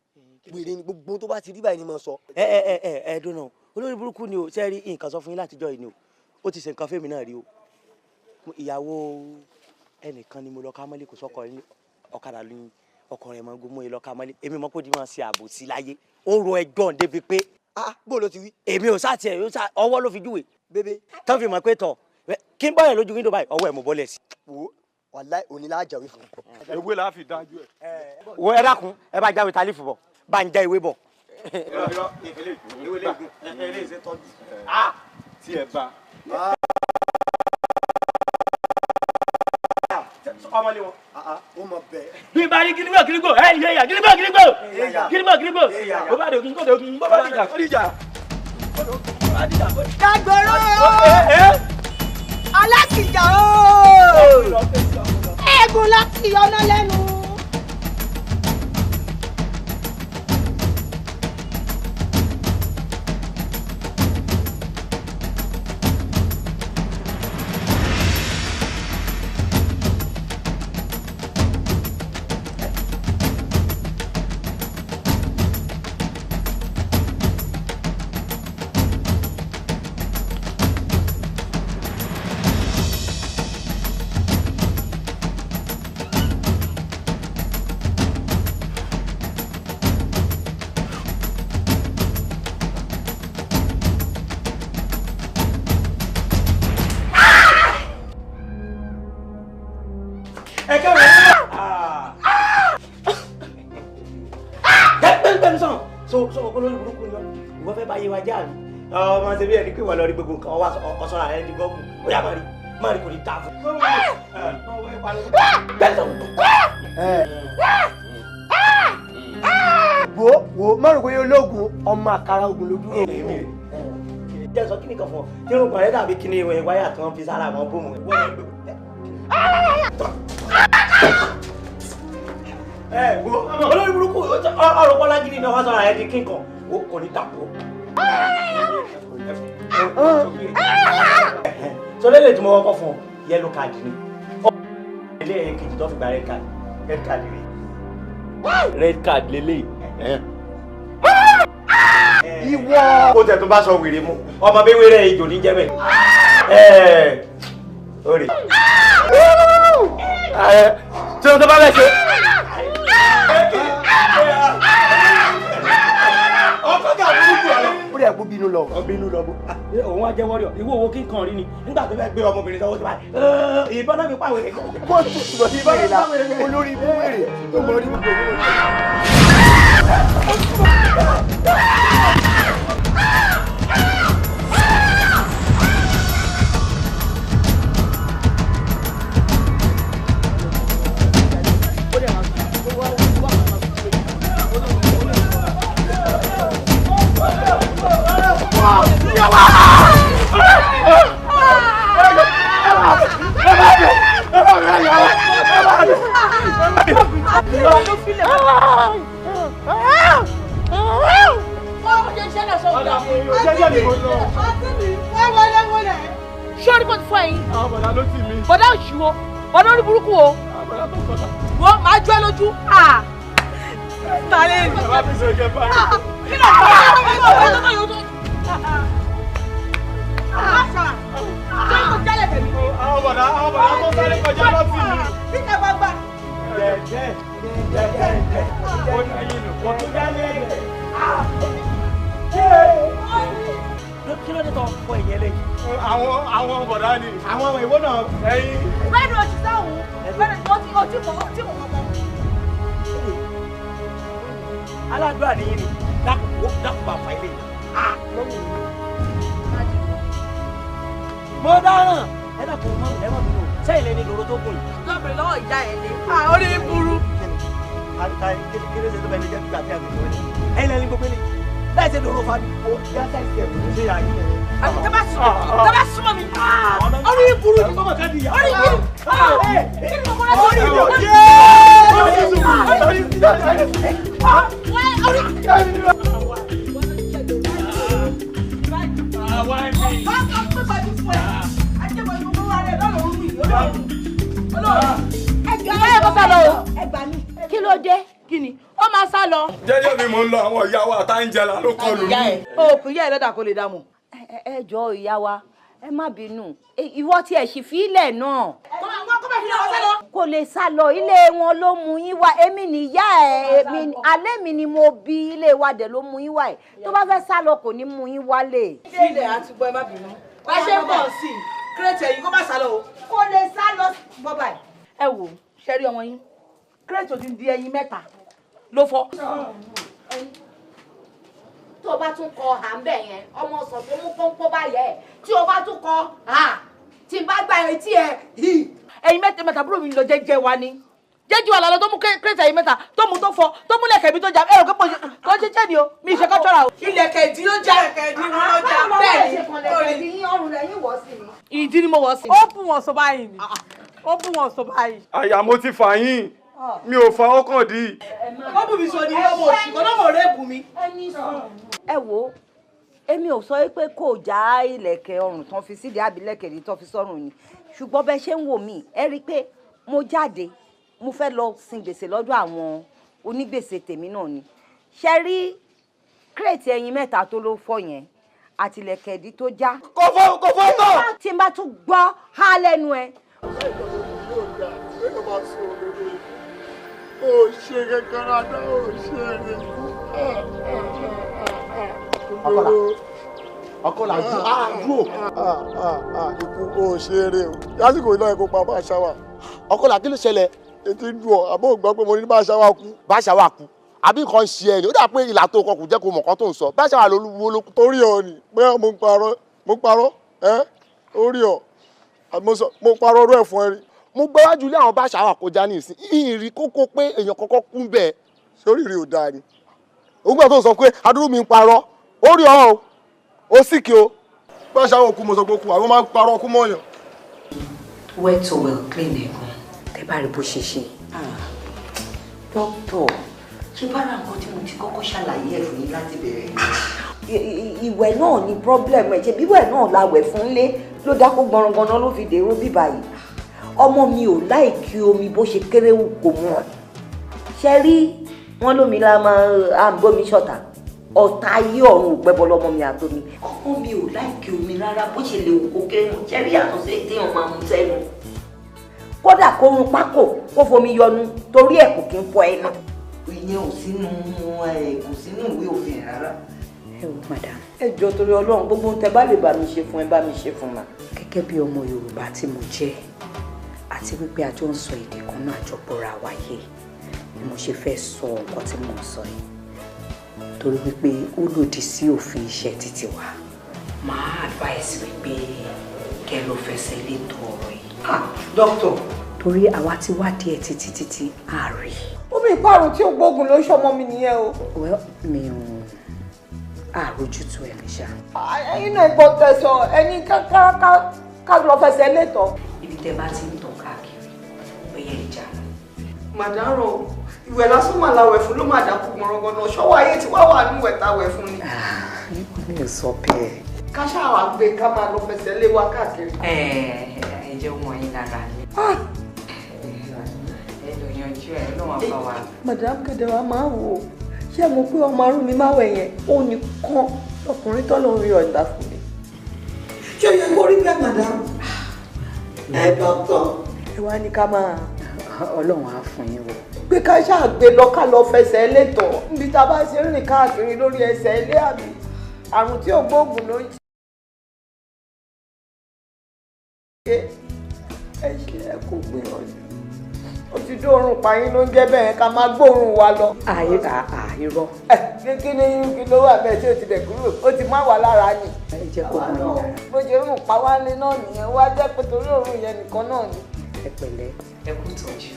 wèrè ni, gbogbo tó bá ti rí báyìí ni mo sọ. Ẹ ẹ ẹ dùn náà, olórí burúkú ni o. Ṣe rí nǹkan sọ fún yín látijọ́ yìí ni o, ó ti ṣe nǹkan fẹ́mi náà rí o. Ìyàwó ẹnìkan ni mo lọ ká mọ́lé, kò sọ́kọ ní ọ̀kadà ní ọkọ rẹ̀ mọ́ gbọ́mọ́ yìí lọ ká mọ́lé. Èmi mọ́ kó di máa ṣe àbòsí láyé, ó ro ẹjọ́ débi pé. Bó ló ti wí. Èmi ò sáà tiẹ̀ ọwọ́ ló fi júwe. Bébé. Tán fi mọ̀ pé tọ̀ kí n bọ́yẹ̀ lójú wíńdò báyìí, ọwọ́ ẹ̀ mo bọ́lẹ̀ sí. Wo wàláì òní la jàwé fún. Ewé la fi dájú ẹ. Wo ẹ dákun, ẹ bá jáwé talífù bọ̀, bá ń já ewé bọ̀. Tí ẹ bá. Ọmọlé wọn. Ó mọ bẹ́ẹ̀. Bí bá rí gidigbo gidigbo, ẹ yẹ ya gidigbo gidigbo gidigbo gidigbo, bó bá dògún kó dògún, bó bá dìjà kó dìjà. Dàgbòrò alákìjà ooo, eégún láti yọná lẹ́nu. Ọmọ ṣe bí ẹni pé wọ́n lọ rí gbogbo nǹkan ọ̀sọ́ra rẹ̀ di gọ́ọ̀mù, ó yá máa rí máa rí kò ní ta fún. Wo wo má rò pé ológun ọmọ àkàrà ogun ló dúró. Jẹ́ sọ kíni kan fún ọ tí irun kan rẹ̀ dàbí kíni ìwé wáyà tí wọ́n fi sára àwọn bóòmù. Ẹ wo olórí burúkú ọ̀rọ̀ pọ́lá gidi ni wọ́n sọ̀rọ̀ rẹ̀ di kíkan kò ní dàpọ̀. So lélẹ̀ tí mo kọ́kọ́ fún ọ, yellow card ni. Ilé ẹ̀yẹ kejì tó fi gba red card, red card rè. Red card lélẹ̀. Ìwọ. Ó tẹ̀ tó bá sọ wèrè mu, ọmọ bí wèrè ejò ní jẹ́bẹ̀. Ó rè. Tí o tó bá bẹ̀ ṣe. Ó dẹ̀ kó bínú lọ. Bínú lọ bó. Òun wá jẹ́ wọ́ríọ̀, ìwọ owó kíkan rí ni. Nígbà tó fẹ́ gbé ọmọbìnrin sọ́wọ́ tó báyìí. Ìbọn náà fi pàwé rẹ̀. Bó tutù sí wèrè la, olórí ibú wèrè tó mọ orí gbogbo. Sọ́ọ́rí kò ti fún ẹ̀yin. Bọ̀dá òṣì wo, bọ̀dá orí burúkú o. Wọ́n máa jọ́ ẹ lójú. Tàlẹ́ ni. Kí ló ń bá a lọ? Àwọn bọ̀dá tó sáré kọjá lọ sí mi. Síta gbangba. Jẹ́jẹ́ jẹ́jẹ́ jẹ́ ó ní ẹyin nù kó tó dá lẹ́yìn. Kí ló dé tó fọ ìyẹn lẹ́yìn? Àwọn bọ̀dá ni. Àwọn ọmọ ìwọ náà. Ẹyin. Bẹ́ẹ̀ni oṣù sáwùn, bẹ́ẹ̀ni ó ti mọ̀ ọmọ. Aládùúrà nìyí ni dákun dákun bá fa ilé yìí. Mo dáràn ẹ dákun mọ ẹ mọ bínú sẹ́yìn lẹni lóró tó gùn yìí. Lọ́bìnrin lọ́wọ́ ìyá ẹ̀ lé. Orí mi burú. Kéré ṣe tó bẹ ní jẹ́ gbígbà tí a ti tó ní. Ẹ̀yin lẹni gbogbo ní. Láì ṣe lóró fa mi. Ó yá sáìsì ẹ̀ kò ṣe yà yín. Àbí tẹ́ bá súnmọ́ mi. Orí mi burú ni. Orí mi burú. Kí ni mo kọ́ láti Orí mi ò ṣe? Kí ló dé? Kí ni? Ó máa sá lọ. Jẹ́jẹ́ mi mò ń lọ àwọn ìyá wa tá ń jẹla ló kọlù mí. Òkú ìyá ẹ lọ́dà kó lè dá mọ̀. Ẹ jọ̀ọ́ ìyá wa, ẹ má bínú. Ìwọ tí ẹ sì fi ilẹ̀ náà. Kò lè sá lọ, ilé wọn ló mú yín wá. Èmi nìyá ẹ, èmi alẹ́ mi ni mo bí ilé wa dẹ̀ ló mú yín wá ẹ̀. Tó bá fẹ́ sá lọ kò ní mú yín wálé. Ilé àtúbọ̀ ẹ má bínú. Bá ṣe ń bọ̀ sí i, kírètì ẹ̀yìn kó má sá lọ o. Kò lè sá lọ bọ́ báyìí. Ẹ wò, ṣe rí ọmọ yín, kírètì ò ti di ẹyin mẹ́ta ló fọ́. Tó o bá tún kọ hà ń bẹ̀ yẹn, ọmọ ọ̀sán tó mú pọ́npọ́n báyẹ̀ tí o bá tún kọ hà tí n bá gba etí ẹ hì. Ẹyin mẹ́ta mẹ́ta búrò mi lọ jẹ́jẹ́ wa ni. Jẹ́jẹ́ wa lálọ́ tó mú kírètì ẹyin mẹ́ta tó mú tó fọ́ tó mú lẹ̀kẹ̀ mi tó jà ẹ rò pé kò ṣe jẹ́ ni o mi ṣe kọ́tọ́ra o. Ilẹ̀kẹ̀ ìdí ló já. Ilẹ̀kẹ̀ ìdí ló já. Bẹ́ẹ̀ ni ọrùn rẹ̀ yín wọ̀ sí ni. Ìdí ni mo wọ̀ sí. Ó bù wọ́n sọ báyìí ni. Ó bù wọ́n sọ báyìí. Àyà mo ti fà yín, mi ò fa ọkàn dì. Ó bù mí sọ ni ọmọ òṣì kan náà wò rẹ́ẹ̀bù mi. Ẹ wo, èmi ò sọ pé kò já ìlẹ̀kẹ̀ ọrùn tán fi sídìí àbí ìlẹ̀kẹ̀ rí tán fi sọ́rùn ni, ṣùgbọ́n bẹ́ẹ̀ ṣe ń wò mí ẹ rí i pé mo jáde mo fẹ́ lọ sin gbèsè lọ́dọ̀ àwọn onígbèsè tèmi náà ni. Ṣe rí kírètì ẹyin mẹ́ta tó ló fọ́ yẹn àti ìlẹ̀kẹ̀ ìdí tó já. Kò fọ́ kò fọ́ tán. Tí n bá tún gbọ́ há lẹ́nu ẹ. Ó ṣe kankan rárá, ó ṣe eré. Ọkọlà ọkọlà dúró. Ikú ó ṣe eré o. Lásìkò iná ẹ̀kọ́ pa bá ṣáwà. Ọkọlà kí ló ṣẹlẹ̀? Etí ń dùn ọ́, àbó gbọ́ pé mo ní bá ṣáwà kú. Bá ṣáwà kú. Àbí nǹkan ṣe ẹ ni, ó dà pé ìlà tó kọ kò jẹ́ kó mọ̀ nǹkan tó ń sọ. Bá ṣáwà ló wo ló kú. Orí ọ ni, bóyá mo ń parọ́, ẹ́ orí ọ, mo parọ́ ọ̀rọ̀ ẹ̀ fún ẹ rí. Mo gbọ́wájú ilé àwọn bá ṣáwà kọjá ní ìsín, ìrì kókó pé èèyàn kọ́kọ́ kú bẹ́ẹ̀. Sórí rí ò dáa ni. Òun gbà tó sọ pé adúrú mi ń parọ́, ó rí ọ o, ó sì kí o. Bá ṣáwà kú mo sọ pé kú, àwọn máa ń parọ́ kú mọ́yàn. Wet towel clean ẹ̀ gan, tẹ́ bá rí bó ṣe ṣe. Dókítà, ṣé bára nǹkan tí mo ti kọ́kọ́ ṣàlàyé ẹ̀ fún yín láti bẹ̀rẹ̀? Ìwẹ̀ náà ni problem ẹ̀, ṣe bíwẹ̀ náà la wẹ̀ fún lé ló dákó gbọ̀nràngànà ló fi dèrò bíbá yìí. Ọmọ mi ò láìkí omi bó ṣe kéré wù kò mọ̀. Ṣe rí wọn lómi la máa ń gbómi ṣọ̀tà, ọ̀tá ayé ọ̀run ò gbẹ́bọ lọ́mọ mi àtomi. Ọmọ mi ò láìkí omi rárá bó ṣe lè wù kó kéré mọ̀. Ṣe rí yàtọ̀ sí èyí téèyàn máa mú sẹ́nu. Kódà kó run pákó kó fomi yọnu torí ẹ̀ kò kí ń fọ ẹnu. Ìyẹn ò sínú kò sínú ìwé òfin rárá. Ẹ wo madam. Ẹ jọ̀ọ́ torí Ọlọ́run gbogbo ohun tẹ́ bá lè bá mi ṣe fún ẹ bá mi ṣe fún ma. Gẹ́gẹ́ bí ọmọ Yorùbá tí mo jẹ́ àti wípé a jọ ń sọ èdè kan náà àjọ bọ́ra wa yé ni mo ṣe fẹ́ sọ nǹkan tí mò ń sọ yìí torí wípé ó lòdì sí òfin iṣẹ́ títí wa. Màá advice wípé kẹ́ ló fẹsẹ̀ létò ọ̀rọ̀ yìí. Doctor. Torí àwa ti wádìí ẹ̀ títí títí àárí. Ó bí ìparun tí ó gbógun ló ṣọmọ mi nìyẹn o. Well, mi ò àrójútu ẹ̀ ní ṣá. Ẹ̀yin náà gbọ́ tẹ̀sán ẹni ká lọ fẹsẹ̀ létò. Ibi tẹ́ bá ti ń tàn káàkiri bóyá ìjà. Màdárò, ìwẹ̀ lásán mà láwẹ̀ fún ló má dákú gbọ̀nràngànà ṣọ́wọ́ ayé tí wá wà níwẹ̀ táwẹ̀ fún ni. Mi ò sọ bẹ́ẹ̀. Ká ṣáà wá gbé ká máa lọ fẹsẹ̀ lé wa káàkiri. Ẹ ẹ jẹ́ ọmọ yín lára mi. Ẹ lọ yanjú ẹ ló wà bá wa. Madam Kẹ̀dẹ̀ wa máa wò ó, ṣé mo pé ọmọ arú mi máa wẹ̀ yẹn, ó nìkan lọkùnrin tọ́lọ́ ń rí ọ̀dà fún mi. Ṣé ó yẹ kó rí bẹ́ẹ̀ madam? Ẹ dọ́kítọ̀. Ẹ wá ní ká máa. Ọlọ́run á fún yín wò. Pé ká ṣáà gbé lọ ká lọ fẹsẹ̀ létọ̀ níbi tá a bá ṣe ń rìn káàkiri lórí ẹsẹ̀ ilé àbí àrùn tí ò gbóògùn ló ń ṣe. Ẹ ṣe ẹ kò gbìyànjú. Ó ti dóorùn payín ló ń jẹ́ bẹ́ẹ̀ ká máa gbóòórùn wa lọ. Ayé Irọ́. Kí ni kí ló wà bẹ́ẹ̀ tí o ti bẹ̀ kúrò? Ó ti má wà lára ni. Ẹ jẹ́ kó mọ yín lára. Bó ṣe ń pa wá lé náà nìyẹn, wá jẹ́ pé torí òórùn yẹn nìkan náà ni. Ẹ pẹ̀lẹ́, ẹ kú ìtọ́jú,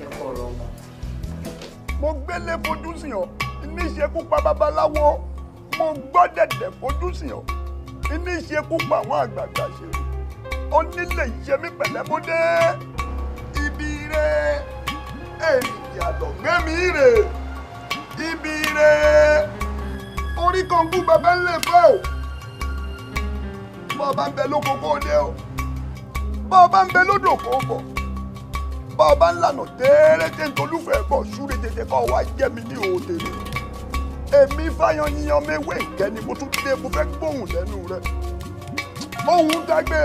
ẹ kú ọ̀rọ̀ ọmọ. Mo gbélé fojú sí ọ, níṣekú pa babaláwo, mo gbọ́ dẹ̀dẹ̀ fojú sí ọ, níṣekú pa àwọn àgbààgbà ṣe. Onílé ìṣe mi pẹ̀lẹ́ mo dé ibi rẹ̀, èrìgì àlọ́gbẹ́mí rè ibi rẹ̀, orí kan gún bàbá ńlẹ̀ fẹ́ o. Bọ́ ọ bá ń bẹ lóko kó o dé o, bọ́ ọ bá ń bẹ lódò kó o bọ̀, bá ọ bá ń lànà tẹ́rẹ́tẹ́ ntolúfẹ́ bọ̀ súré tètè kọ́ wa jẹ́ mi ní òun tèmi. Èmi Fáyanyiyan mewé ìkẹ́ni mo tún dé, mo fẹ́ gbóhùn lẹ́nu rẹ. Ohun dágbé,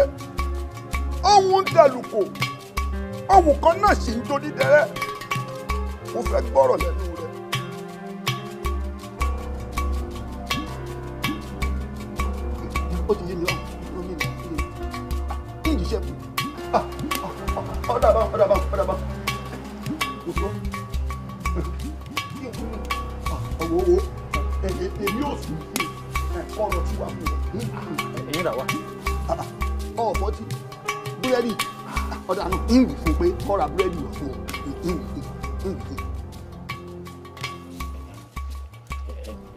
ohun dàlùkò, ohun kan náà sì ń tó dídẹrẹ́. Mo fẹ́ gbọ́rọ̀ lẹ́nu rẹ. Ó ti yé mi lọ́wọ́, ó yé mi, ó yé mi. Kí n jíṣẹ́ fún mi? Ọ̀dà bá, ọ̀dà bá, ọ̀dà bá. Kò sọ. Ọ̀wọ̀ owó, èmi ò sùn ẹ̀kọ́ ọ̀rọ̀ tí wàá fún mi. Èyí rà wá. Ọ̀fọ̀ tí búrẹ́dì ọ̀dà náà ń wù fún pé kọ́ra búrẹ́dì wà fún ọ. Ń wù fún, ń wù fún.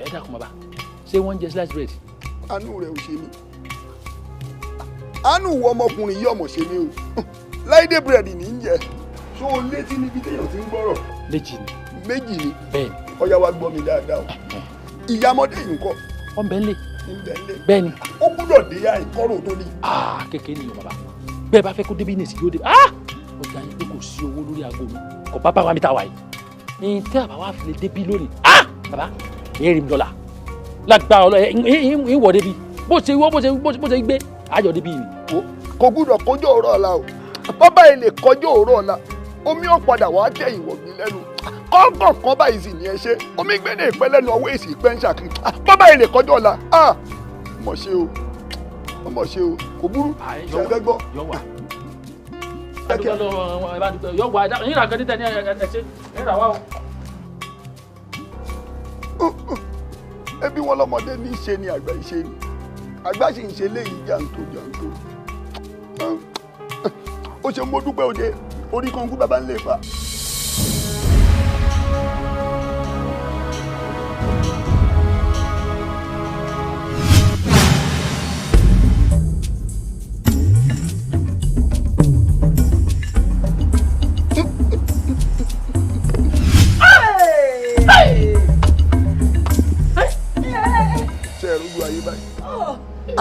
Ẹ dákun bàbá, ṣé wọ́n ń jẹ slice bread? Àánú rẹ̀ ò ṣe mí. Àánú wo ọmọkùnrin yìí ọmọ ṣe mí o. Láìdé búrẹ́dì ní í jẹ. Ṣó o létí níbi téèyàn ti ń gbọ́rọ̀? Méjì ni. Méjì ni. Bẹ́ẹ̀ni. Ọ̀yá wa gbọ́ mi dáadáa o. Ìyá ọmọdé yìí ńkọ́? Ó ń bẹ nílé. Ń bẹ nílé. Bẹ́ẹ̀ni. Ó gbúdọ̀ dé àìkọ́rò tó ní. Kékeré ni o bàbá. Bẹ́ẹ̀ bá fẹ́ kó débi nìsí yóò dé. Ó dá yín pé kò sí owó lórí aago mi. Kò bá bá wa mi ta wà yìí. Ní tí àbá wa fi lè débi lónìí. Bàbá, èyí rí mi dọ́là. Lágbára ọlọ́ ẹ̀ ń wọ̀ débi. Bó ṣe wọ́ bó ṣe gbé, àjọ débi ni. Kò gbúdọ̀ kọjú òórọ̀ ọ̀la o. Bọ́bá yìí lè kọjú òórọ̀ ọ̀la, omi ó padà wá tẹ̀yìn wọ̀gbìn lẹ́nu. Kọ́ńkọ̀ kan báyìí sì ní ẹ ṣe, omi gbẹ́dẹ̀ ìpẹ́ lẹ́nu ọwọ́ èsì ìpẹ́ ń ṣàkí. Bọ́bá yìí lè kọjú ọ̀la, mọ̀ ṣe o, ọmọ ṣe o, kò burú, ṣe fẹ́ gbọ́. Ẹbí wọn lọmọdé ní í ṣe ni àgbà ìṣe ni, àgbà sì ń ṣe léyìí jàǹtò jàǹtò. Ó ṣe mo dúpẹ́ òde orí kan kú bàbá ń lè fa. Ṣé ẹ rújú ayé báyìí?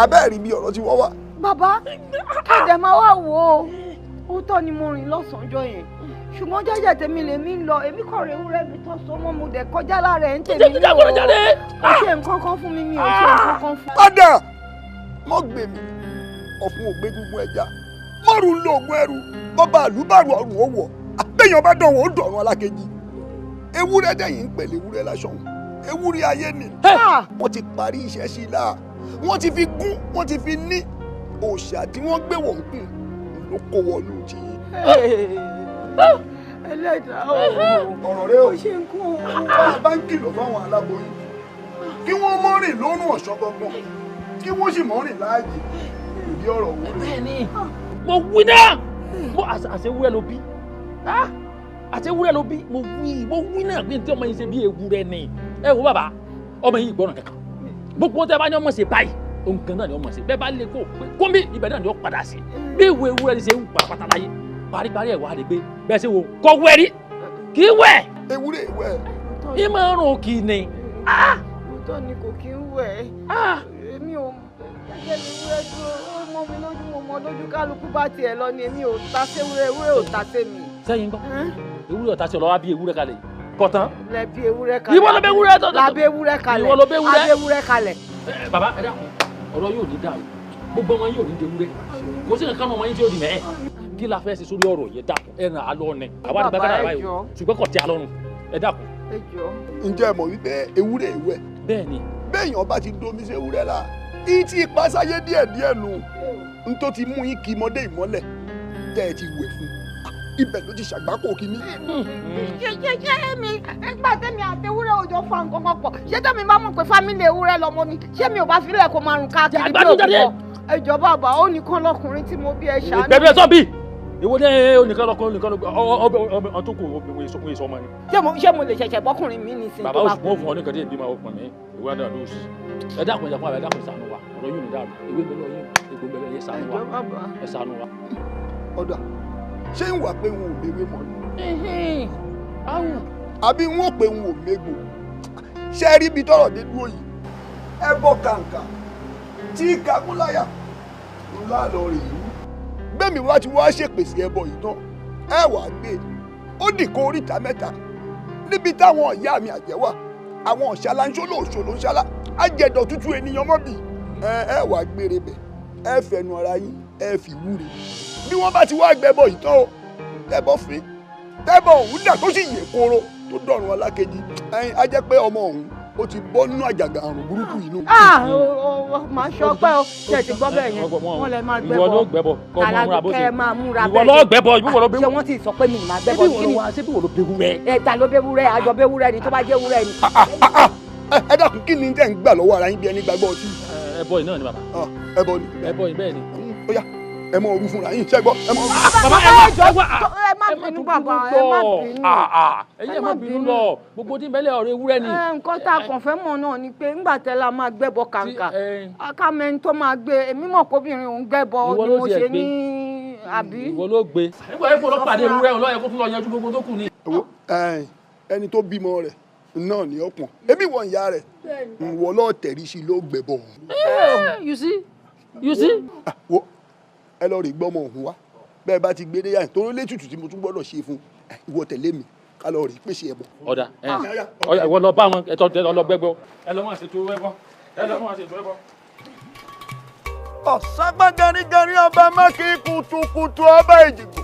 Abẹ́ẹ̀rí bí ọ̀rọ̀ ti wọ́ wá. Bàbá, ẹ̀dẹ̀ máa wá wò ó. Òótọ́ ni mo rìn lọ́sàn-án yẹn, ṣùgbọ́n jẹ́jẹ́ tèmi lèmi ń lọ, èmi kọ̀ rẹ̀ ewúrẹ́ mi tó so mọ́, mo dẹ̀ kọjá lára ẹ̀ ń tèmi ní o. Kò ṣe nǹkan kan fún mi, mi ò ṣe nǹkan kan fún. Padà mọ́ gbè mí, ọ̀fun ògbé gbogbo ẹja, mọ́rùn lo ògùn ẹrù, bọ́ba àlùbàrù ọ̀rùn ó wọ̀, àbẹ̀yàn bá dán wọn ó dọ̀rùn alákejì. Ewúrẹ́ dẹ̀yìn ń pèlè ewúrẹ́ láṣọ̀hún, ewúrẹ́ ayé nì. Wọ́n ti parí iṣẹ́ sí i láà, wọ́n ti fi gún, wọ́n ti fi ní òòṣà tí wọ́n gbé wọ̀n kùn ló kó wọnú tí. Ẹlẹ́dàá o. Ọ̀rọ̀ rẹ o. Ó ṣe ń kú o. Bá a bá ń kìlọ̀ fáwọn aláboyún kí wọ́n mọ́ rìn lórùn ọ̀ṣọ́ gbọ̀ngbọ̀n, kí wọ́n sì mọ́ rìn láàyè ìdí ọ̀rọ̀ wo rẹ. Bẹ́ẹ̀ni, mo wí náà, mo àṣewúrẹ́ ló bí, àṣewúrẹ́ ló bí, mo wí náà pé tí ọmọ yìí ṣe bí ewúrẹ́ ni. Ẹ wo bàbá, ọmọ yìí gbọ́ràn kankan, gbogbo tẹ bá ní ọmọ ṣe báyìí, òun gan náà ni ọmọ ṣe bẹ́ẹ̀ bá lè kó kómi ibẹ̀ náà ni ó padà sí. Bí ìwé ewúrẹ́ ni ṣe ń pàpàtà láyé, paríparí ẹ̀ wá lè gbé bẹ́ẹ̀ ṣe wo kọ́ wẹ́rí kì í wẹ̀. Ewúrẹ́ wẹ̀. Ìmọ̀ ọ̀run kì í ni. Òótọ́ ni kò kí ń wẹ̀. Èmi ò jẹ́jẹ́ mi ewúrẹ́ dúró, ó mọ́ mi lójú, mo mọ lójú, kálukú bá tiẹ̀ lọ ni, èmi ò ta sí ewúrẹ́, ewúrẹ́ ò ta sí mi. Sẹ́yìn gbọ́, ewúrẹ́ ọ̀tá sí ọlọ́wà bí ewúrẹ́ kalẹ̀ yìí. Kọ̀tán. Lẹ́bi ewúrẹ́ kalẹ̀. Ìwọ ló bẹ ewúrẹ́ tọ̀. Lábẹ́ ewúrẹ́ kalẹ̀. Ìwọ ló bẹ ewúrẹ́. Lábẹ́ ewúrẹ́ kalẹ̀. Bàbá ẹ dákun, ọ̀rọ̀ yóò ní dàrú, gbogbo wọn yóò ní dewúrẹ́, kò sí nǹkan ọmọ yín tí ó di mẹ́ẹ̀. Kí la fẹ́ ṣe sórí ọ̀rọ̀ yẹn? Dákun, ẹ ràn á lọ ni, àwa ti bá kára báyìí o, ṣùgbọ́n kò tẹ́ a lọ́rùn, ẹ dákun. Ǹjẹ́ ẹ mọ̀ wípé ewúrẹ́ ìwẹ̀? Bẹ́ẹ̀ni. Béèyàn bá ti domi sí ewúrẹ́ la, ìtì ìpasáyé díẹ̀díẹ̀ nù, n tó ti mú yín kí mọ́dé ìmọ́lẹ̀ tẹ́ ẹ ti wẹ̀ fún. Ibẹ̀ ló ti ṣàgbákò kínní. Ṣé mi nígbà tẹ́mi àti ewúrẹ́ òjò fa nǹkan kan pọ̀, ṣé tẹ́mi bá mọ̀ pé fámílì ewúrẹ́ lọmọ mi, ṣé mi ò bá filẹ̀ kó máa rùn káàkiri bí òkú? Ẹjọ́ bàbá, ó nìkan lọkùnrin tí mo bí, ẹ ṣàánú. Bẹ́ẹ̀ sọ bí ìwọ ní onìkan lọkùnrin nìkan ọmọ tó kù obìnrin èso ọmọ ni. Ṣé mo lè ṣẹ̀ṣẹ̀ bọ́kùnrin mi ní sin tó bá kú? Bàbá òṣùwọ̀n fún ọ nìkan tí èbí máa pọ̀ mí ìwé náà ló sì. Ẹ dákun ẹ̀dàkùn àbẹ̀ dákun ṣàánú wa, ọ̀rọ̀ yìí ò ní dàrú, ìwé mi lọ yín, egbò mi lọ yín, ṣàánú wa, ẹ ṣàánú wa. Ọ̀dà, ṣé ń wà pé wọn ò méwé mọ́ ni? Àbí wọn ò pé wọn ò mégbò? Ṣé rí ibi tọ́rọ̀ dé dúró yìí? Ẹ bọ́ kàǹkà tí kakúláyà ńlá lọ rè é. Gbẹ̀mí wá ti wá ṣèpèsè ẹbọ yìí tán, ẹ wà á gbé ó dìkọ oríta mẹ́ta níbi táwọn ìyá mi àjẹ́ wà, àwọn ọ̀ṣálá ń ṣóló òṣòló ń ṣálá àjẹdọ̀ tútù ènìyàn mọ́bì. Ẹ wà á gbére bẹ̀, ẹ fẹnu ara yín, ẹ fi wúre. Bí wọ́n bá ti wá gbẹbọ yìí tán o, tẹ́bọ̀ fín tẹ́bọ̀ òun dà tó sì yè kóró tó dọ̀rùn alákejì, ẹyin á jẹ́ pé ọmọ òun ó ti bọ́ nínú àjàgà àrùn burúkú yìí nù. Màá ṣọpẹ́ o, ṣe ti gbọ́ bẹ́ẹ̀ yẹn, wọ́n lè máa gbẹ́bọ. Ìwọ ló gbẹ́bọ, kọ́ ọmọ múra bó ṣe. Kẹ́ máa múra bẹ́ẹ̀. Ìwọ ló gbẹ́bọ, ìwọ ló bẹ́wù. Ṣé wọ́n ti sọ pé mi máa gbẹ́bọ? Ṣé bí wọ́n ló bẹ́wù rẹ? Ẹ ta ló bẹ́wù rẹ? Àjọ bẹ́wù rẹ ni, tó bá jẹ́ wúrẹ́ ni. Ẹ dákun, kí ni tẹ́ ń gbà lọ́wọ́ ara yín bí ẹni gbàgbọ́ ọtí? Ẹbọ yìí náà ni bàbá. Ẹbọ ni. Ẹbọ yìí bẹ́ẹ̀ ni. Ó yá, ẹ mọ orú fúnra yín, ṣé gbọ́? Ẹ mọ orú. Bàbá ẹ má bínú, bàbá ẹ má bínú. Ẹ̀yin ẹ má bínú lọ, gbogbo tí ń bẹ́lẹ̀ ọ̀rọ̀ ewúrẹ́ ni. Nǹkan tá a kàn fẹ́ mọ̀ náà ni pé ńgbà tẹ́ la máa gbẹ́bọ kàǹkà, akámẹ́ni tó máa gbé, èmi mọ̀ kóbìnrin òun gbẹ́bọ ni mo ṣe ní àbí. Ìwọ ló gbé. Nígbà yẹn kó lọ pàdé ewúrẹ́ ọlọ́yẹ kó tún lọ yanjú gbogbo tó kù ni. Ẹni tó bímọ rẹ̀ náà ni ọ̀pọ̀n, ebi wọ̀ ìyá rẹ̀, ìwọ lọ́ọ̀ tẹ̀rí sí ló gbẹ̀bọ̀. You see, you see. Wo, ẹ lọ rí gbọ́mọ òun wá, bẹ́ẹ̀ bá ti gbé dé yáyìn torí létùtù tí mo tún gbọ́dọ̀ ṣe fún ìwọ, tẹ̀lé mi ká lọ rí pèsè ẹbọ. Ọ̀dà ìwọ lọ bá wọn, ẹ̀tọ́ tẹ lọ gbẹ́gbọ́, ẹ lọ máa ṣètò ẹbọ, ẹ lọ máa ṣètò ẹbọ. Ọ̀ságbá garígarí ọba mákì kutukutu ọba Èjìgbò,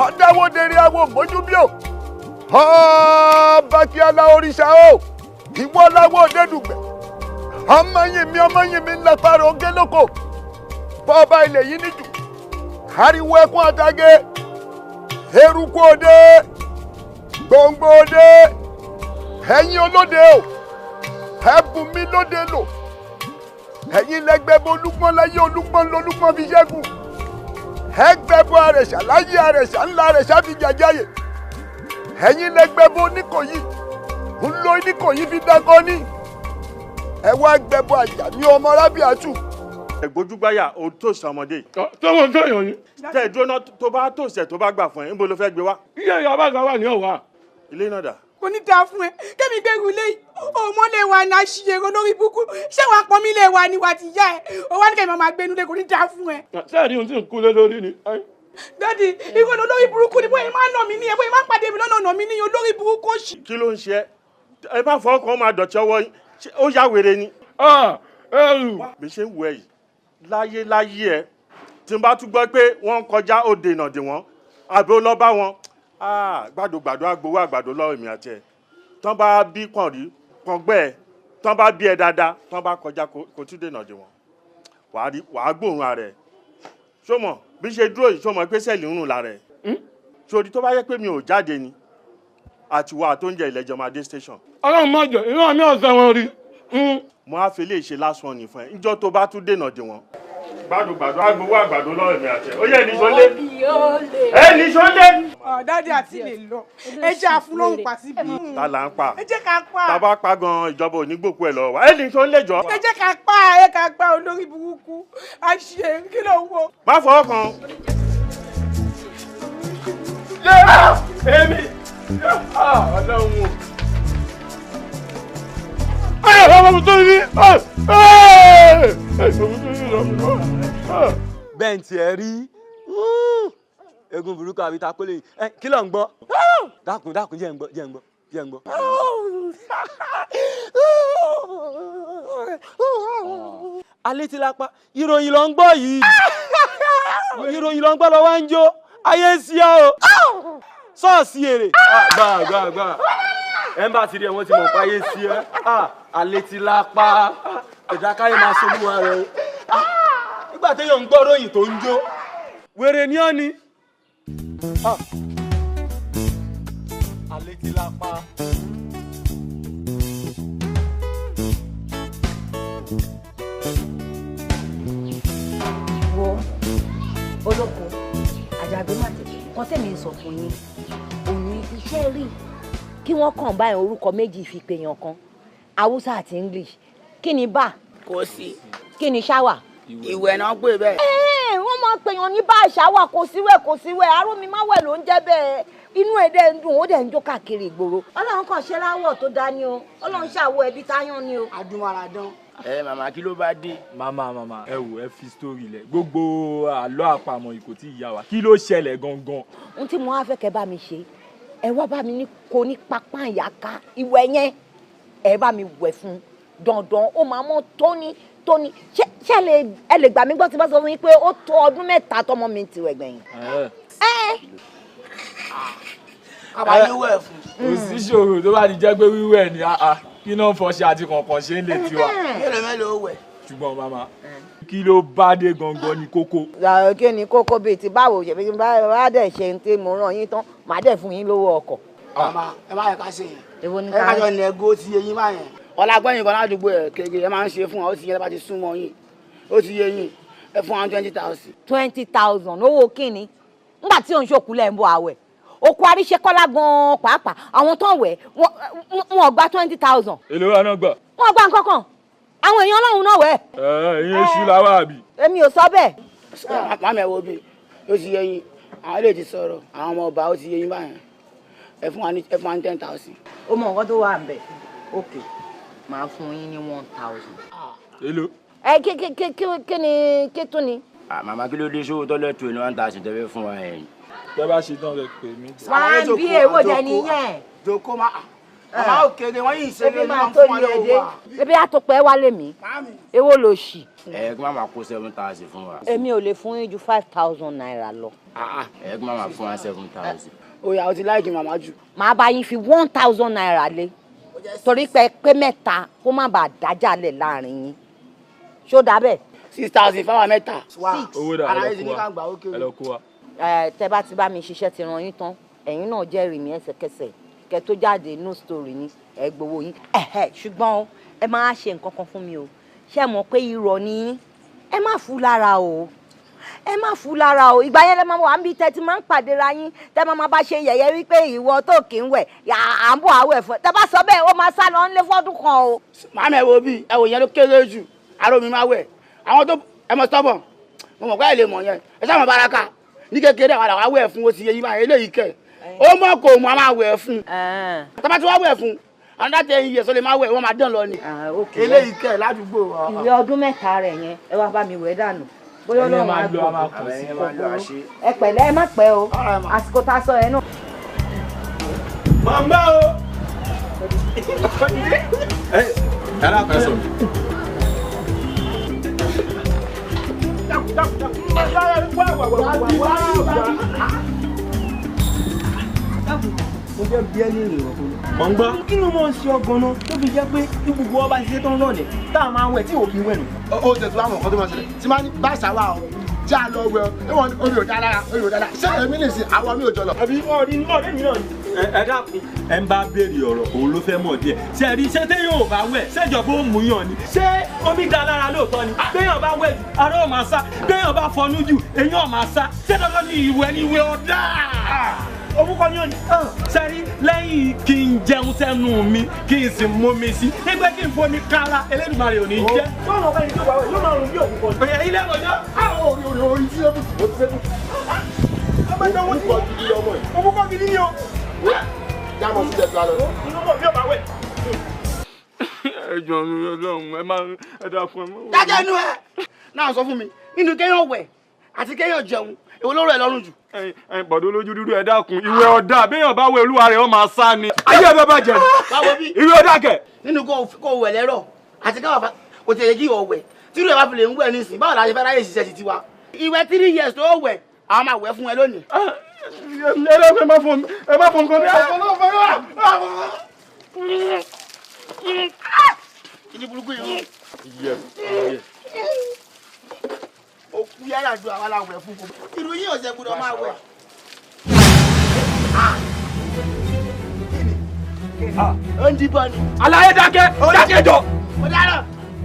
ọ̀dáwọ́dẹ̀rẹ̀ awo mójúbíò, ọba kí ala òrìṣà o, ìwọ láwọ òdẹ́dùgbẹ̀, ọmọ yìí mi, ọmọ yìí mi ńlá parọ́ gélókò, bọ́ọ̀bá ilẹ̀ yìí níjù, ariwo ẹkún àtàgé, eruku òde, gbòǹgbò òde, ẹ̀yin olóde o, ẹ̀bùn mi lóde lò, ẹ̀yin lẹ́gbẹ̀bọ olúgbọ́n láyé, olúgbọ́n lolúgbọ́n fi ṣẹ́gun, ẹgbẹ̀bọ àrẹ̀ṣà láyé, àrẹ̀ṣà ńlá àrẹ̀ṣà fi jàjáyè, ẹ̀yin lẹ́gbẹ̀bọ oníkòyí ńlọ oníkòyí fi dákọ́ ní, ẹ̀wọ́ ẹgbẹ̀bọ àjàní ọmọ rábíàtù. Ẹgbójúgbáyà o tó sọmọdé. Tọ́wọ́n tó yàn yín. Tẹ dúró náà, tó bá tòṣẹ̀ tó bá gbà fún ẹ, níbo ló fẹ́ gbé wá. Iye ìyá bá wà ní ọ̀wà. Ilé náà dà. Kò ní dáa fún ẹ, kẹ́mi gbẹ́rù ilé yìí, òun lè wà ní àṣìyèrò lórí búkú, ṣé wàá pọn mi lè wà ní wà ti yá ẹ, òun wá ní kẹ́mi máa gbénu lé, kò ní dáa fún ẹ. Sẹ́ẹ̀rí ohun tí ń kú lé lórí ni. Dádì, ìwọ ni olórí burúkú ni, bóyá máa ń nà mí ní ẹ, bóyá máa ń pàdé mi lọ́nà ọ̀nà mi ní olórí burúkú òṣì. Kí ló ń ṣe ẹ? Ẹ má fọwọ́ kan máa dọ̀tí ọwọ́ yín, ó yá wèrè ni. Bí ṣe ń wù ẹ yìí, láyé láyé ẹ, tí n bá tún gbọ́ pé wọ́n ń kọjá ó dènà dè wọ́n, àbí ó lọ bá wọn, gbàdógbàdó agbowó àgbàdo lọ́wọ́ èmi àti ẹ̀. Tán bá bí kàn rí kàn gbẹ́ ẹ, tán bá bí ẹ dáadáa, tán bá kọjá kò tún dènà dè wọ́n, wàá gbóòórùn ara ẹ̀. Ṣó mọ̀ bí ṣe dúró yìí, ṣó mọ̀ pé sẹ́ẹ̀lì ń rùn lára ẹ̀? Sórí tó bá yẹ pé mi ò jáde ni, àtiwọ́ àtóúnjẹ ìlẹ́jọ́ máa dé station. Ọlọ́run má jẹ́ ìran mi ọ̀sẹ̀ wọn rí. Mo á fi lè ṣe last one fún ẹ, níjọ́ tó bá tún dènà dè wọ́n. Gbàdúgbàdú agbowó àgbàdo lọ́wọ́ èmi àti ẹ̀. Ó yẹ ẹnìṣó lé. Ẹnìṣó lé. Dádì àti lè lọ, ẹ jẹ́ àfúnlóhùn pa síbi. Ta là ń pa? Ẹ jẹ́ ká pa. Ta bá pa gan, ìjọba ò ní gbòkú ẹ lọ́wọ́ wa. Ẹnìṣó lé jọ. Ẹ jẹ́ ká pa, ẹ ká pa olórí burúkú. Àṣẹ kí ló ń wo? Má fọwọ́ kan. Èmi Ọlọ́run o. Bẹ́ẹ̀ tí ẹ rí egun burúkú àbí takólé yìí, kí ló ń gbọ́? Dákun dákun, jẹ́ ń gbọ́, jẹ́ ń gbọ́, jẹ́ ń gbọ́. Alẹ́ ti lápá, ìròyìn ló ń gbọ́ yìí, ìròyìn ló ń gbọ́ lọ wá ń jó, ayé ń sí ọ o, ṣọ́ọ̀ṣì èrè. Gbà gbà gbà, ẹ ń bá ti rí ẹ, wọ́n ti mọ̀ páyé sí ẹ, alẹ́ ti lápá, ẹ̀dá káyé máa solúwa rẹ o. Nígbà téèyàn ń gbọ́ ròyìn tó ń jó, wèrè ni ọ́ ni. Àlétí lápá. Wo olóko àjàgbé má tètè kan tẹ̀mí ń sọ fún yín òní iṣẹ́ rí kí wọ́n kàn báyìí orúkọ méjì fi pèèyàn kan, Haúsá àti English. Kí ni bá? Kò sí. Kí ni ṣáwà? Ìwẹ̀ náà pè bẹ́ẹ̀. Wọ́n máa pèèyàn ní bá ṣáwà, kò síwẹ̀ kò síwẹ̀, arómimáwẹ̀ ló ń jẹ́ bẹ́ẹ̀. Inú ẹ̀ dẹ̀ ń dùn, ó dẹ̀ ń jó káàkiri ìgboro. Ọlọ́run kàn ṣe láwọ̀ tó dá ní o, Ọlọ́run ṣàwọ̀ ẹbí táyán ní o. Adúmáradán. Ẹ màmá, kí ló bá dé? Màmá, màmá, ẹ wò, ẹ fi story lẹ̀, gbogbo àlọ́ àpamọ̀ yìí kò tí ì yá wa, kí ló ṣẹlẹ̀ gangan? Ohun tí mo wá fẹ́ kẹ́ bá mi ṣe, ẹ wá bá mi ní kó ní pápá ìyáká ìwẹ̀ yẹn, ẹ bá mi wẹ̀ fún dandan, ó máa mọ́ tóní tóní. Ṣé ẹ lè gbà mí gbọ́ tí bá sọ fún yín pé ó tó ọdún 3 tọmọ mi ti wẹ̀ gbẹ̀yìn? Àbáyé wẹ̀ fún. Kò sí ṣòro tó bá ti jẹ́ pé wíwẹ̀ ni kí náà fọṣẹ àti kọ̀ọ̀kan ṣe ń lè tiwa. Mélòó mélòó wẹ̀. Ṣùgbọ́n màmá, kí ló bá dé gangan ní kókó? Kí ni kókó bíi ti báwo? Ṣe fi bá dẹ̀ ṣe ń tí mo rán yín tán, màá dẹ̀ fún yín lówó ọkọ̀. Màmá, ẹ má yẹ ká ṣe yẹn. Èwo ni ẹ ká ká jọ nẹgó ti eyín báyẹn. Ọlágbẹ́yìn kan ládùúgbò ẹ̀ kékeré ẹ máa ń ṣe fún wa, ó ti yẹ bá ti súnmọ́ yín, ó ti yé yín, ẹ fún wa 20,000. 20,000 owó kíni? Nígbà tí òun ṣòkú lẹ̀ ń bọ̀ àwẹ̀. Òkú àríṣekọ́lá gan-an pàápàá, àwọn tó ń wẹ̀ wọ́n gba 20,000. Èló wa náà gbà? Wọ́n gba nǹkan kan, àwọn èèyàn Ọlọ́run náà wẹ̀. Ẹ ìyẹn iṣu làwọn àbí. Èmi ò sọ bẹ́ẹ̀. Màmá, ẹ wo bí ó ti yé yín, àwọn ilé ti sọ̀rọ̀, àwọn ọmọ ọba, ó ti yé yín báyẹn, ẹ fún wa ní 10,000. Ó mọ nǹkan tó wà ń bẹ̀, ok, màá fún yín ní 1,000. Èló? Ẹ kí kí kí kí ni kí tún ni? Màmá, kí ló dé sówó tọ́lẹ̀tù ní 1,000 tẹ́fẹ́ fún wa yẹn? Tẹ́ bá ṣe tán lẹ pè mí. Wá ń bí èwo dẹ nìyẹn. Joko ma, màmá òkèlè wọn yìí ṣe Ebi lé máa ní tó wọn fún wa ní ẹdẹ lówó wa. Ebi àtọpẹ wá lé mi, èwo ló ṣì. Ẹ kí màmá kó 7,000 fún wa. Èmi ò lè fún yín ju 5,000 naira lọ. Ẹ kí màmá fún wa 7,000. Ó yá, o ti láìkì màmá jù. Màá bá yín fi 1,000 naira lé torí pé pé mẹ́ta kó má bàa dájà lẹ̀ láàrin yín, ṣó dáa bẹ́ẹ̀? 6,000 fáwọn mẹ́ta. Owó dà, ẹ lọ kó wa, ẹ lọ kó wa. Ẹ tẹ bá ti bá mi ṣiṣẹ́ ti ran yín tán, ẹ̀yin náà jẹ́rìí mi ẹsẹ̀kẹsẹ̀ kẹ tó jáde, no story ni, ẹ gbowó yín. Ṣùgbọ́n ẹ máa ṣe nǹkan kan fún mi o. Ṣé ẹ mọ̀ pé irọ́ ni yín? Ẹ má fú lára o, ẹ má fú lára o. Ìgbà yẹn lẹ máa wà níbi tẹ ti máa ń pàdé ra yín, tẹ máa máa bá ṣe yẹ̀yẹ́ wípé ìwọ tó kì í wẹ̀ à ń bọ̀ àwẹ̀ fún ẹ. Tẹ bá sọ bẹ́ẹ̀, ó máa sá lọ nílé fọ́dún kan o. Màmá, ẹ wo bí ẹ wò yẹn ló kéré jù, arómi máa wẹ̀ àwọn tó ẹ mọ stubborn, mo mọ̀ pé ẹ lè mọ̀ yẹn, ẹ sáà mọ̀ baraka ní kékeré àwọn àwọn awẹ́ fún, ó ti yẹ yín báyìí, eléyìí kẹ̀ ó mọ̀ kò mọ̀, a máa wẹ̀ fún, tọ́ba tí wọ́n wẹ̀ fún another 10 years, ó lè máa wẹ̀, wọ́n máa dán lọ ni eléyìí kẹ̀ ládùúgbò. Ìwé ọdún 3 rẹ̀ yẹn, ẹ wá bá mi wẹ̀ dànù bóyá Ẹ̀yin ẹ Ọlọ́run máa á lọ, a máa gbọ́. kàn sí. Ẹ̀yin ẹ máa lọ, àṣẹ. Ẹ pẹ̀lẹ́, ẹ má pẹ́ o, àsìkò tá a sọ yẹn náà. Màmá o. Ẹ ẹ lápẹ́ sọ. Mo fẹ́ bí ẹ ní èrò ọ̀gbọ́n. Mọ̀ ń gbọ́. Kí ló mọ̀ ń ṣe ọgbọ́n náà tó fi jẹ́ pé bí gbogbo ọba ṣiṣẹ́ tó ń rọ̀lẹ̀ tá a máa wẹ̀ tí òkè wẹ̀ nù? Ó tẹ̀ tó àwọn nǹkan tó máa ṣẹlẹ̀ tí máa ní bá ṣàwà o, já lọ wẹ̀ o, ìwọ̀n omi ò dá lára, omi ò dá lára. Ṣé èmi lè ṣe àwọn mi ò jọ lọ? Àbí ọ̀rí ni ọ̀rẹ́ mi náà ni. Ẹ dákun, ẹ ń bá béèrè ọ̀rọ̀ òun ló fẹ́ mọ̀ díẹ̀. Ṣé rí, ṣé téèyàn ò bá wẹ̀ ṣèjọba ó mú yàn ni? Ṣé omi da lára lóòótọ́ ni? Béèyàn bá wẹ̀ jù, ara ò máa sá, béèyàn bá fọnú jù, èyàn ò máa sá. Ṣé dandan ni ìwẹ̀ ni ìwẹ̀ ọ̀dà? Orúkọ ni ó ní. Sẹ́rí, lẹ́yìn kí n jẹun sẹ́nu mi, kí n sì mú mi sí nígbà kí n fomi kára, Elédùmarè ò ní jẹ́. Sọ́nà ọ̀gá ẹni tó bá wẹ̀ yóò máa rùn bí òkú kan. Ẹ̀yẹ ilé ọ̀dọ́. Àwọn orí orí orí tí ó bù ó ti sẹ́kù. Orúkọ gidi lọmọ yìí. Orúkọ gidi ni o. Jámọ̀ sí jẹ́ tó a lọ. Inú mọ̀ bí ọba wẹ̀. Ẹ jọ̀ọ́ mi, Ọlọ́run, ẹ má ẹ dákun, ẹ má. Dájẹ́ inú ẹ náà, sọ fún mi, nínú kéèyàn wẹ̀ àti kéèyàn jẹun, èwo ló rọ̀ ẹ́ lọ́rùn jù? Ẹ̀yin bọ̀dọ̀ olójú dúdú, ẹ dákun, ìwẹ̀ ọ̀dà, béèyàn bá wẹ̀, olúwa rẹ̀ ó máa sá ni. Ayé ẹ bá bàjẹ́ ni. Báwo bí? Ìwẹ̀ ọ̀dà kẹ̀. Nínú kó wẹ̀ lẹ́rọ̀ àti káwà kò tiẹ̀ yẹ kí ìwọ wẹ̀, tí irú ẹ̀ bá fi lè ń wẹ̀ nísìn, báwo la ṣe fẹ́ ráyè ṣiṣẹ́ ti tiwa? Ìwẹ̀ 3 years tó wẹ̀, àwọn máa wẹ̀ fún ẹ lónìí. Ẹ dákun, ẹ má fún ẹ, má fún nǹkan bí. Kí burúkú yìí? Yes. Òkú yàrá ju àwa la wẹ̀ fún kò. Irú yín ọ̀sẹ̀ gbọ́dọ̀ máa wẹ̀. Ó ń díbọn ni. Àlàyé dákẹ́ dákẹ́ jọ. Mo dára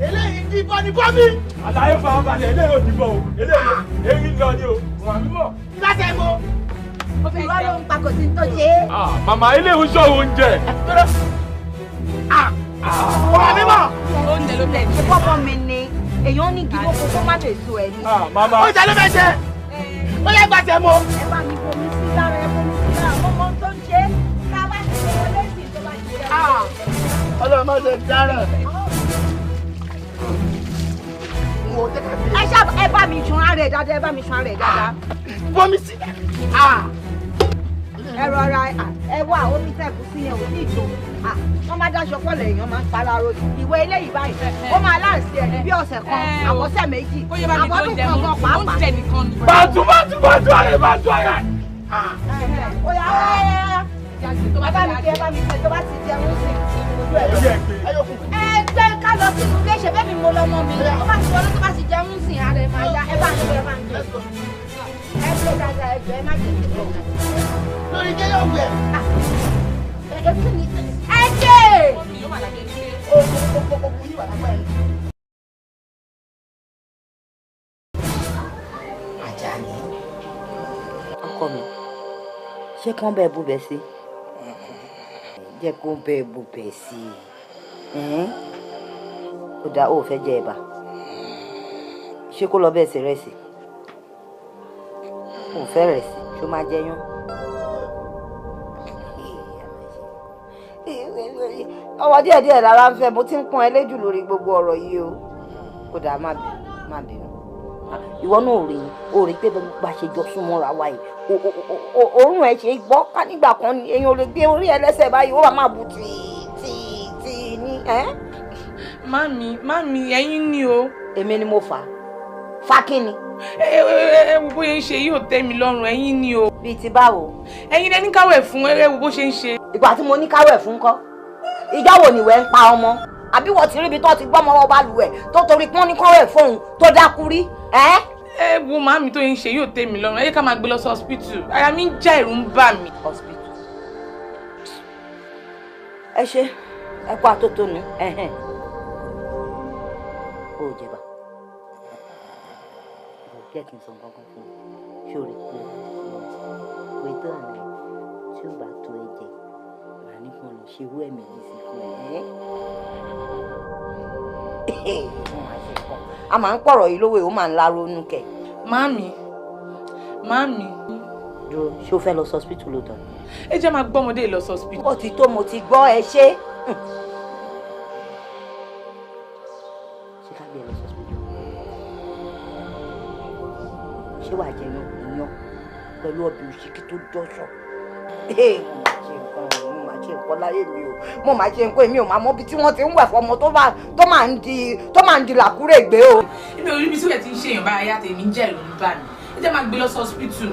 eléyìí ń díbọn ni bọ́mí. Àlàyé farabalẹ̀ eléyìí ò díbọn o eléyìí eyín lọ ni o. Wà mí mọ̀. Láti mo. Irọ́ ló ń pa kò sí tó ṣe é. Màmá eléyìí ń sọ oúnjẹ. Wà mí mọ̀. Oúnjẹ ló fẹ́ jẹ. Bọ́bọ́ mi ni èèyàn ní gígbó kó má lè so ẹ̀ ní. Màmá. Oúnjẹ ló fẹ́ jẹ. Ó yẹ gbàtẹ́ mo. Ẹ bá mi bomi sí lára ẹ bomi sí lára ọmọ tó ń ṣe é. Tá a bá ti ṣe wọlé sí tó bá ti ṣe. Ọlọ́run má ṣe dára. Ẹ ṣá ẹ bá mi sun ara ẹ dáadáa ẹ bá mi sun ara ẹ dáadáa. Bomi sí. Ẹ rọra ẹ wá omi tẹ̀kù sí yẹn ò ní ìtò. Wọ́n máa dáṣọ pọ̀lọ̀ èèyàn máa ń paláró ìwé eléyìí báyìí. Ó máa láǹsì ẹ̀ ní bí ọ̀sẹ̀ kan àbọ̀sẹ̀ méjì àbọ̀dún kan gan pàápàá. Bàtú bàtú bàtú àrẹ bàtú àrẹ. Ó yá ẹ bá mi gbé ẹ bá mi gbé tó bá ti jẹun sí ojú ẹ lọ. Ẹ gbé ká lọ sínú ilé ṣe bẹ́ẹ̀ mi mo lọ mọ mi tó bá ti wọlé tó bá ti jẹun sí ara ẹ máa yá ẹ bá ń gbé ẹ bá ń gbé. Ẹ gbé dáadáa ẹ jọ ẹ má jẹ ìgbẹ́. Lórí jẹ́ yóò wẹ̀. Ẹ kí ni ẹ jẹ́. Àjàní ọkọ mi ṣé kán bẹ́ẹ̀ bú bẹ́ẹ̀ sí jẹ́ kó bẹ́ẹ̀ bú bẹ́ẹ̀ sí i ó dáa ó fẹ́ jẹ ẹ̀bà ṣé kó lọ bẹ́ẹ̀ sí rẹ̀sì ó fẹ́ rẹ̀sì ṣó máa jẹyán. Ọwọ́ díẹ̀díẹ̀ lára ń fẹ́ mo ti ń pọ́n ẹ léjù lórí gbogbo ọ̀rọ̀ yìí o kó dáa má bínú má bínú ìwọ náà ò rí ò rí pé bá ṣe jọ súnmọ́ra wa yìí òórùn ẹ̀ ṣe gbọ́ ká nígbà kan ni èèyàn ò lè gbé orí ẹ lẹ́sẹ̀ báyìí ó wà máa bu tì tì tì ní. Mami mami ẹ̀yin ni o. Èmi ni mo fà á fa kí ni. Ẹ wo bóyá ń ṣe yóò tẹ́ mi lọ́rùn ẹ̀yin ni o. Bíi ti báwo. Ẹ̀yin lẹ ní káwẹ̀ fún ẹ wo bó ṣe ń ṣe. Ìgbà tí mo ní káwẹ̀ fún kọ́ ìjọ́ wo nìwẹ̀ ń pa ọmọ àbí wọ́n ti ríbi tó ti gbọ́mọ wọn bá lù ẹ̀ tó torí pọ́n ní kọ́wẹ̀ fóun tó dákú rí ẹ́. Ẹ wo màmí tó ń ṣe yóò tẹ́ mi lọ́rùn ẹ yẹ ká máa gbé lọ sí hospital àyà mi ń já ẹ̀rù ń bà mí. Hospital. Ẹ ṣe ẹ kó àtótónu ẹhẹn ó jẹba jẹ́ kí n sọ nǹkan kan fún un ṣóòrè pé tó àná tí ó bá tó ẹ jẹ màá ní kí wọn lọ ṣe irú ẹ̀mí yìí sí fún ẹ. A máa ń pọ̀rọ̀ yìí lówó ó máa ń láronú kẹ̀. Màámi màámi. Dúró ṣé o fẹ́ lọ sí hospital lóòótọ́? Ẹ jẹ́ máa gbọ́mọdé lọ sí hospital. Ó ti tó mo ti gbọ́ ẹ ṣé. Ṣé ká gbé ẹ lọ sí hospital? Ṣé wàá jẹ iyán pẹ̀lú ọbẹ̀ òṣìkí tó dọ́ṣọ̀? Mo máa ṣe nǹkan láyé mi o mo máa ṣe nǹkan èmi ò máa mọ ibi tí wọ́n ti ń wẹ̀ fọmọ tó máa ń di làkúrègbé o. Ibi orí ibi tí wọ́n ti ń ṣe èèyàn báyà tèmi ń jẹ́ ìlú ń bà mí ẹ jẹ́ máa gbé lọ sí hospital.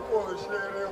Kò ṣeré o.